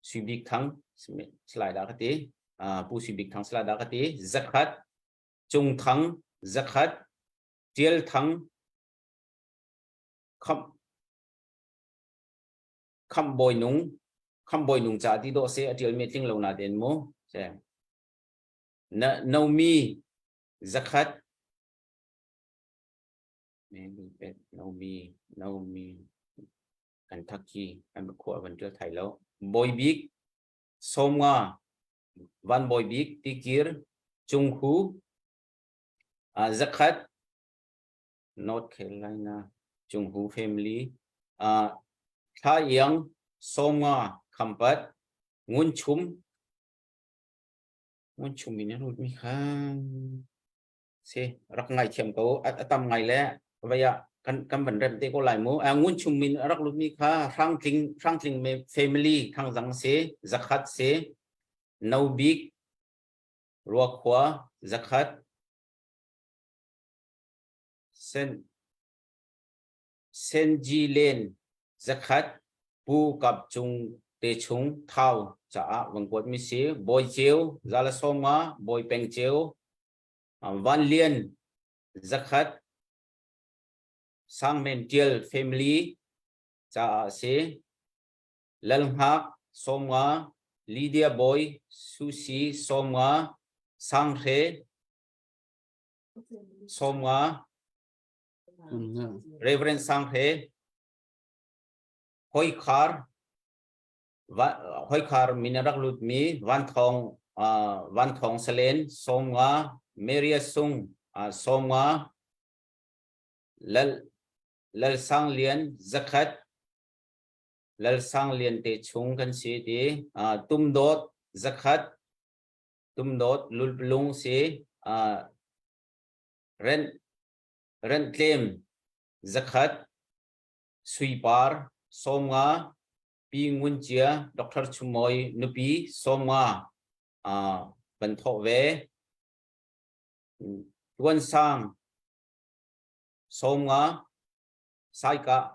Sui Bik Thang salai dah ka ti Pu Sui Bik Thang salai dah ka ti zakhat Cung Thang zakhat Tial Thang Khamh Khamh Bawi Nung Khamh Bawi Nung ca ti dawh se a tial mi tling lo na den mu se na Nomi zakhat Naomi Naomi Kentucky an khua van ṭial thai lo. Bawi Bik 50 Van Bawi Bik Tikir Cung Hu zakhat North Carolina Cung Hu family Thla Iang 50 Khampat Ngun Chum Ngun Chum in an mi kha si rak ngaithiam ko a tam ngai le vai ah kan kan van rem te ko lai mu ngun chum min rak lut mi kha hrangtling hrangtling me family thangzang si zakhat si no bik ruakhua zakhat sen senji len zakhat. Pu Kap Cung te chung Thau caah van kuat mi si. Bawi Ceu Zala Sawmnga, Bawi Peng Ceu, Van Lian Zakhat, Sang Men Tial family caah si. Lal Hngak Sawmnga, Lydia Bawi Susi Sawmnga, Sang Hre Sawmnga, Reverend Sang Hre, Hoikhar Hoikhar min a rak lutmi Van Thawng Van Thawng Salen Sawmnga, Maria Sung Sawmnga, Lal Lal Sang Lian Zakhat, Lal Sang Lian te chung kan si ti Tum Dawt Zakhat, Tum Dawt Lulpalung si Rent Rent Tlem Zakhat, Suipar 50 Pi Ngun Cia Dr. Chumoi nupi 50 van thawh ve. Tuan Sang 50 Saikah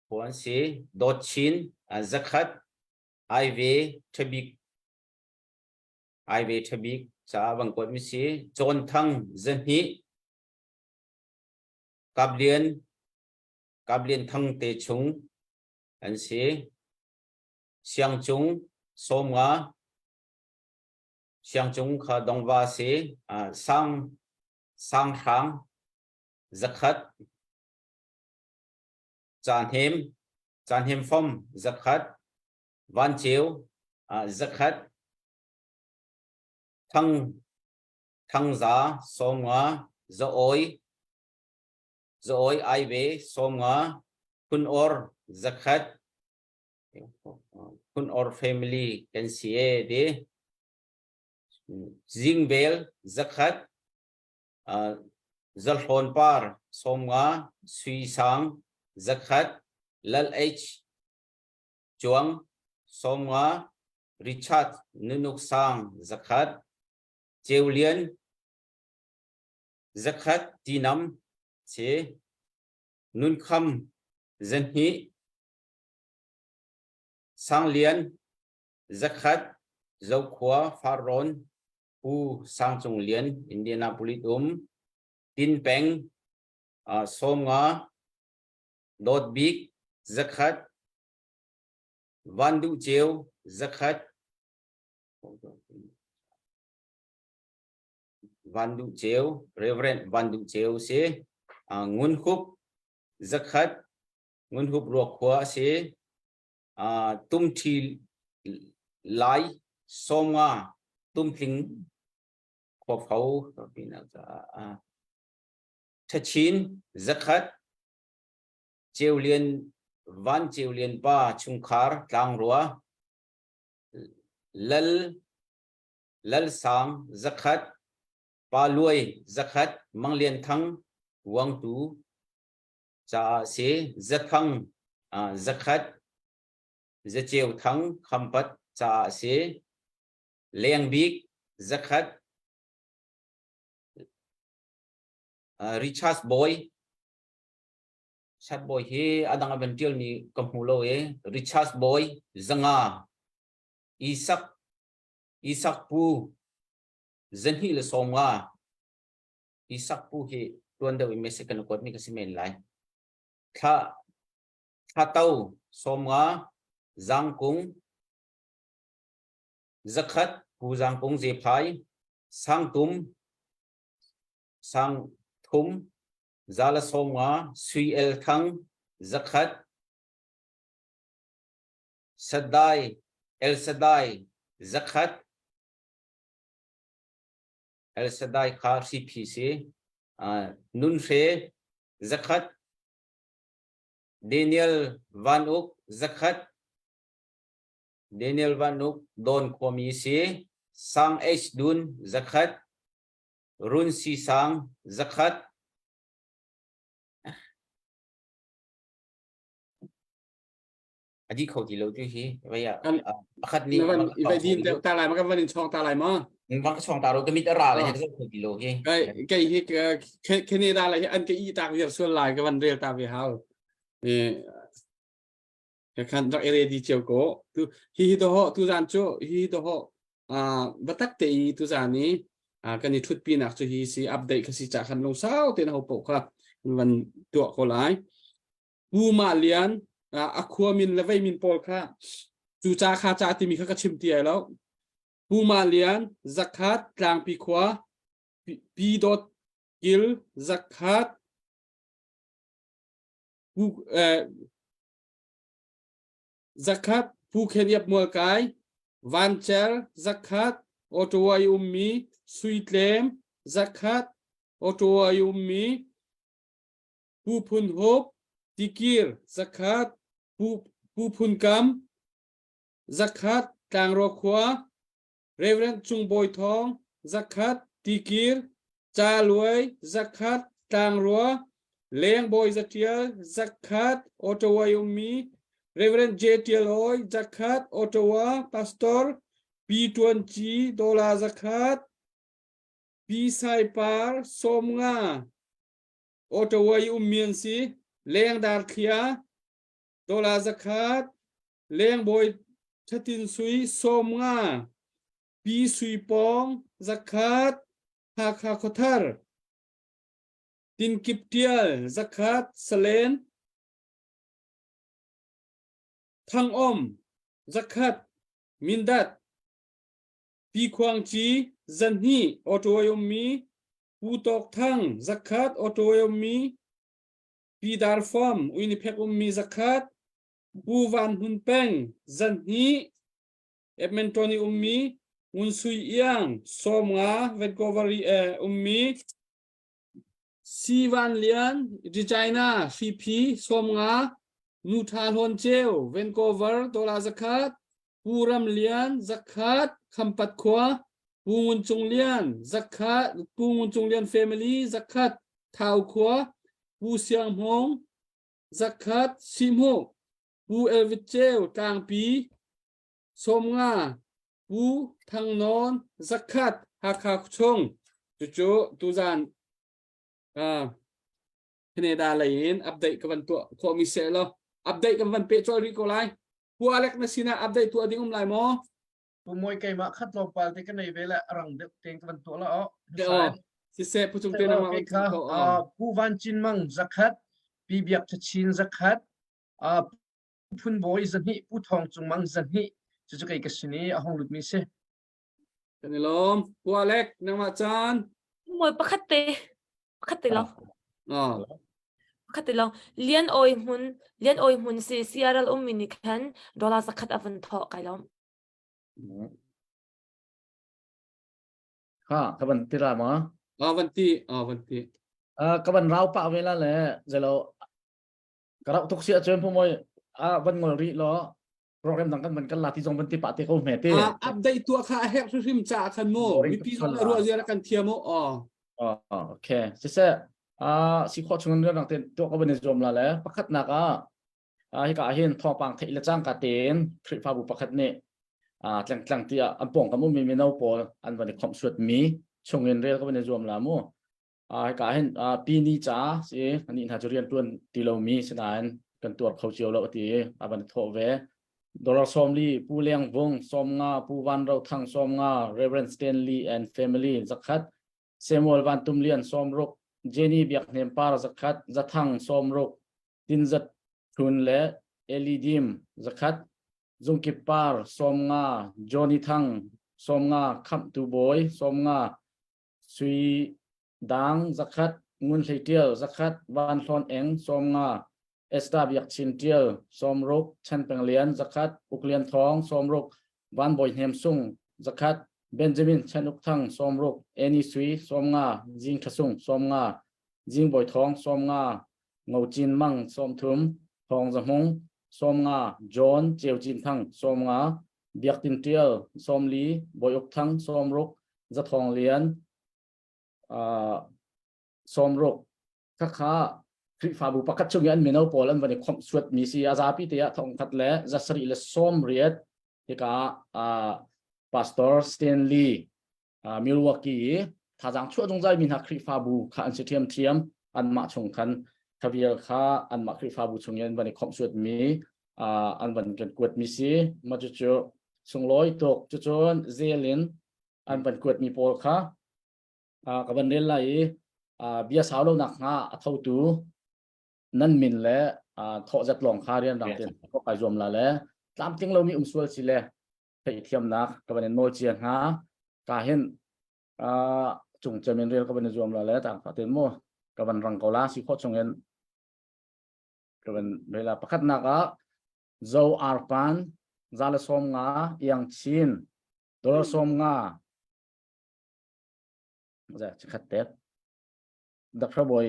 phu an si. Dawt Chin zakhat Aive Ṭhabik Aive Ṭhabik caah van kuat mi si. Cawn Thang zahnih Kap Lian Kap Lian Thang te chung an si. Siang Cung 50 Siang Cung kha Dongva si. Sang Sang Hrang zakhat Ca Hnem Ca Hnem Fom zakhat Van Ceu zakhat Thang Thang Za 50 Za Awi Za Awi Ai Ve 50 Phun Or zakhat Phun Or family kan si e ti Zing Bel zakhat Zalhlawn Par 50 Sui Sang zakhat Lal H Cuang 50 Richard Nunuk Sang zakhat Ceu Lian zakhat Tinam si Nun Kham zahnih Sang Lian zakhat Zokhua Farrawn Pu Sang Cung Lian Indianapolis um Tin Peng 50 Dawt Bik zakhat Van Duh Ceu zakhat Van Duh Ceu Reverend Van Duh Ceu si Ngun Hup zakhat Ngun Hup Ruakhua si Tum Ṭhi Lai 50 Tumtling Khuafo Ṭhachin zakhat Ceu Lian Van Ceu Lian pa chungkhar Tlangrua Lal Lal Sang zakhat Pa Luai zakhat Mang Lian Thang Wangtu caah si Zathang zakhat Zaceu Thang Khampat caah si Leng Bik zakhat Richard Boy Richard Boy hi adang a van tialmi ka hmu lo i Richard Boy zanga Isak Isak Pu 250 Isak Pu hi tuan deuh in message kan kuat mi ka si men lai. Thla thla to 50 Zangkung zakhat Pu Zangkung Zephai Sangtum Sang thum Zala 50 Sui El Thang zakhat Sadai El Sadai zakhat El Shaddai kha hriphi si. Nun Hre zakhat Daniel Van Uk zakhat Daniel Van Uk Don khuami si. Sang H Dun zakhat Run Si Sang zakhat a di kho ti lo tu hi vai ah pakhat nih na van i vai din deuh ta lai ma kan van in chong ta lai ma van ka chong ta ro ka mit a ra le ka kho ti lo hi kai kai hi Canada lai hi an ka i tak viar sual lai ka van rel ta ve hau e. Khan rak i ready cio ko. Tu hi hi doho tu zan cu hi hi doho batak te i tu zan i kan i thut pinak cu hi si update kha si cha khan lung sau te na ho po kha van tuah ko lai. Pu Ma Lian a khua min le vei min pawl kha cu ca kha ca timi kha ka chim ti ai lo. Pu Ma Lian zakhat tlangpi khua Pi dot kil zakhat Pu zakhat Pu Khen Iap Mual Kai Van Cer zakhat Ottawa i ummi Sui Tlem zakhat Ottawa i ummi Pu Phun Hup Tikir zakhat Pu Pu Phun Kam zakhat Tlangro khua Reverend Cung Bawi Thawng zakhat Tikir Ca Luai zakhat Tlangrua Leng Bawi Zatial zakhat Ottawa i ummi Reverend J Tial Awi zakhat Ottawa Pastor P Tuan Ci Dola zakhat P Sai Par Sawmnga Ottawa i ummi an si Leng Dar Thlia Dola zakhat Lengbawi Thatin Sui 50, Pi Sui Pawng zakhat, Hakha Khuathar, Tinkip Tial zakhat, Salen, Thangom zakhat, Mindat, Pi Khuang Ci zanhnih Ottawa ummi, Pu Tawk Thang zakhat Ottawa ummi, Pi Dar Fom Winnipeg ummi zakhat, Pu Van Hmun Peng zanhnih Edmonton i ummi Ngun Sui Iang 50 Vancouver i ummi Si Van Lian Regina Hriphi 50 Nu Tha Hlawn Ceu Vancouver dollar zakhat Pu Ram Lian zakhat Khampat khua Pu Ngun Cung Lian zakhat Pu Ngun Cung Lian family zakhat Thau khua Pu Siang Hmung Zakhat Sihmuh, Pu Elvit Ceu Tlangpi, 50, Pu Thang Nawn Zakhat Hakha khuachung. Cucu tuzan uh, Canada lei in update ka van tuah khawhmi seh law update kan van peh colh rih ko lai. Pu Alec na sinah update tuah ding um lai maw? Pu Mawi keimah khat tlawmpal te ka nei ve le rang deuh tein ka van tuah la o. Siseh pu cung te nangmah van kha Pu Van Cin Mang zakhat, Pi Biak Tha Chin zakhat, Phun Bawi zahnih, Pu Thawng Cung Mang zahnih, cucu kei ka sin i a hong lut mi si. Kan i lawm. Pu Alec, nangmah caan. Mawi pakhat te, pakhat te long. Pakhat te long. Lian Oi Hmun, Lian Oi Hmun si CRL ummi nih khan dollar zakhat a van thawh kai lawm. Ha, ka van ti ra ma? Ah, van ti, ah, van ti. Ah, ka van rau pa ve la le zelo ka rau tuk si ahcun pu moi ah van ngol rih law program dang kan van kan la ti zong van ti pa te ko hme te. Ah, update tuah kha a herh hrimhrim ca khan mu. Mipi zong a ruah zia kan thiam o. Oh, okay. Siseh, ah si khawh chung in rang te tuah ka van i zuam la le pakhat nak ah hika ah hin thawngpang theih le cangka tein Khrihfabu pakhat nih tlengtlang tiah an pawngkam ummi mino pawl an van i khawmh suatmi chungin rel ka van i zuam la mu. Hika ah hin pini ca si ani hna cu rian tuan ti lomi sinain kan tuar kho cio lo ti a van thawh ve. Dollar 40 Pu Leng Vung 50 Pu Van Ro Thang 50 Reverend Stanley and family zakhat Samuel Van Tum Lian 60 Jenny Biak Hnem Par zakhat Zathang 60 Tinzat Htun le Eli Dim zakhat, Zungkip Par 50, Johnny Thang 50, Khamhtu Bawi 50, Sui Dang zakhat, Ngun Hlei Tial zakhat, Van Hlawn Eng 50, Esther Biak Chin Tial 60, Chan Peng Lian zakhat, Uk Lian Thawng 60, Van Bawi Hnem Sung zakhat, Benjamin Chan Uk Thang 60, Annie Sui 50, Zing Tha Sung 50, Zing Bawi Thawng 50, Ngo Cin Mang 30, Thawng Za Hmung 50, John Ceu Cin Thang 50, Biak Tin Tial 40, Bawi Uk Thang 60, Za Thawng Lian 60. Khakha Khrihfabu pakhat chung i an mino pawl an van i khawmh suat mi si a zapi te ah thong khat le za sarih le sawm riat hika Pastor Stanley Milwaukee i thazaang chuah zungzal mi hna Khrihfabu kha an si ṭhiamṭhiam anmah chung khan thavial kha anmah Khrihfabu chung in van i khawmhsuat mi. an van kan kuat mi si ma cu cu sunglawi tuk cucun zel in an van kuat mi pawl kha ka van rel lai i bia sau lo nak hnga a thotu nan min le thawh zat lawng kha rian rang ten ko kai zuam la le tlamtling lomi um sual si le theihthiamnak ka van in nawl cia hna ka hin cung cem in rel ka van i zuam la le tang fa ten mu ka van rang ko la si khawh chung in ka van rel la pakhatnak ah zo arpan zala som nga iang chin dollar som nga za chikhat te Dr. Boy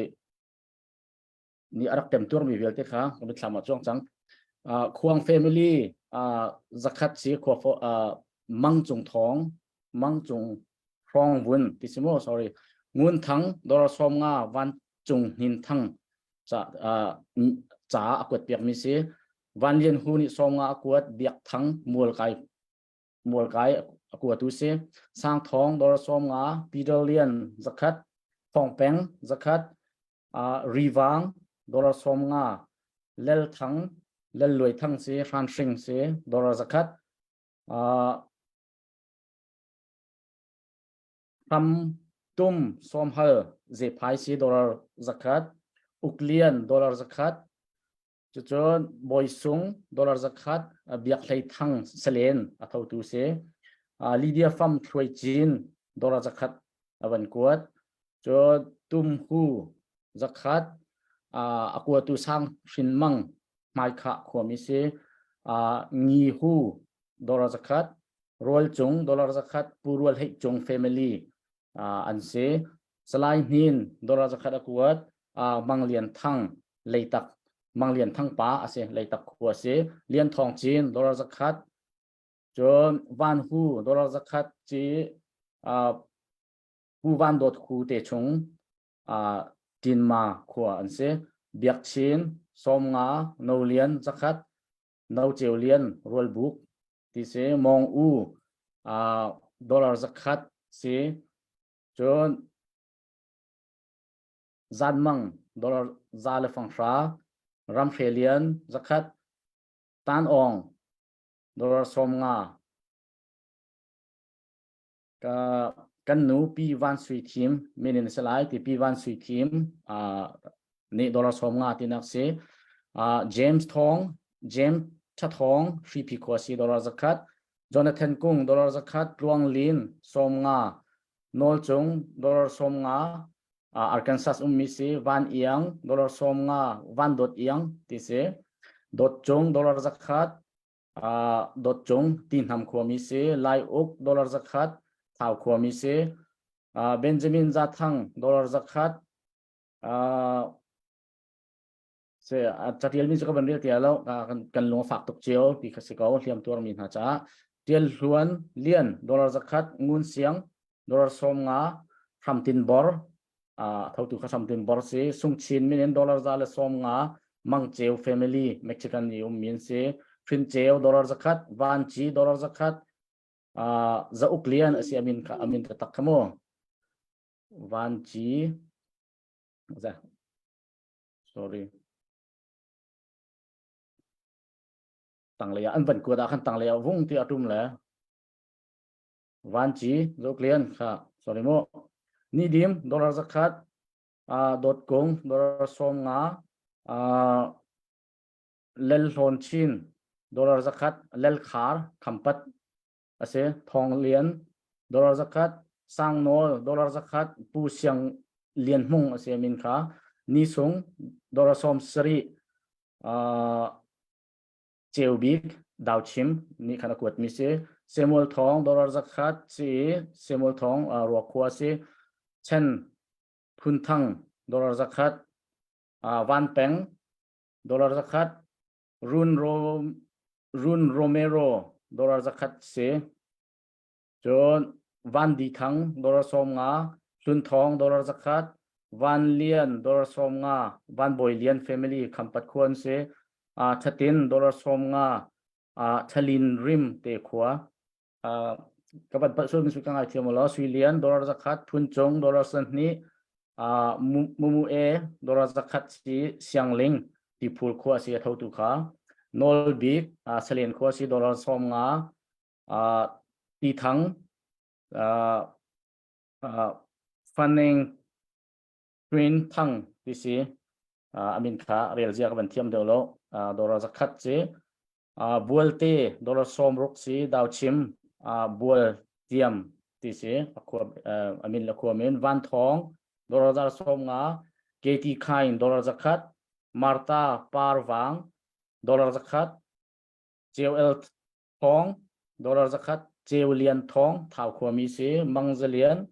nih a rak temtuarmi vialte kha ka mitthlam ah cuang cang. Khuang family zakhat si khua Mang Cung Thawng, Mang Cung Hrawng Vun ti si mu sorry Ngun Thang dollar som nga Van Cung Hnin Thang ca ca a kuat piak mi si Van Lian Hu nih som nga a kuat Biak Thang Mual Kai Mual Kai a kuatu si Sang Thawng dollar som nga Peter Lian zakhat Thawng Peng zakhat Rivang dollar 50 Lel Thang Lel Luai Thang si Hran Hring si dollar zakhat Hram Tum Sawmhal Zephai si dollar zakhat Uklian dollar zakhat cucun Bawi Sung dollar zakhat Biak Hlei Thang Salen a thotu si Lydia Fam Thluai Cin dollar zakhat a van kuat Cun Tumhu zakhat a kuatu Sang Hrin Mang hmaikhah khuami si. Ngihu dollar zakhat, Rual Cung dollar zakhat, Pu Rual Heih Cung family an si. Salai Hnin dollar zakhat a kuat. Mang Lian Thang Leitak Mang Lian Thang pa a si Leitak khua a si. Lian Thawng Cin dollar zakhat. Cun Van Hu dollar zakhat ci Pu Van Dawt Hu te chung Tinma khua an si. Biak Chin, Sawmnga, No Lian zakhat, No Ceu Lian, Rualbuk ti si. Mong U dollar zakhat si. Cun Zanmang dollar za le fang hra, Ramhre Lian zakhat, Tan Awng dollar 50 ka kan nu Pi Van Sui Thim min in si lai ti Pi Van Sui Thim nih dollar 50 tinak si James Thong James Thathong Hripi khua si dollar zakhat Jonathan Kung dollar zakhat Tluang Lin 50 Nawl Cung dollar 50 Arkansas ummi si Van Iang dollar 50 Van Dawt Iang ti si Dawt Cung dollar zakhat Dawt Cung Tihnam khuami si, Lai Uk dollar zakhat, Thau khuami si, Benjamin Zathang dollar zakhat, se catial mi cu ka van rel tia lo kan lung a fak tuk cio ti kha si ko hliam tuar mi hna caah tial hluan lian dollar zakhat ngun siang dollar 50 hramtin bor thotu kha samtin bor si sungchin min in dollar za le 50 mangcheu family mexican i um min si hrinceu dollar zakhat vanchi dollar zakhat za uk lian asi amin kha amin ta tak khamu vanchi za sorry tanglei an van kuat ah khan tanglei ah vung ti atum le Vanci Zoklian kha sorry mu ni dim dollar zakhat dot kung dollar 50 lel hlawn chin dollar zakhat lel khar khampat ase thong lian dollar zakhat sang nawl dollar zakhat pu siang lian hmung ase min kha ni sung dollar 70 Ceubik Dauchim nih khan a kuatmi si. Samuel Thawng dollar zakhat si Samuel Thawng Ruakhua si. Chen Phun Thang dollar zakhat Van Peng dollar zakhat Run Run Romero dollar zakhat si. Cun Van Di Thang dollar 50, Hlun Thawng dollar zakhat, Van Lian dollar 50, Van Bawi Lian family Khampat khua an si. Uh, Thatin dollar 50, uh, Thalin Rim te khua. Uh, ka van palh sual min ka ngai thiam lo Sui Lian dollar zakhat, Phun Cung dollar 20, uh, Mumu E dollar zakhat si Siangling tiphul khua si a thotu kha. Nawl Bik Salen khua si dollar 50 Ti Thang Fanning Queen Thang ti si amin kha rel zia ka van thiam deuh lo dollar 100 si Bualte dollar 60 si Dauchim Bual Tiam ti si amin le khua min Van Thawng dollar 50 KT Khain dollar 100 Martha Parvang dollar 100 Ceu El Thawng dollar 100 Ceu Lian Thawng Thau khuami si Mang Za Lian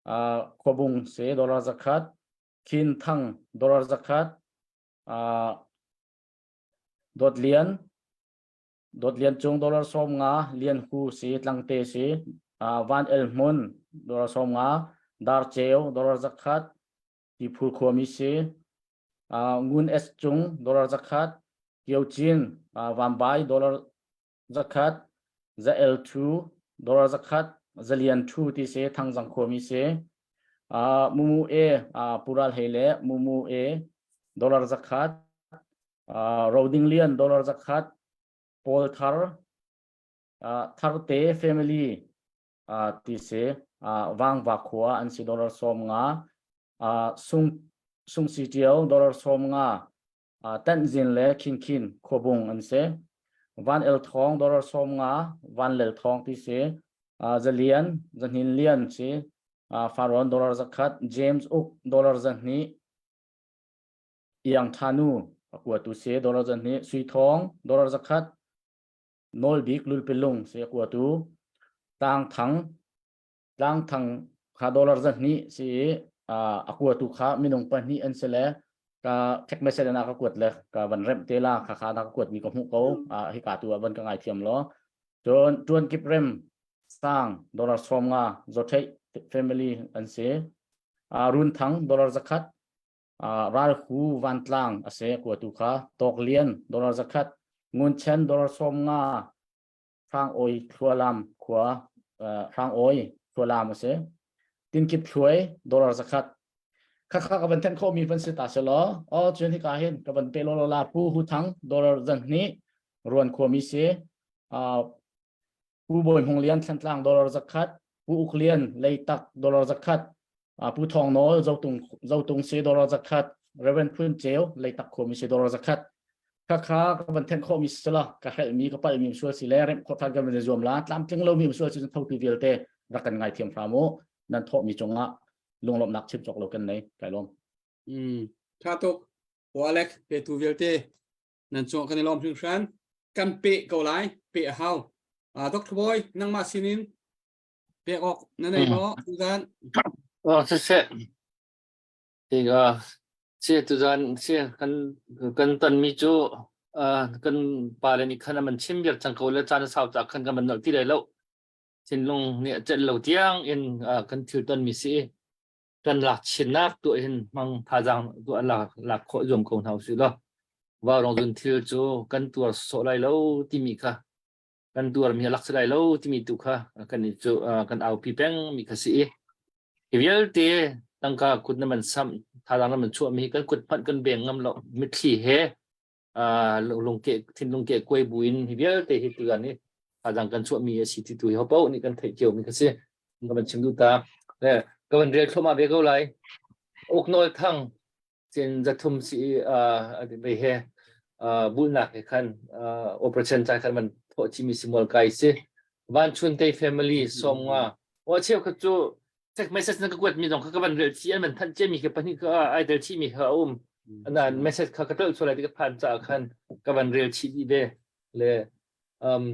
Khuabung si dollar 100 Khin Thang dollar 100 Dawt Lian Dawt Lian Cung dollar 50 Lian Hu si Tlangte si Van El Hmun dollar 50 Dar Ceu dollar 100 Tiphul khuami si Ngun S Cung dollar 100 Kio Cin Vanbai dollar 100 Za El Thu dollar 100 Zalian Thu ti si Thangzang khuami si Mumu E Pural Hei le Mumu E dollar 100 Roding Lian dollar 100 Paul Thar Tharte family ti si Vangva khua an si dollar 50 Sung Sung Si Tiao dollar 50 Tanzin le Khin Khin khuabung an si. Van El Thawng dollar 50 Van Lel Thawng ti si. Zalian Zahnin Lian si. Faron dollar 100 James Uk dollar 200 Iang Thanu a kuatu si dollar 200 Sui Thawng dollar 100 Nawl Bik Lulpilung si a kuatu Tlang Thang Tlang Thang kha dollar 200 si i a kuatu kha minung pahnih an si le ka text message na ka kuat le ka van remh te la kha kha na ka kuat mi ka hmuh ko hi ka tu ah van ka ngai thiam lo cun tuan kip rem sang dollar 50 zothei family an si run thang dollar 100 ral hu van tlang a si kuatu kha tok lian dollar 100 ngun chen dollar 50 hrang oi thlualam khua hrang oi thlualam a si tinkip thluai dollar 100 kha kha ka van then kho mi van si ta se law o cun hika hin ka van pe lo la pu hu thang dollar 200 ruan khua mi si Pu Bawi Hmung Lian Thlantlang dollar 100 Pu Uk Lian Leitak dollar 100 Pu Thawng Nawl Zotung Zotung si dollar 100 Reverend Phun Ceu Leitak khuami si dollar 100 khakha ka van thenh khawhmi si la ka hrelhmi ka palhmi sual si le remh khawh than kan van zuam la tlamtling lomi sual si thotu vialte rak kan ngaithiam hram u nan thawhmi cungah lunglawmhnak chim cawk lo kan nei kai lawm Mm. Tha tuk. Walek petu vialte nan cung kan i lawm hringhran. Kan pe ko lai, pe a hau. Uh, Dr. Boy, nangmah sinin pek awk na nei maw tuzan? Oh, siseh. Tiga si tuzan si kan kan tonmi cu kan pale nih khan an chim viar cang ko le caan a sau ca khan kan van nolh ti lai lo. Thinlung nih a celh lo tiang in kan thil tonmi si. Kan lak chinnak tuah hin hmang thazaang tuah lak lak khawh zuam ko hna usih law. Vaurawng zun thil cu kan tuar sawh lai lo timi kha kan tuarmi a lak si lai lo timi tu kha kan i cu kan aupi peng mi kha si i hi vialte tangka kut na man samh thazaang na man chuah mi kan kut hmanh kan beng ngam lo mitthli he lungke thinlung ke kuai buin hi vialte hi tuan hi thazaang kan chuah mi a si ti tu hi hopo nih kan theih cio mi kha si ka van chim duh ta le ka van rel thluahmah ve ko lai uknawl thang cin 300 si ve he bulnak he khan operation cai khan man thawh chimi si mual kai si van chun te family 50 o cheu kha cu text message na ka kuat mi zong kha ka van rel chi an man than che mi ke pahnih ka ai tel chi mi kha um nan message kha ka tel chulai ti ka phan cha khan ka van rel chi di ve le um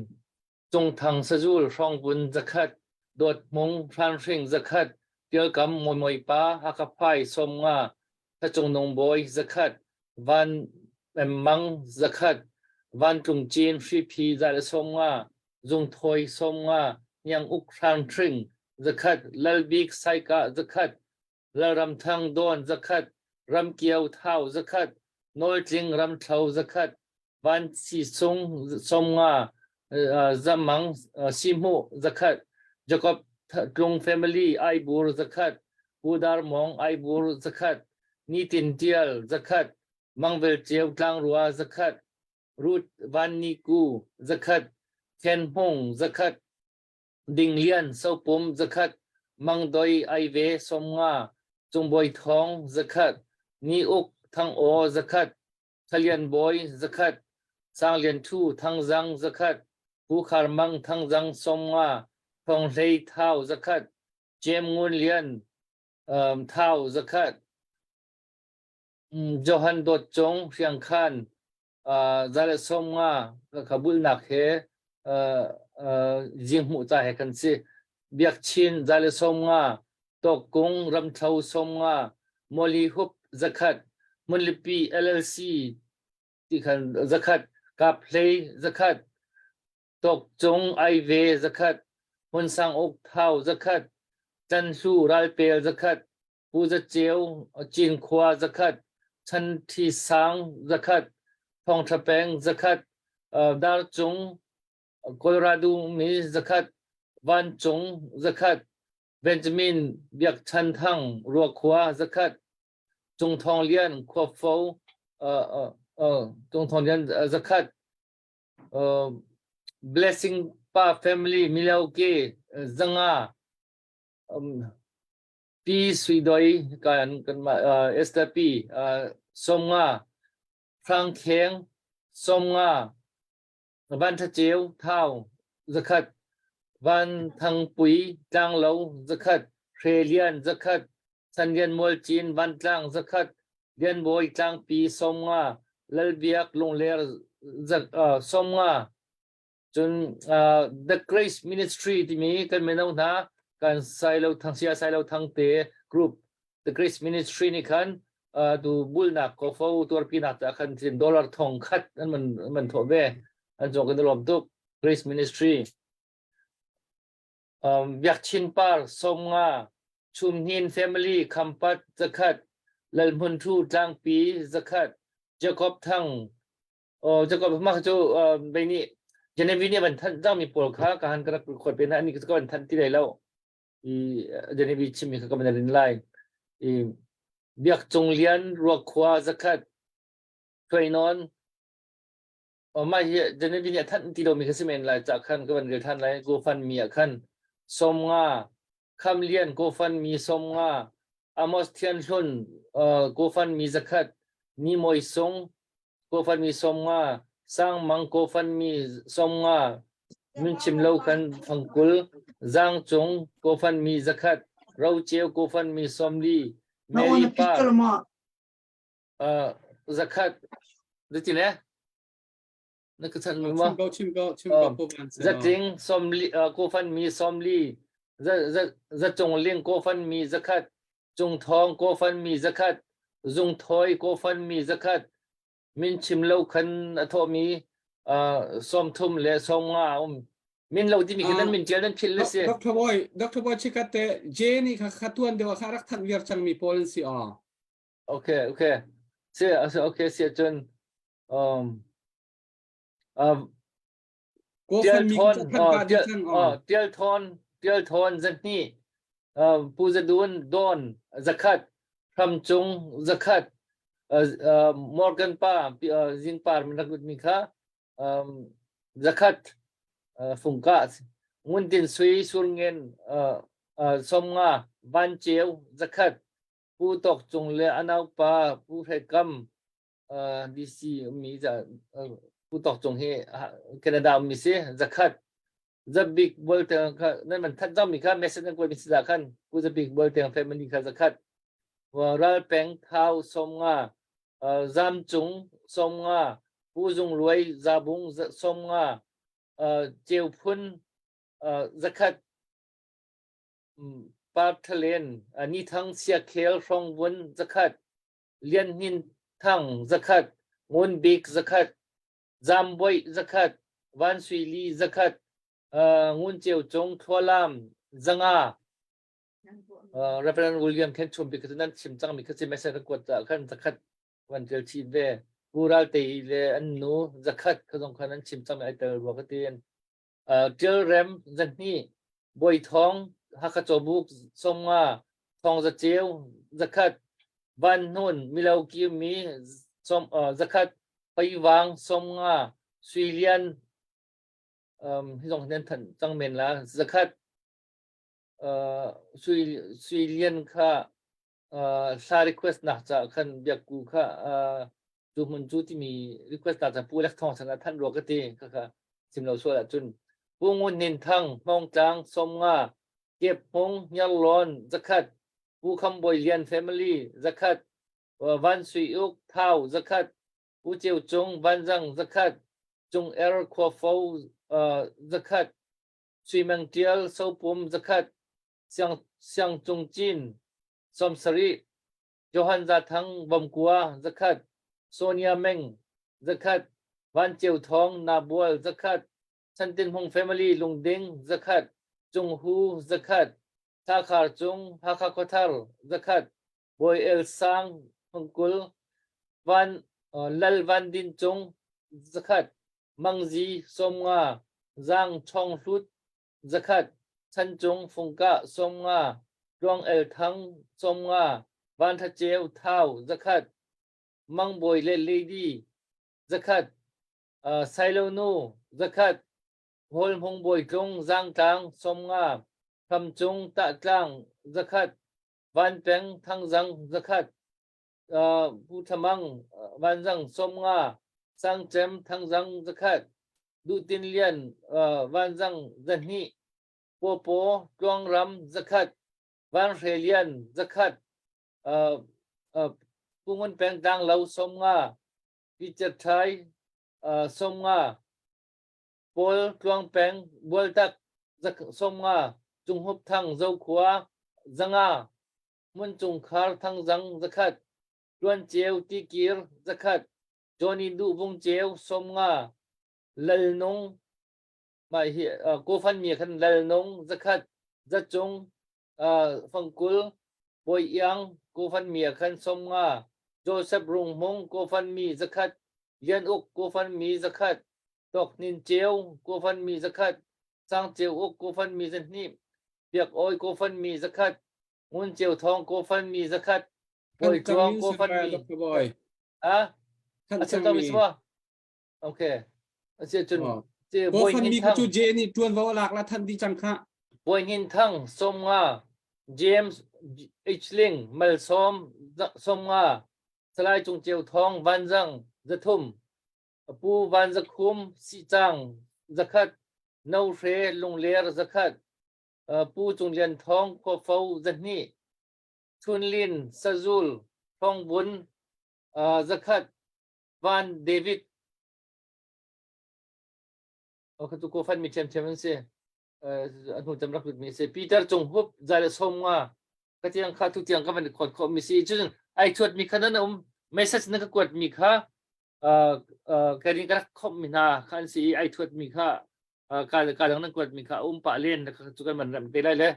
Cungthang sazul hrawngvun 100, Dawt Hmung hranhring 100, Tialkam Mawimoi pa Hakhaphai 50, Thacungnung bawi 100, Van Mang 100, Vantlung Cin Hriphi 150, Zungthawi 50, Hniang Uk Hranhring 100, Lalbik Saikah 100, Lalramthang Dawn 100, Ramkio Thau 100, Nawltling Ramthlo 100, Van Sisung 50, Zamang Sihmuh 100, Jacob Tlung family Aibur 100, Pu Dar Mawng Aibur 100, Nitin Tial 100, Mangvel Ceu Tlangrua 100, Ruth Van Ni Ku zakhat, Khen Hmung zakhat, Ding Lian Sopum zakhat, Mang Doi Ai Ve 50, Cung Bawi Thawng zakhat, Ni Uk Thang Aw zakhat, Thalian Bawi zakhat, Sang Lian Thu Thangzang zakhat, Pu Khar Mang Thangzang 50, Thawng Hlei Thau zakhat, Jem Ngun Lian um, Thau zakhat, Johan Dawt Cung Hriangkhan 150 kha bulnak he zinghmuh ca he kan si. Biakchin 150, Tawkkung Ramthlo 50, Mawli Hup zakhat, Hmunlipi LLC ti khan zakhat, Kaphlei zakhat, Tawkcung Aive zakhat, Hmunsang Uk Thau zakhat, Canhlu Ralpel zakhat, Pu Za Ceu Cinkhua zakhat, Chan Thi Sang zakhat, Thawng Tha Peng zakhat, Darcung Colorado mi zakhat, Vancung zakhat, Benjamin Biak Chan Thang Ruakhua zakhat, Cung Thawng Lian Khuafo Cung Thawng Lian zakhat, Blessing Pa Family Milwaukee 500, Pi Sui Doi kan kanmah Esther Pi 50, Hrang Kheng 50, Van Tha Ceu Thau zakhat, Van Thang Pui Tlanglo zakhat, Hre Lian zakhat, San Lian Mual Cin Vantlang zakhat, Lian Bawi Tlangpi 50, Lal Biak Lungler 50, Cun uh, The Grace Ministry timi kan mino hna kan Sailo Thang Sia Sailo Thang te group The Grace Ministry nih khan uh, tu bulnak kofo tuarpinak ta khan tin dollar thong khat an man man thawh ve an zawng kan lawm tuk Grace Ministry um, Biakchin Par 50 Chumhnin Family Khampat zakhat Lalhmun Thu Tlangpi zakhat Jacob Thang Oh, Jacob mah cu bei nih Genevieve nih van thanh cangmi pawl kha ka han ka rak record pe hna ani ka van thanh ti lai lo. I Genevieve chimmi kha ka van rin lai. I Biak Cung Lian Ruakhua zakhat Thuainon Oh, mah hi Genevieve nih a thanh ti lomi kha si men lai ca khan ka van rel than lai GoFundMe ah khan 50 Kham Lian GoFundMe 50 Amos Thian Hlun GoFundMe zakhat Ni Moi Sung GoFundMe 50, Sang Mang GoFundMe 50, Min chim lo khan fangkul, Zang Cung GoFundMe zakhat, Ro Ceu GoFundMe 40, Mary Pa zakhat. Zeiti le? Na ka chan ma? Chim ko, chim ko, chim ko. Zatling 40 GoFundMe 40, Zacung Ling GoFundMe zakhat, Cung Thawng GoFundMe zakhat, Zung Thawi GoFundMe zakhat, min chim lo khan a thawhmi 30 le 50 um. Min lo timi khi nan min tial nan philh le si. Dr. Boy, Dr. Boy chikat te J nih kha kha tuan deuh kha rak thanh viar cangmi pawl an si aw. Okay, okay. Si, okay, si cun um, um, Tial Thawn, Tial Thawn 200, Pu Za Dun Dawn zakhat, Hram Cung zakhat, Morgan pa Zingpar min rak mi kha zakhat fungka Ngun Tin Sui Surngen 50, Van Ceu zakhat, Pu Tawk Cung le a naupa Pu Hre Kam DC ummi Pu Tawk Cung hi Canada ummi si zakhat Zabik Bualteng kha nan man that zangmi kha message nan kuat mi si khan Pu Zabik Bualteng family kha zakhat Ral Peng Thau 50 Zam Cung 50 Pu Zung Luai Zabung 50 Ceu Phun zakhat Parthalen Ni Thang Siakhel Hrong Vun zakhat Lian Hnin Thang zakhat, Ngun Bik zakhat, Zam Boih zakhat, Van Sui Li zakhat, Ngun Ceu Cung Thlualam 500. Reverend William Khen Chum bik nan chim cangmi kha si message ka kuat caah khan zakhat van tel chih ve. Pu Ral Te le an nu zakhat kha zong khan an chim cangmi ai tel rua ka ti. Ṭial Rem 200, Bawi Thawng Hakha Cawbuk 50, Thawng Za Ceu zakhat, Van Hnun Milo Kirmi 100, Paiwang 50, Sui Lian um, hi zong nan thanh cang men la zakhat uh, Sui Sui Lian kha uh, hla request nak ca khan biakku kha uh, cu hmun cu timi request nak ca pu lek thong chan a thanh rua ka ti kha kha sim lo sual ahcun Pu Ngun Nin Thang Hmawngtlang 50 Kep Hmung Hniarlawn zakhat Pu Kham Bawi Lian family zakhat Van Sui Uk Thau zakhat Pu Ceu Cung Vanzang zakhat Cung Er Khuafo zakhat Sui Meng Tial Sopum zakhat Siang Siang Cung Cin 70 Johan Za Thang Vomkua zakhat Sonia Meng zakhat Van Ceu Thawng Nabual zakhat Chantin Hmung family Lungding zakhat Cung Hu zakhat Thla Khar Cung Hakha Khuathar zakhat Bawi El Sang Hungkul Van Lal Van Din Cung zakhat Mang Zi 50 Zang Chong Hlut zakhat Chan Cung Fungkah 50 Tluang El Thang 50 Van Tha Ceu Thau zakhat Mang Bawi le Lady zakhat Sailo Nu zakhat Hawl Hmung Bawi Tlung Zangtlang 50 Hram Cung Tahtlang zakhat Van Peng Thangzang zakhat Pu Thamang Vanzang 50 Sangcem Thangzang zakhat Duh Tin Lian Vanzang 200 Pawpaw Tluangram zakhat Van Hre Lian zakhat Pu Ngun Peng Tlanglo 50 Pi Cet Thai 50 Paul Tluang Peng Bualtak 50 Cung Hup Thang Zokhua 500 Hmun Cung Khar Thangzang zakhat Tuan Ceu Tikir zakhat Johnny Duh Vung Ceu 50 Lal Nung mah hi GoFundMe khan Lal Nung zakhat Zacung Fangkul Bawi Iang GoFundMe khan 50 Joseph Rung Hmung GoFundMe zakhat Lian Uk GoFundMe zakhat Tawk Hnin Ceu GoFundMe zakhat Sang Ceu Uk GoFundMe 200 Biak Awi GoFundMe zakhat Ngun Ceu Thawng GoFundMe zakhat Bawi Tluang GoFundMe Ah, Thanh a cangmi. si ma? Okay. A si cun GoFundMe kha cu J nih ṭuanvo a lak la thanh dih cang kha. Bawi Hnin Thang 50 James H Ling Malsawm 50 Salai Cung Ceu Thawng Vanzang 300 Pu Van Za Khum Sihcang 100 No Hre Lungler 100 Pu Cung Lian Thawng Khuafo 200 Chun Lin Sazul Thawng Bun 100 Van David Oh tu ko fan mi thiam an si a hnu cem rak lut mi si Peter Cung Hup zale som nga ka tiang kha tu tiang ka van khon kho mi si cun ai thuat mi kha nan um message na ka kuat mi kha ka rin ka rak khom mi hna kha an si i ai thuat mi kha ka ka dang nan kuat mi kha um pa len cu kan man ram te lai le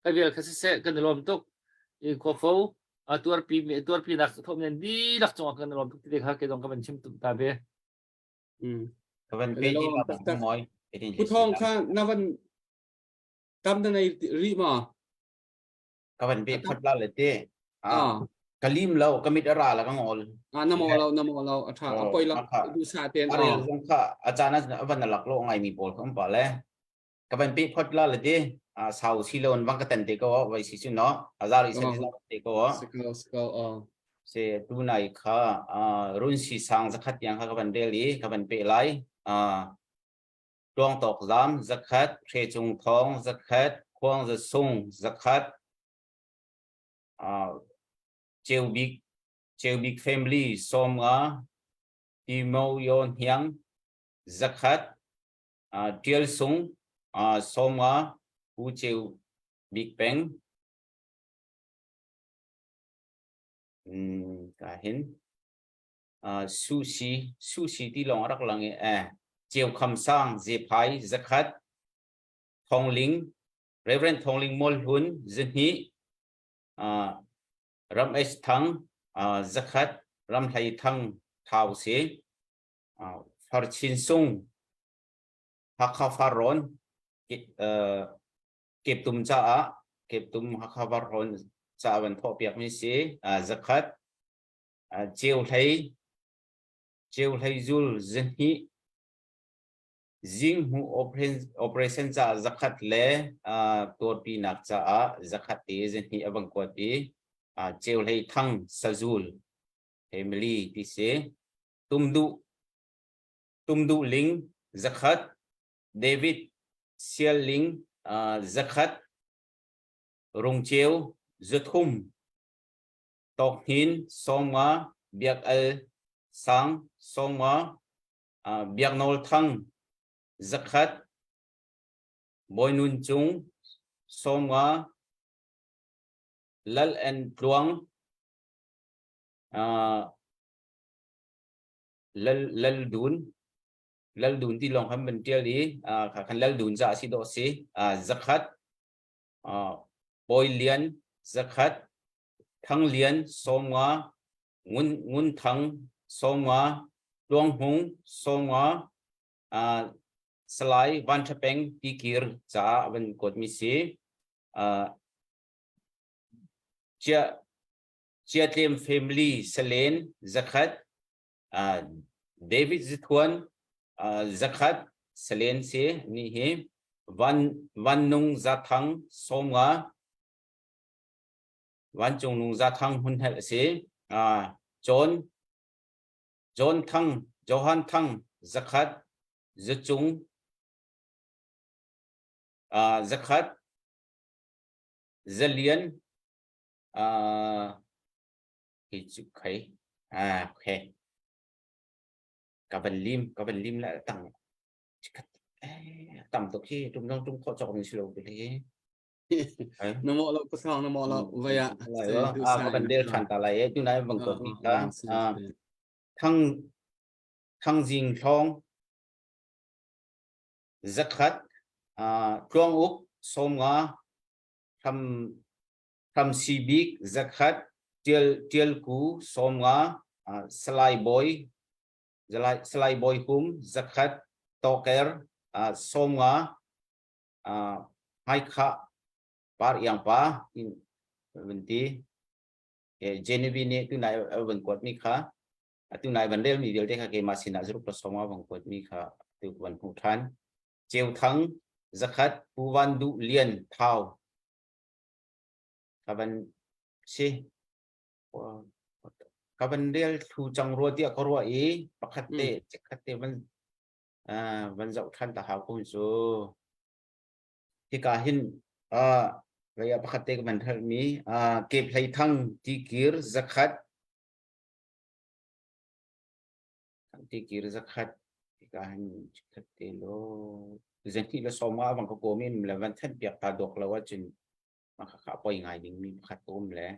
ka vial kha siseh kan i lawm tuk i khuafo tuarpi mi tuarpi nak thom nan dihlak cungah kan i lawm tuk ti kha ke zong ka van chim tuk ta ve Ka van pe ti la moi. Pu Thawng kha na van tam na nei ri ma? Ka van pe phot la le te. Ah. Ka lim lo ka mit ara la ka ngol. Ah na mo lo na mo lo a tha a poi lo du sa ten. A rel zong kha a caan ah van lak lo ngai mi pawl kha um pa le. Ka van pe phot la le te. Ah sau si lo bang ka tan te ko vai si chu no. Azari se te ko. Siko siko oh. Se tu nai kha run si sang zakhat yang kha ka van rel i ka van pe lai. Ah Tluang Tawk Zam zakhat, Hre Cung Thawng zakhat, Khuang Za Sung zakhat, Ceu Bik Ceu Bik family 50, Timo Yo Hniang zakhat, Tial Sung 50, Pu Ceu Bik Peng ka hin Sushi Sushi ti lawng a rak lang i eh Ceu Kham Sang Zephai zakhat Thawngling Reverend Thawngling Mual Hlun 200 Ram H Thang zakhat Ram Hlei Thang Thau si Far Chin Sung Hakha Farrawn Keptum caah Keptum Hakha Farrawn caah van thawh piak mi si zakhat Ceu Hlei. Ceu Hlei Zul zahnih, Zinghmuh operation caah zakhat le tuarpinak caah zakhat te zahnih a vang kuat i Ceu Hlei Thang Sazul family ti si. Tumduh Tumduh Ling zakhat, David Sial Ling zakhat, Rungceu zathum, Tawk Hnin sawmnga, Biak Al Sang sawmnga, Biak Nawl Thang zakhat, Bawi Nun Cung sawmnga, Lal En Tluang Lal Lal Dun Lal Dun ti lawng khan van tial i kha khan Lal Dun za si dawh si zakhat Bawi Lian zakhat Thang Lian sawmnga Ngun Ngun Thang sawmnga Tluang Hmung sawmnga Salai Van Tha Peng Tikir caah van kuatmi si Chia Chiatlem family Salen zakhat David Zithuan zakhat Salen si ni hi Van Van Nung Zathang sawmnga Vancung Nung Zathang hmunhelh a si John John Thang Johan Thang zakhat Zucung zakhat Zalian hi cu khei ah okay ka van lim ka van lim la tang tam tuk hi tum dong tum kho chok ni silo hi na mo lo pasang na mo lo vaya a ka van del than ta lai e tu nai bang ko ni ta thang thang jing thlong zakhat tluang uk somnga tham tham si bik zakhat tial tial ku somnga salai boy salai boy hum zakhat toker somnga hmaikha par iang pa in van ti Genevieve nih tunai van kuat mi kha tunai van rel mi vialte kha keimah sinah zaruk la sawma van kuat mi kha tu van hmuh than Ceu Thang zakhat Pu Van Duh Lian Thau ka van si ka van rel thu cang rua tiah ka ruah i pakhat te pakhat te van van zoh ṭhan ta hau ko cu. Hika hin vei ah pakhat te ka van hngalhmi Kephlei Thang tikir zakhat tikir zakhat hika hin khat te law zahnih le sawm nga bang ka kawm in le van thanh piak ta dawk lo ahcun mah kha poi ngai ding mi pakhat ka um le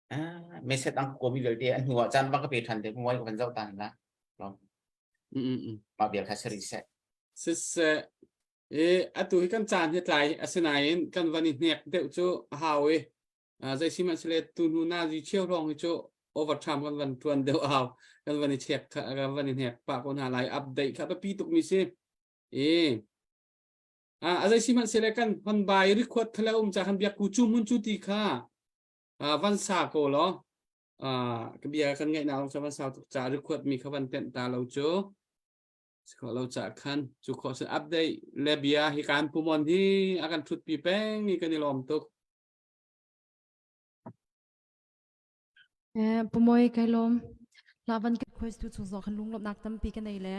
Ah, meset ang ko mi vialte an hnu ah caan bang ka pe ṭhan te muai ka van zoh ta la. Lom. Mah vial kha sari seh. Siseh e atu hi kan caan hi tlai asinain kan van i hnek deuh cu a hau i zei sihmanhsele tu hnu na zi cheu hrawng hi cu overtime kan van tuan deuh a hau kan van i check kan van i hnek pah ko hna lai update kha biapi tuk mi si e a zei sihmanhsele kan hon bai record khala um cha kan biak ku chu mun chu ti kha van sa ko law ka bia kan ngaih nak cu van sau tuk ca record mi kha van tenh ta lo cu kho lo ca khan cu kho sin update le bia hi kan pumon hi a kan thut pi peng i kan i lawm tuk Eh, pumoi kai lawm. La van ka request tu chung zong khan lunglawmhnak tampi ka nei le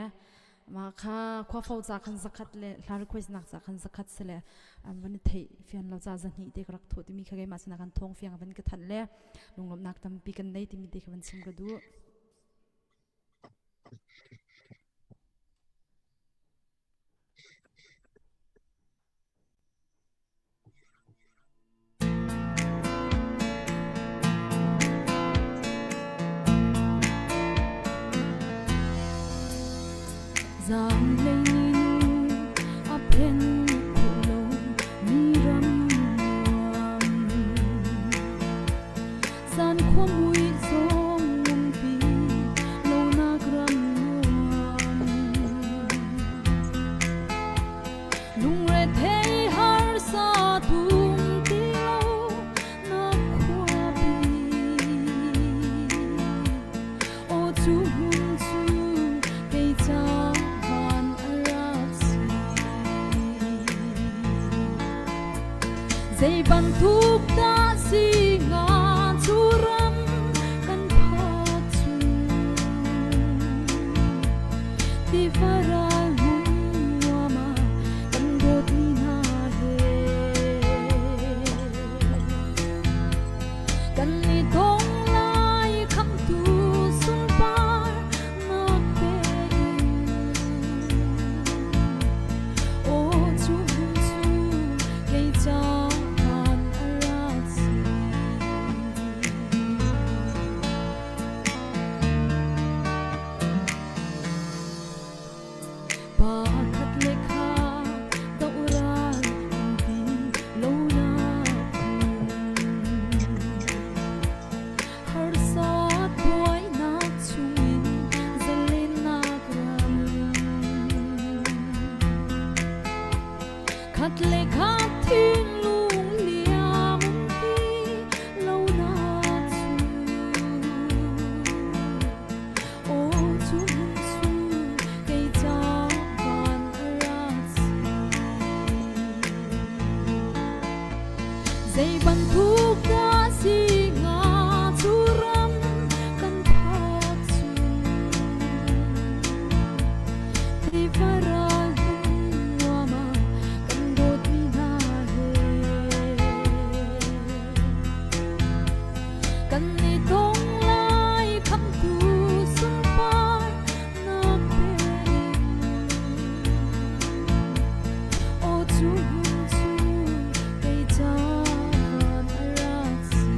ma kha khua fo ca khan zakhat le hla request nak ca khan zakhat se le an van i theih fian lo ca zahnih te ka rak tho timi kha keimah sinah kan thawng fiang van ka thanh le lunglawmhnak tampi kan nei timi te kha van chim ka duh. Zaanglei ni a phen khawh lo mi ram nuam. Zan khua mui zong umpi lonak ram nuam. Lungrethei harsa tum ti lo na khuapi. Aw cu hmun cu. Zei bantuk dah si hnga cu ram kan phak cu tiva ral hmun nuam ah kan dawtmi hna he kan i dong lai khamtu sunpar nak pe in aw cu hmun cu kei caan a rak si. Pakhat le khat doral um ti lonak hmun. Harsat buainak chungin zalennak ram. Khat le khat thinlung liam um ti lonak cu. Aw cu hmun cu kei ca van a rak si. Zei bantuk dah si hnga cu ram kan phak cu. Tiva ral hmun nuam ah kan dawtmi hna he. Kan i tong lai khamtu sunpar nak pe in. Aw cu hmun cu kei ca van a rak si.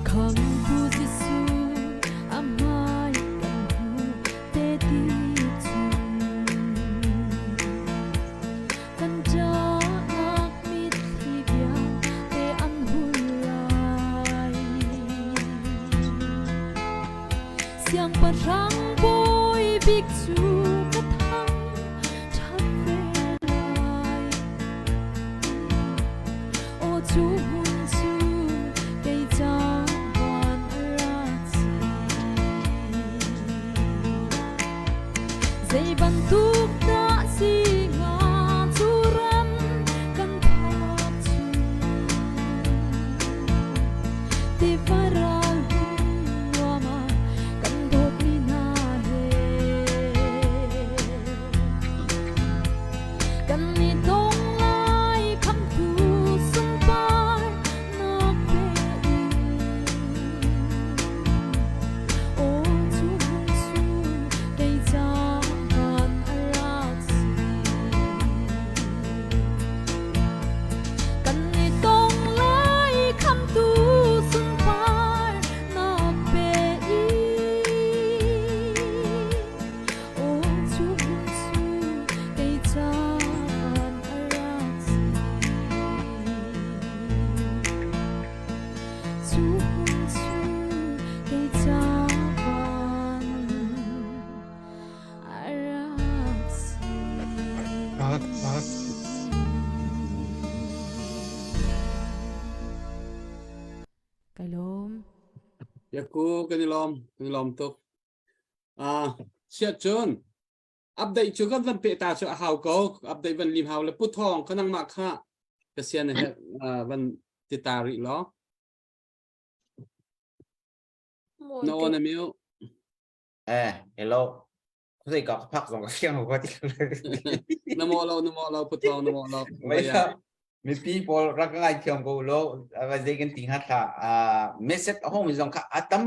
Khamtu Jesuh a hmai kan hmu te ti cu kan ṭahnak mitthli vialte an hul lai. Siangpahrang bawi bik cu ka thang ṭhat ve lai. Aw cu hmun cu kei ca van a rak si. Zei bantuk dah si hnga cu ram kan phak cu. Tiva ral hmun nuam ah kan dawtmi hna he. Kan i dong lai khamtu sunpar nak pe in. Aw cu hmun cu kei ca van a rak si. Kan i tong lai khamtu sunpar nak pe in. Aw cu hmun cu kei ca van a rak si. Cu hmun cu kei ca van a rak si. Kai lawm. Yaku kan i lawm, kan i lawm tuk. Ah, siah cun update cu kan van peh ta cu a hau ko. Update van lim hau le pu thawng kha nangmah kha ka sian he van ti ta rih law. Na on a miu. Eh, hello. Khuazei ka ka phak zong ka fiang lo ti. Na mo lo, na mo lo, pu thawng na mo lo. Mei mipi pawl rak ngai thiam ko lo va zei kan ti hnga thla message a hong mi zong kha a tam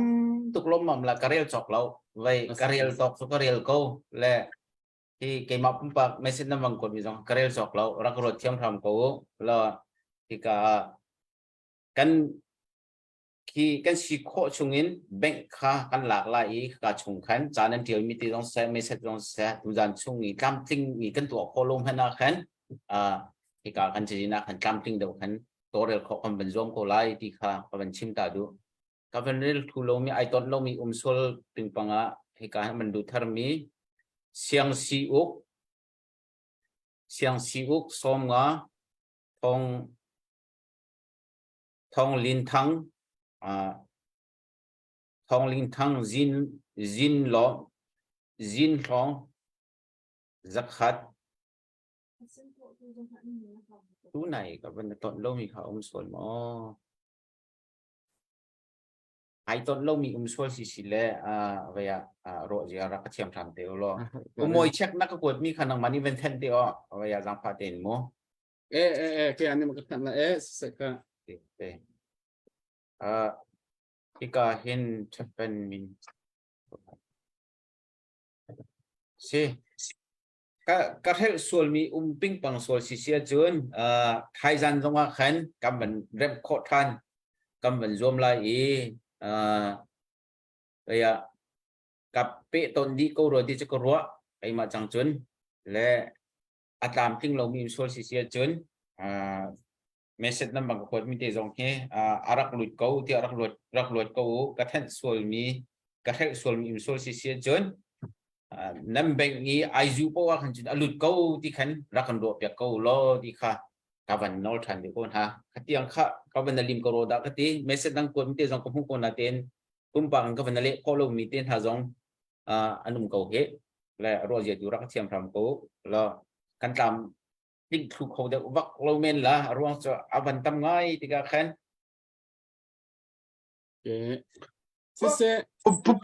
tuk lom mam la ka rel chok lo vai ka rel tok cu ka rel ko le hi keimah pumpak message na bang ko mi zong ka rel chok lo rak ruat thiam hram ko lo hika kan khi kan si khawh chungin bank kha kan lak lai i ka chung khan ca nan tial mi ti zong seh message zong seh tuzan chung i tlamtling i kan tuah khawh lo hmanh ah khan hika kan cazin ah khan tlamtling deuh khan tawlrel khawh kan van zuam ko lai ti kha ka van chim ta duh ka van rel thu lomi ai ton lomi um sual pingpang ah hika man du thar mi siang si uk siang si uk som nga Thong Thong Lin Thang uh, Thong Lin Thang Zin Zin Lo Zin Hlong zakhat tu nai ka van ton lomi kha um sual maw ai ton lomi um sual si si le a vaya ro zia rak ka thiam tham te ulo umoi check na ka kuat mi kha nang mani ven then te o vaya zang pha ten mo e e e ke ani ma ka than la e se ka te te a hika hin chapen min Si. Ka ka hrelh sualmi um pingpang sual si si ahcun uh, thaizan zongah khan kan van remh khawh ṭhan kan van zuam lai i uh, ah ka peh ton dih ko rua ti cu ka ruah keimah cang cun le a tlamtling lomi um sual si si ahcun uh, message nan bang ka kuat mi te zong hi a rak lut ko tiah rak luat rak luat ko u ka thenh sual mi ka hrelh sual mi im sual si si cun nan bank i aizu po ah khan cun a lut ko ti khan rak kan ruah piak ko law ti kha ka van nawl than ve ko hna khatiang kha ka van lim ko ro da ka ti message dang kuat mi te zong ka hmu ko na ten pumpak in ka van le kho lo mi te hna zong an um ko he le ruah zia tu rak thiam hram ko lo kan tlam tling thlu kho deuh vak lo men la a ruang cu a van tam ngai tikah khan Okay. Siseh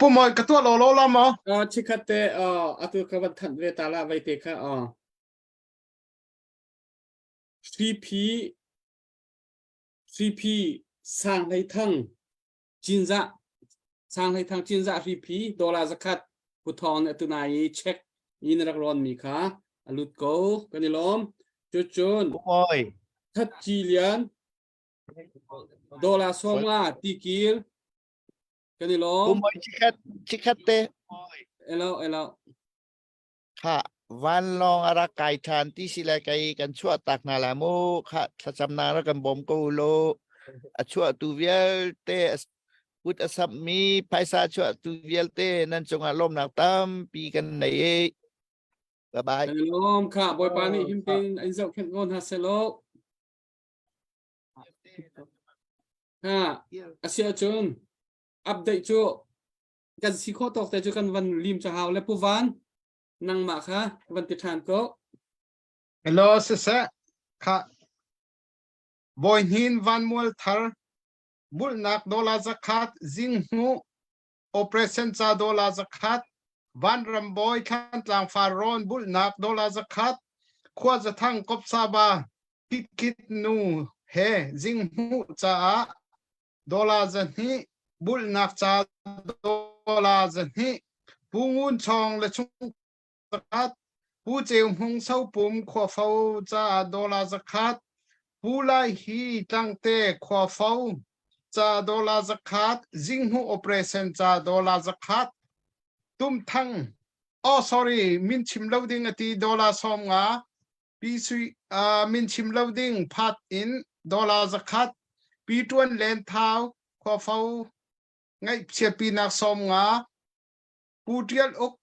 Pu Moi ka tuah lo lo la maw? Uh, chikhat te uh, atu ka van thanh ve ta la vai te kha uh. 3P 3P sang hlei thang Cinzah Sang Hlei Thang Cinzah Hriphi dollar zakhat Pu Thawng nih atu nai i check in rak rawn mi kha a lut ko kan i lawm. Cucun Oi. That Ci Lian dollar 50 tikil kan i lawm. Pu Moi chikhat chikhat te. Elo elo. Kha vanlawng a rak kai ṭhan ti si le kei kan chuah tak hna lai mu kha thlacamnak rak kan bawm ko law a chuahtu vialte kut a samhmi phaisa chuahtu vialte nan cungah lawmnak tampi kan nei e bye bye Kan i lawm kha Bawipa nih him tein in zohkhenh ko hna selaw ha a si ahcun update cu kan si khawh tawk te cu kan van lim cha hau le pu van nangmah kha van ti ṭhan ko Hello siseh kha Bawi Hnin Van Mual Thar bulhnak dollar zakhat Zinghmuh operation ca dollar zakhat Vanram Bawi Thlantlang Farrawn bulhnak dollar zakhat Khua Zathang Kopsaba Kit Kit nu he Zinghmuh caah dollar 200 bulhnak ca dollar 200 Pu Ngun Chawng le chung zakhat Pu Ceu Hmung Sopum Khuafo caah dollar zakhat Pu Lai Hi Tlangte Khuafo ca dollar zakhat Zinghmuh operation ca dollar zakhat Tum Thang oh sorry min chim lo ding ati dollar 50 Pi Sui uh, min chim lo ding phat in dollar zakhat Pi Tuan Len Thau Khuafo ngaihchiatpinak 50 Pu Tial Uk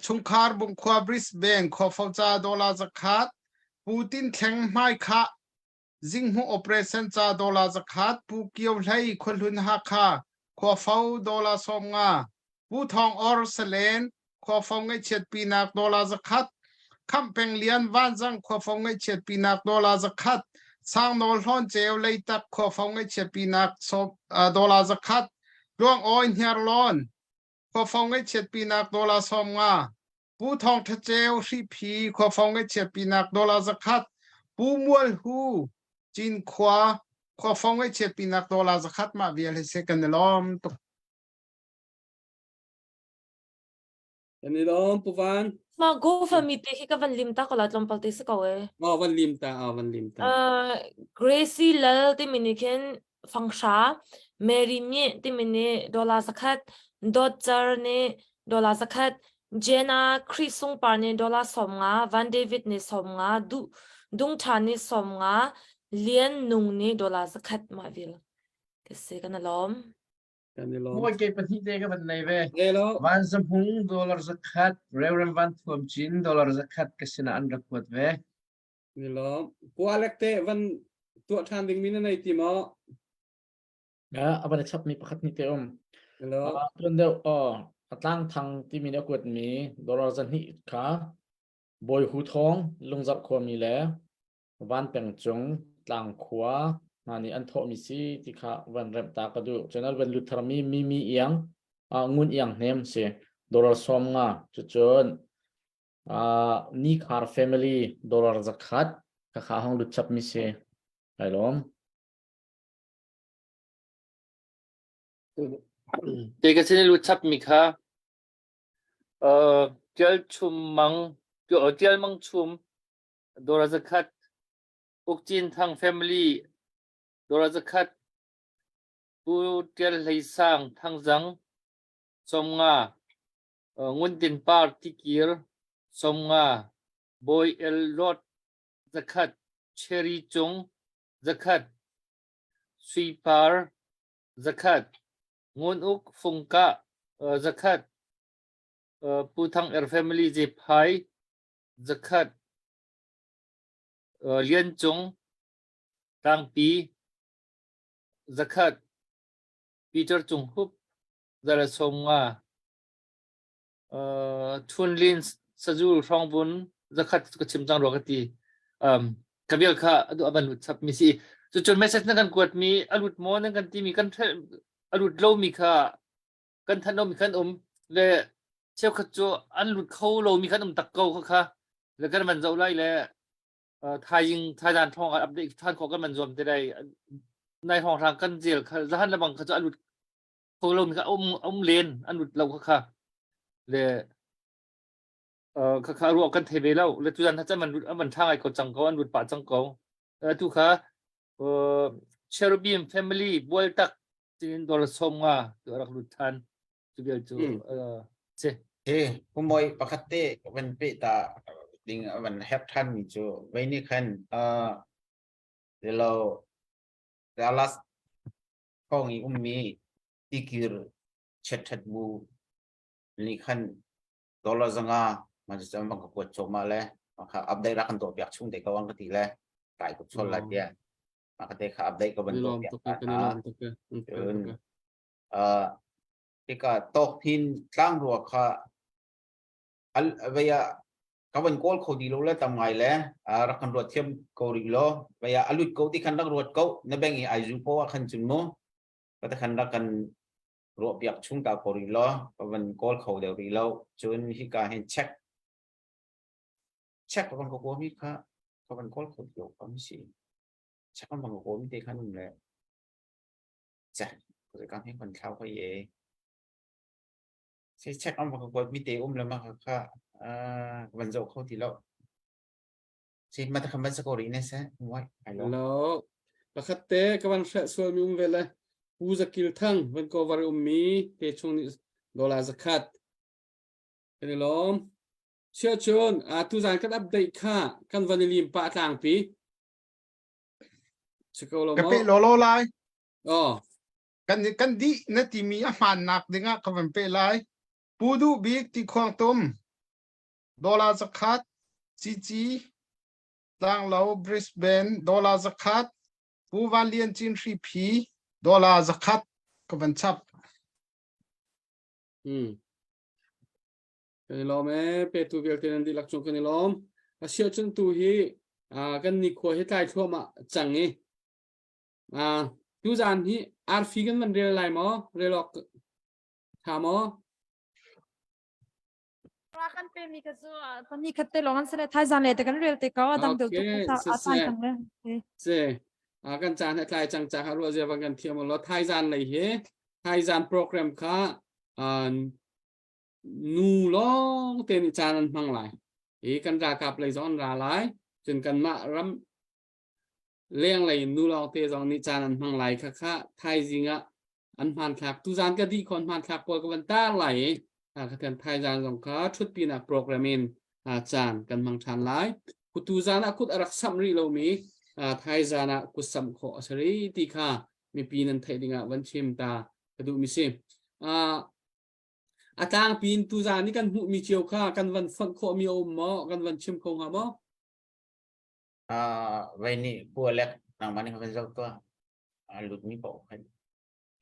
chungkhar Bungkhua Brisbane Khuafo ca dollar zakhat Pu Tin Thleng Hmaikhah Zinghmuh operation ca dollar zakhat Pu Kio Hlei Khuahlun Hakha Khuafo dollar 50 Pu Thawng Or Salen Khuafo ngaihchiatpinak dollar zakhat Khamh Peng Lian Vanzang Khuafo ngaihchiatpinak dollar zakhat Sangnawl Hlawn Ceu Leitak Khuafo ngaihchiatpinak dollar zakhat Tluang Awi Hniarlawn Khuafo ngaihchiatpinak dollar 50 Pu Thawng Tha Ceu Hriphi Khuafo ngaihchiatpinak dollar zakhat Pu Mual Hu Cinkhua Khuafo ngaihchiatpinak dollar zakhat mah vial hi si kan i lawm tuk. Kan i lawm Pu Van. Ma GoFundMe te khi ka van lim ta ko la tlawmpal te si ko e. Oh van lim ta, oh van lim ta. Uh, Gracie Lal timi nih khin fanghra, Mary Myint timi nih dollar zakhat, Dawt Cer nih dollar zakhat, Jenna Khrih Sungpar nih dollar 50, Van David nih 50, Du Dung Tha nih 50, Lian Nung nih dollar zakhat mah vil. Ka si kan i lawm. Kan i lawm. Mawi ke pahnih te ka van nei ve. Hello. Van Zamhung dollar zakhat, Reverend Van Thuam Cin dollar zakhat ka sinah an rak kuat ve. Ni lawm. Kualek te van tuah ṭhan dingmi na nei ti maw? Ya, a van i chapmi pakhat ni te um. Hello. Tuan deuh oh, a tlang thang timi nih a kuatmi dollar zahnih kha Bawi Hu Thawng Lungzarh khuami le Van Peng Cung Tlang khua hna nih an thawhmi si ti kha van remh ta ka duh. Cun an van lut tharmi Mimi Iang, Ngun Iang Hnem si dollar 50 cucun Nikhar family dollar 100 khakha hong lut chapmi si. Kai lawm. Te ka sin lut chapmi kha Tial Chum Mang Tial Mang Chum dollar 100 Uk Cin Thang family dollar 100 Pu Tial Hlei Sang Thangzang 50 Ngun Tin Par Tikir 50 Bawi El Lot 100 Cherry Cung 100 Sui Par 100 Ngun Uk Fung Kah 100 Pu Thang Er family Zephai 100 Lian Cung Tlangpi 100 Peter Cung Hup 150 Thun Lin Sazul Hrawngbun 100 ka chim cang rua ka ti. Ka vial kha adu aban lut chap mi si. Cucun message na kan kuat mi a lut maw nan kan ti mi kan a lut lo mi kha kan thanh lo mi kan um le cheukhat cu an lut kho lo mi kan um tak ko kha kha le kan van zoh lai le thaizing thaizan thong ah update than khawh kan man zuam te lai nai hong hrang kan zel kha zahan lebang kha cu a lut kho lo mi kha um um len an lut lo kha kha le kha kha ruah kan thei ve lo le tuzan ha man lut man tha ngai ko cang ko an lut pah cang ko tu kha cherubim family bual tak tin dollar 50 tu rak lut than tu bel cu che He pumoi pakhat te van pe ta ding van hep than mi cu vei ni khan lo Dallas thawng i ummi tikir chiatṭhat bu nih khan dollar 500 mah cu bang ka kuat cawmah le kha update rak kan tuah piak chung te ko ang ka ti le kai tuk chol la tiah mah ka te kha update ka van tuah piak hna cun hika tawk hin tlangrua kha al vaya ka van kawl kho di lo le tam ngai le rak kan ruat thiam ko rih lo vaya alut ko ti khan rak ruat ko na beng i ai zu po ah khan cun mu ka ta khan rak kan ruah piak chung ta ko rih lo ka van kawl kho deuh rih lo cun hika hin check check ka van ko mi kha ka van kawl kho ti lo kam si check kan van ko mi te khan um le che ko kan hin kan thlau ko ye Se check an va ka kuat mi te um le ma kha kha van zoh kho ti lo. Se ma ta kham ban sa ko ri ne se wai ai lo. Lo pakhat te ka van hre sual mi um ve le Pu Zakil Thang van ko var um mi te chung nih dollar 100 kan i lawm. Sia chun a tu zan kan update kha kan van i lim pa tlang pi. Si ko lo Ka mo. pe lo lo lai. Oh. Kan kan dih na timi a hmaannak dingah ka van peh lai. Pu Duh Bik ti khuang tum, dollar 100, Cici, Tlanglo, Brisbane, dollar 100, Pu Van Lian Cin Hri Phi, dollar 100 ka van chap. Kan i lawm ee, petu vialte nan dihlak cung kan i lawm. A si ahcun tu hi kan nikhua hi tlai thluahmah cang i Tuzaan hi arfi kan van rel lai maw? Rel awk tha maw? Ra kan pe mi ka cu pani khat te lawng an se le thaizan le te kan rel te ko adang deuh tuk a tlai cang le. Se kan caan a tlai cang ca kha ruah zia van kan thiam lo thaizan lei hi thaizan program kha nu lawng te nih caan an hmang lai. I kan ralkap lei zong an ra lai. Cun kanmah ram Lenglei in nu lawngte zong nih caan an hmang lai khakha thaizing ah an hmanthlak tuzaan ka dih khon hmanthlak pawl ka van tar lai i khathian thaizaan zong kha ṭhutpinak program in caan kan hmang ṭhan lai. Tuzaan ah kut a rak samh rih lomi thaizaan ah kut samh khawh a si rih ti kha mipi nan theih dingah van chim ta ka duhmi si. A tlangpi in tuzaan i kan hmuhmi cio kha kan van fonh khawhmi a um maw? Kan van chim kho hnga maw? Uh, vai nih pu Alek nangmah nih kan zoh tuah. A lut mi paoh khan.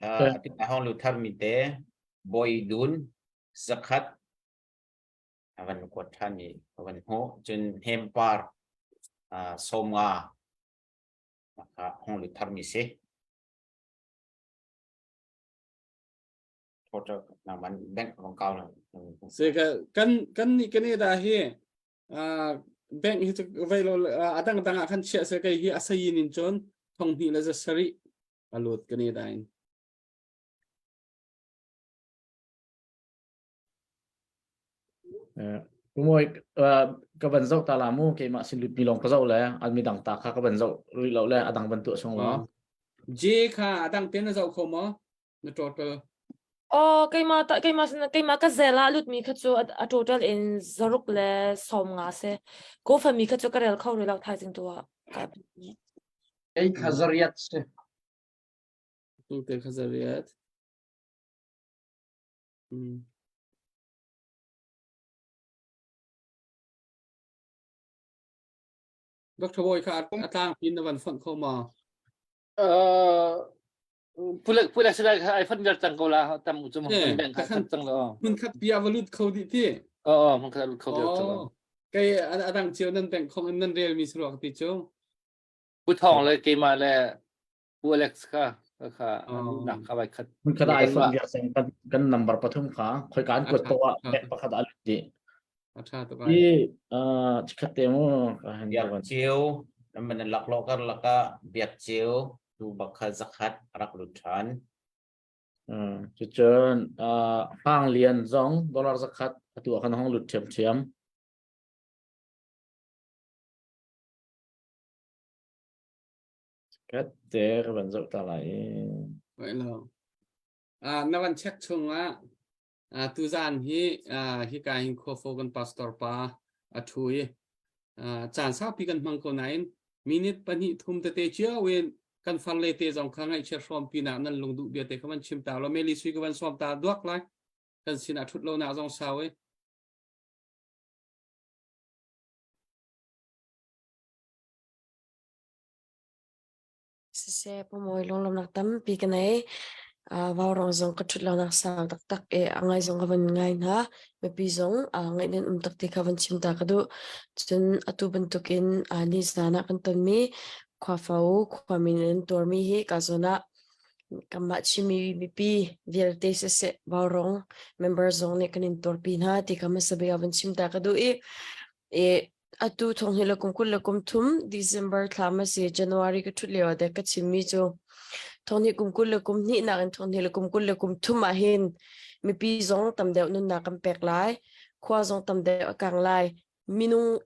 Uh, a hong lut thar mi te Bawi Dun zakhat a van kuat ṭhan i a van hmuh. Cun Hempar uh, sawmnga hong lut thar mi si. Total nangmah bank kong kau na. Se ka kan kan ni kan da hi bank hi cu vei lo a dang dang ah khan chiah se kai hi a sayin in cun thong hnih le za sarih a lut kan i da in. Pumoi ka van zoh ta la mu keimah sin lut mi lawng ka zoh le an mi dang ta kha ka van zoh rih lo le a dang ban tuah chung lo. J kha a dang te na zoh kho maw? Na total. Oh, keimah ta keimah sin keimah ka zel ah lut mi kha cu a total in zaruk le som nga se. Ko fa mi kha cu ka rel kho rih lo thaizing tu ah. Kei kha zariat si. Tu te kha zariat. Mm. Dr. Boy kha a tlang pin na van fonh kho ma? Uh, pulek pulek sila ai phon viar cang ko la tam u chu mo bank kha khat cang lo. Mun khat pia va lut kho di ti. Oh oh mun khat lut kho viar cang. Kai adang cio nan bank khong in nan rel mi suruak ti chu. Pu Thong le keimah le Pu Alex kha kha nak kha vai khat. Mun khat ai phon viar cang kan kan number pathum kha khoi kan kuat to ah bank pakhat a lut di. A tha to I chikhat te mu ka han biak cio man lak lo kar laka biak cio tu bakha zakhat rak lut than. Cucun hang lian zong dollar zakhat atu ah khan hong lut ṭhiamṭhiam. Kat te ka van zoh ta lai. Wait lo. Ah na van check chung ah ah tuzan hi ah hika hin khuafo kan pastor pa a thu i ah caan saupi kan hmang ko nain minute pahnih thum tete cio in kan farle te zong kha ngaihchiat hrawmpi nak nan lungduh bia te kha van chim ta lo Meli sui ka van sawm ta duak lai kan sin ah thut lo nak zong sau i Siseh, pamawi lunglawmhnak tampi ka nei. Uh, vaurawng zong ka ṭhut lonak sau taktak i a ngai zong ka van ngai hna. Mipi zong uh, ngaih nan um tak ti kha van chim ta ka duh. Cun atu bantukin uh, ni zan ah kan tonmi khuafo khuami nan tuarmi hi ka zawn ah kanmah Chinmi mipi vialte siseh vaurawng member zong nih kan in tuarpi hna ti kha hmasa bik ah van chim ta ka duh i i Atu thong hi le kum 20 le kum thum December thla ma si January ka ṭhut lio ah dek ka chimmi cu thong hi kum 20 le kum hnih nak in thong hi le kum 20 le kum thum ah hin mipi zong tam deuh nunnak kan pek lai khua zong tam deuh a kang lai minung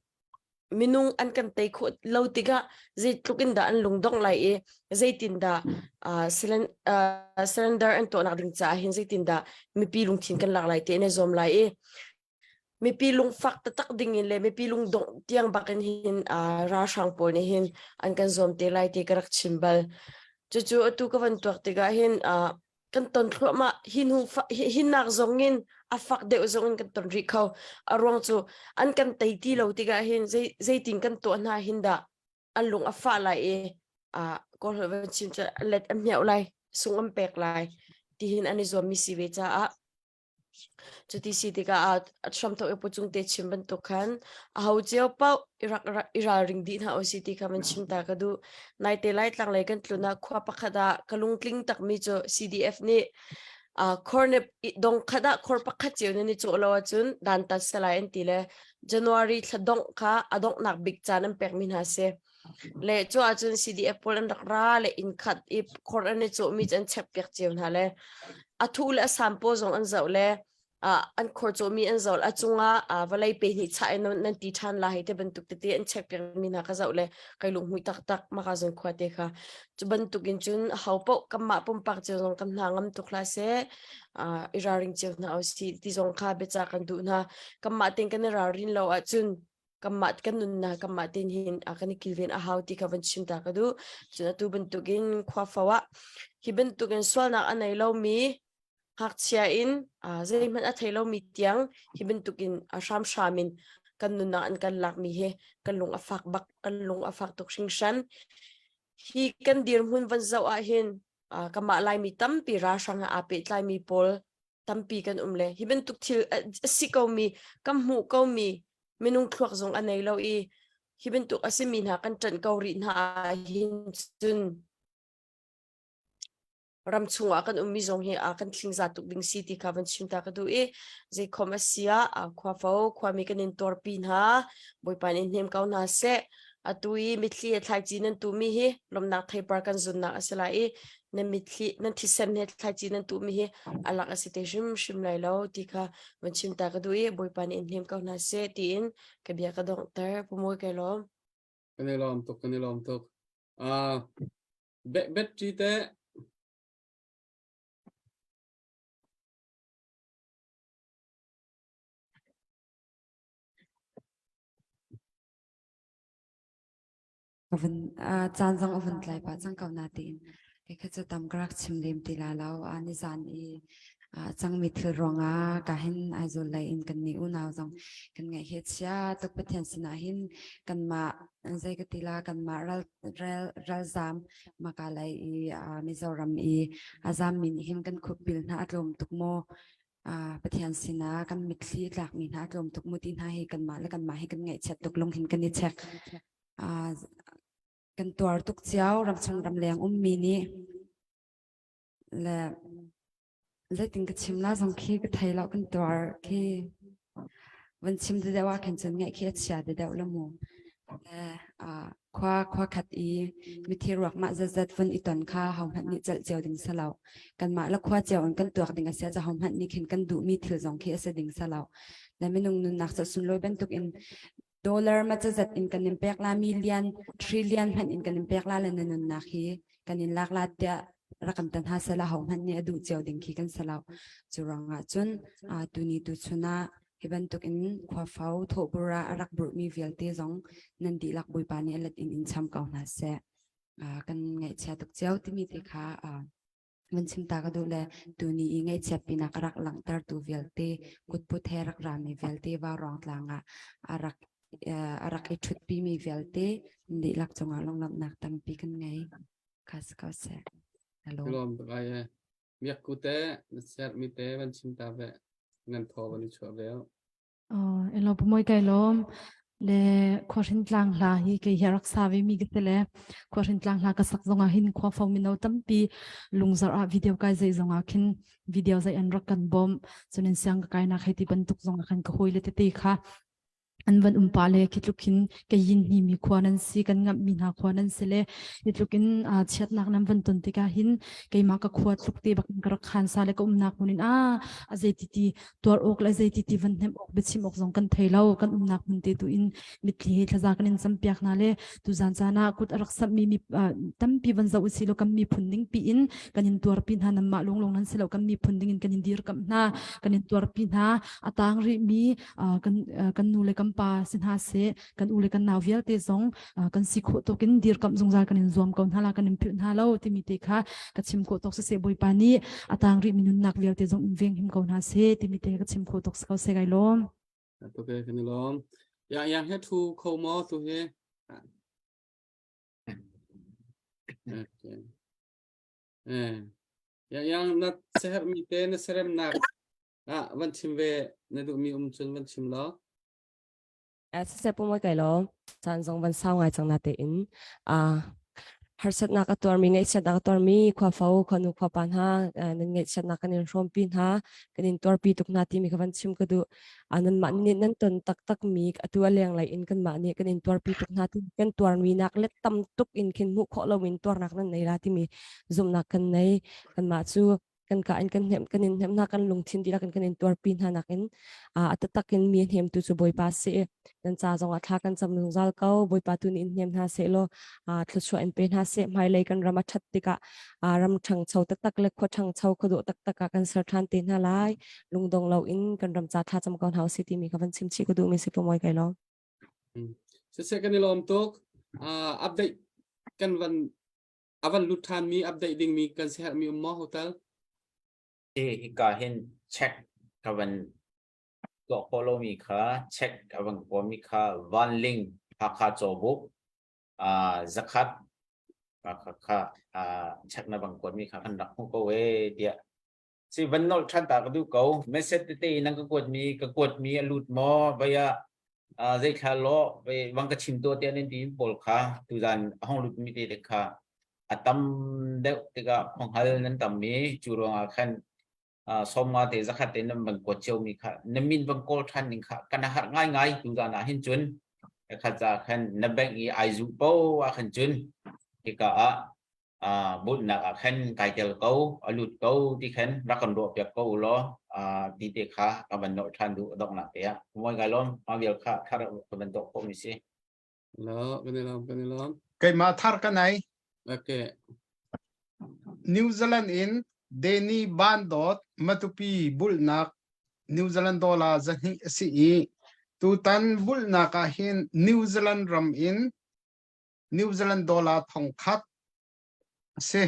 minung an kan tei khawh lo tikah zeitluk in dah an lungdongh lai i zeitin dah uh, surrender an tuahnak ding caah hin zeitin dah mipi lungthin kan lak lai ti in a zuam lai i mipi lungfak taktak ding in le mipi lungdongh tiang bak in hin uh, ralhrang pawl nih hin an kan zuam te lai ti ka rak chim bal. Cucu atu ka van tuak tikah hin uh, kan ton thluahmah hin hu hinnak zong in a fak deuh zong in kan ton rih kho. A ruang cu an kan tei ti lo tikah hin zei zeitin kan tuah hna hin dah an lung a fah lai i uh, kawl holh van chim cu let an hmiauh lai sung an pek lai tihin an i zuam mi si ve caah Cuti si tikah a hramthawk i pucung te chim bantuk khan aho cio paoh i rak i ralring dih hna usih ti kha van chim ta ka duh. Naite Laitlang lei kan tlun ah khua pakhat ah ka lungtling takmi cu CDF nih uh, khor ne dong khat ah khor pakhat cio nan i cawh lo ahcun dantat salai an ti le January thla dongh kha a donghnak bik caan an pekmi hna si. Le cu ahcun CDF pawl an rak ra le inn khat i khor an i cawhmi cu an check piak cio hna le a thu le a sam pawl zong an zoh le uh, an khor cawhmi an zoh a cungah uh, vawlei pe hnih chah in nan ti ṭhan la hei te bantuk tete an check piak mi hna ka zoh le kai lunghmui taktak maka zon khua te kha cu bantuk in cun ho paoh kanmah pumpak cio zong kan hna ngam tuk hlah seh uh, i ralring cio hna usih ti zong kha biaca kan duh hna kanmah ten kan i ralrin lo ahcun kanmah kan nunnak kanmah ten hin a kan i kilven a hau ti kha van chim ta ka duh cun atu bantukin khua fo ah hi bantukin sualnak a nei lomi ngakchia in zeihmanh a thei lomi tiang hi bantukin a hramhram in. Kan nunnak an kan lakmi hi kan lung a fak bak, kan lung a fak tuk hringhran. Hi kan dirhmun van zoh ah hin kanmah Laimi tampi ralhrang he aa pehtlaimi pawl tampi kan um le hi bantuk thil a si komi kan hmuh komi minung thluak zong a nei lo i hi bantuk a simi hna kan ṭanh ko rih hna ah hin cun ram chungah kan ummi zong hi a kan thlingza tuk ding si ti kha van chim ta ka duh i zeikhom a si ah khuafo khuami kan in tuarpi hna Bawipa nih hnem ko hna seh atu i mitthli he thlaici nan tuhmi hi lawmhnak theipar kan zunnak a si lai i nan mitthli nan thisen he thlaici nan tuhmi hi a lak a si te hrimhrim lai lo ti kha van chim ta ka duh i Bawipa nih in hnem ko hna seh tiin ka bia ka donghter pumawi kai lawm Kan i lawm tuk kan i lawm tuk. Uh, battery te Van caan zong a vun tlai pah cang ko natein kei kha cu tam ka rak chim lem ti la lo. Nizan i cangmi thil ruangah ka hin Aizawl lei in kan nih unau zong kan ngaih hi a chia tuk Pathian sinah hin kanmah zei ka ti la kanmah ral ral ralzam maka lei i Mizoram i a zammi nih hin kan khupbil hna a tlawm tuk maw Pathian sinah kan mitthli a tlakmi hna a tlawm tuk mu ti hna hi kanmah le kanmah hi kan ngaihchiat tuk lung hin kan i chek. Kan tuar tuk cio ramchung ramleng ummi nih le zeitin ka chim la zong khi ka thei lo kan tuar khi van chim te deuh ah khin cun ngaih khi a chia te deuh la mu. Le khua khua khat i mithi ruak mah zatzat vun i ton kha hohmanh nih celh cio ding si lo. Kanmah le khua cio in kan tuak ding a si ah hohmanh nih khin kan duhmi thil zong khi a si ding si lo. Le minung nunnak cu sunlawi bantuk in dollar ma cazat in kan in pek la million trillion hmanh in kan in pek la le na nunnak hi kan in lak la tiah rak kan tan ha sela hohmanh nih a duh cio ding khi kan si lo. Cu ruangah cun tuni tu chun ah Hi bantuk in khuafo thawhbur ah a rak burhmi vialte zong nan dihlak Bawipa nih a let in in cham ko hna seh. Kan ngaihchia tuk cio timi te kha van chim ta ka duh le tuni i ngaihchiat pinak a rak langhtertu vialte kutput he rak rami vialte vaurawng tlang ah a rak a rak i ṭhutpimi vialte dihlak cungah lunglawmhnak tampi kan ngei. Kha si ko seh. Hello. Lawm tuk ai e. Miak ku te na sermi te van chim ta ve nan thaw van i chuah ve. Oh, elo pumoi kai lom le khuahrin tlang hla hi kei hi rak sa ve mi ka te le khuahrin tlang hla ka sak zongah hin khua fo mino tampi lungzar ah video kai zei zongah khin video zai an rak kan bom chunin siang ka kai nak hei ti bantuk zongah khan ka hoi le tete kha An van um pah le khi tluk hin ka yin hni mi khua nan si, kan ngamh mi hna khua nan si le hi tluk in chiatnak nan van ton tikah hin keimah ka khua tluk te bak in ka rak khan sa le ka umnak hmun in a a zeiti ti tuar awk le zeiti ti van hnemh awk biachim awk zong kan thei lo kan umnak hmun te tu in mitthli he thlaza kan in campiak hna le tuzan caan ah kut a rak samhmi mi tampi van zoh usih law kan miphun ning pi in kan in tuarpi hna nanmah lunglong nan si lo kan miphun ding in kan in dirkamh hna kan in tuarpi hna a tang rih mi kan kan nu le kan pa si hna seh kan u le kan nau vialte zong kan si khawh tawk in dirkamh zungzal kan in zuam ko hna la kan in philh hna lo timi te kha ka chim khawh tawk siseh Bawipa nih a tang rih mi nunnak vialte zong in veng him ko hna seh timi te ka chim khawh tawk si ko seh kai lawm. To ke kan i lawm. Yang yang he thu kho maw tu hi? Okay. Eh. Yang yang na seher mi te na serem nak ah van chim ve na duh mi um cun van chim law. Siseh pumoi kai law caan zong van sau ngai cang na tein harsatnak a tuarmi ngaihchiatnak a tuarmi khuafo khuanu khuapa hna nan ngaihchiatnak kan in hrawmpi hna kan in tuarpi tuk hna timi kha van chim ka duh nanmah nih nan ton taktak mi atu a lenglei in kanmah nih kan in tuarpi tuk hna ti kan tuarmi nak let tam tuk in khin hmuh khawh loin tuarnak nan nei la timi zumhnak kan nei kanmah cu kan ka in kan hnem kan in hnem hna kan lungthin dihlak in kan in tuarpi hna nakin a taktak in mi hnemtu cu Bawipa si nan ca zongah thla kan cam zungzal ko Bawipa tu nih in hnem hna seh law thluachuah in pe hna seh hmailei kan ram a ṭhat tikah ram ṭhangcho taktak le khua ṭhangcho khuadawh taktak ah kan ser ṭhan te hna lai lungdong lo in kan ram ca thla cam ko hna usih timi ka van chim chih ka duhmi si pu Mawi kai lawm. Siseh kan i lawm tuk. Update kan van a van lut ṭhan mi update ding mi kan si herh mi um maw hotel? Hi hika hin check ka van. Tuah khawh lomi kha check a van kuami kha Vanling Hakha Cawbuk zakhat kha kha check na bang kuatmi kha kan rak hmuh ko e tiah si van nolh ṭhan ta ka duh ko message tete in nan ka kuatmi ka kuatmi a lut maw vai ah zei thla law vai bang ka chim to te an ti pawl kha tuzan a hong lut mi te te kha a tam deuh tikah khonghal nan tam mi cu ruangah khan sawmnga te zakhat te nan van kuat cio mi kha na min van kawl ṭhan ning kha kan har ngai ngai tuzan ah hin cun khat za khan na bank i ai zu po ah khan cun hika ah bulnak ah khan kai tel ko a lut ko ti khan rak kan ruah piak ko law ti te kha ka van nolh ṭhan duh donghnak te ah moi kai lawm ma vial kha thar ka van dok ko mi si Lo, kan i lawm, kan i lawm. Keimah thar ka nei. Okay. New Zealand in Danny Bandot Matupi bulnak New Zealand dollar zahnih a si i tutan bulnak ah hin New Zealand ram in New Zealand dollar thongkhat a si.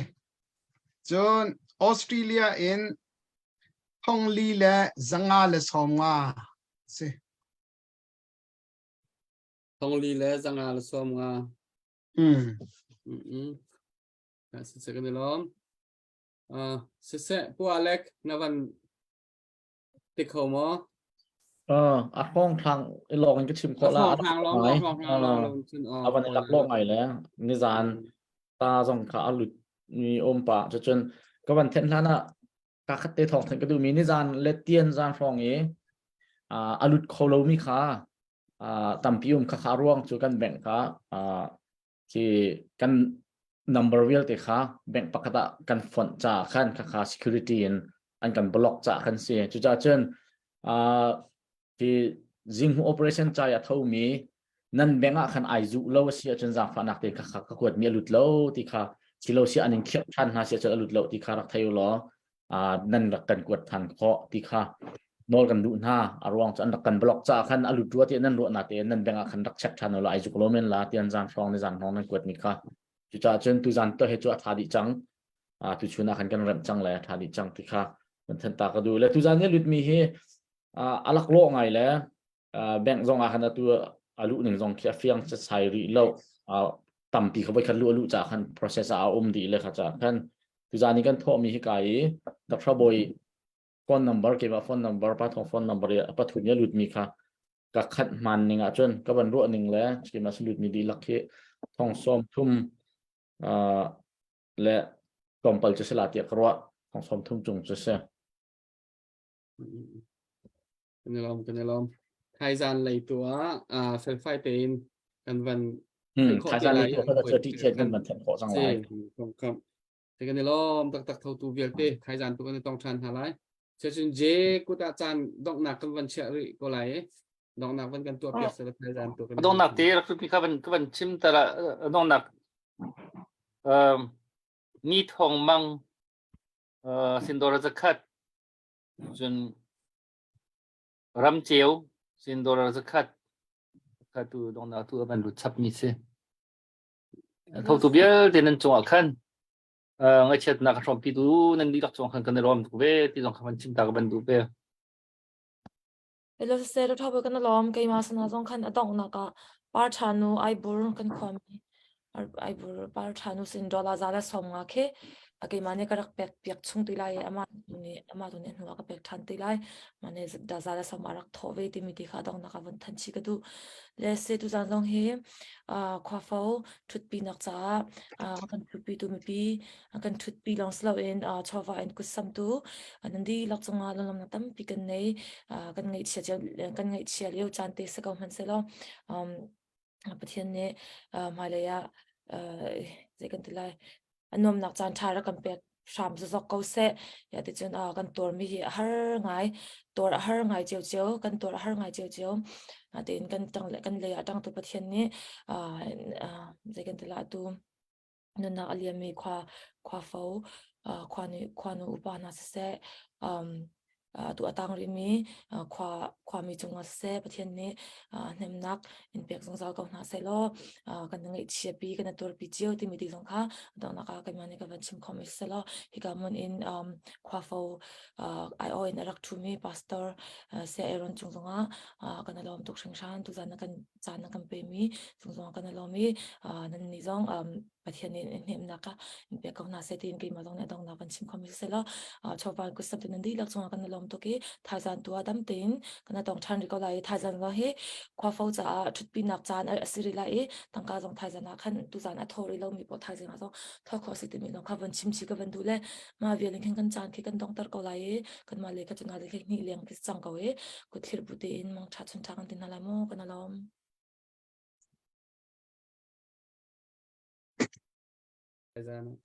Cun Australia in thongli le zanga le sawmnga a si. Thongli le zanga le sawm nga. Mm. Mm. Si se kan i lawm. Uh, siseh Pu Alec na van ti kho maw? Uh, a hrawng thlang i lawng in ka chim khawh la. A hrawng lawng lawng hrawng thlang lawng lawng cun a van i lak lawng ngai le nizan ta zong kha a lut mi om pa cucun ka van then hlan ah ka khat te thawng then ka duh mi nizan le tian zan hrawng i a lut kho lo mi kha tampi um kha kha ruang cu kan bank kha khi kan number vialte kha bank pakhat ah kan fonh ca khan kha kha security in an kan block ca khan si cucaah cun khi zinghu operation ca a tho mi nan bank ah khan ai zu lo a si ahcun zaangfahnak te kha kha ka kuat mi a lut lo ti kha silo si an in khirh than hna si ahcun a lut lo ti kha rak thei u law nan rak kan kuat than khawh ti kha nawl kan duh hna. A ruang cu an rak kan block caah khan a lut rua ti nan ruah na te nan bank ah khan rak check than ula ai zuk lo men la tian zan hrawng ni zan hrawng nan kuat mi kha. Cucaah cun tu zan to he cu a tha dih cang. Tu chun ah khan kan remh cang le a tha dih cang ti kha kan than ta ka duh le tu zan ni lut mi hi a lak lawh ngai le bank zong ah khan atu a luh ning zong khi a fiang sai rih lo tampi kha voi khat luh a luh ca khan process ah a um dih le kha ca khan tuzan i kan thawhmi hi kai i Dr. Bawi phone number keimah phone number pa thong phone number i pathum i a lutmi kha ka khat hman ning ah cun ka van ruah ning le keimah si lutmi dihlak hi thong sawm thum le tlawmpal cu sila tiah ka ruah thong sawm thum cung cu si Kan i lawm, kan i lawm. Thaizan lei tu ah felfai tein kan van Hmm, thaizan lei tu ah cu ti kan van thenh khawh cang lai. Kam. Te kan i lawm taktak thotu vialte thaizan tu kan i tong ṭhan hna lai. Cun J kut ah caan donghnak kan van chiah rih ko lai i donghnak van kan tuah piak sela thaizan tu kan donghnak te rak pi kha van ka van chim tara donghnak um ni thong mang sindora zakhat cun ramceu sindora zakhat kha tu donghnak tu van lut chap mi si thotu vialte nan cungah khan ngaihchiatnak a hrawmpi tu nan dihlak cungah khan kan i lawm tuk ve ti zong kha van chim ta ka van duh ve. Elo siseh Ṭha kan lawm keimah sana zong khan a donghnak ah par ṭha nu Aibur kan khuami Aibur par ṭha nu sin dollar za le sawm nga khi keimah nih ka rak pek piak chung ti lai i amah tu nih amah tu nih hnu ah ka pek ṭhan ti lai mah nih za le sawm a rak thawh ve timi ti kha a donghnak ah vun than chih ka duh le se tuzan zong hi khuafo ṭhutpinak caah kan ṭhutpitu mipi kan ṭhutpi lawng si loin chawva in kutsamtu nan dihlak cungah lunglawmhnak tampi kan nei kan ngaihchia kan ngaihchia lio caan te si ko hmanhsehlaw Pathian nih hmailei ah zei kan ti lai a nuamnak caan ṭha rak kan pek hram zokzok ko seh ya ti cun kan tuarmi hi a har ngai tuar a har ngai cio cio kan tuar a har ngai cio cio tiin kan tang kan lei ah tangtu Pathian nih zei kan ti la atu nunnak a liammi khua khuafo khuanu khuanu upa hna siseh um. Atu a tang rihmi khua khuami cungah siseh Pathian nih hnemnak in pek zungzal ko hna sehlaw kan ngaihchia pi kan tuarpi cio timi ti zong kha donghnak ah keimah nih ka van chim khomi sehlaw hika hmun in khuafo aiawh in a rak ṭhumi pastor Saya Aaron cung zongah kan i lawm tuk hringhran tuzan na kan caan na kan pemi cung zongah kan i lawm i nan nih zong Pathian nih hnemnak ka in pek ko hna seh tiin keimah zong nih a donghnak kan chim khomi si law chawvan kut nan dihlak cungah kan i lawm tuk i thaizan tu ah dam tein kan tong ṭhan rih ko lai i thaizan zong hi khuafo caah ṭhutpinak caan a si rih lai i tangka zong thaizan ah khan tuzan a thaw rih lomi paoh thaizing ah zong thaw khawh si timi zong kha von chim chih ka van duh le mah vial in khin kan caan khi kan dongter ko lai i kanmah le ka cun le hnih leng khi cang ko i kut thlir bu tein mang ṭha chun ṭha kan ti hna lai mu kan i lawm. Zan.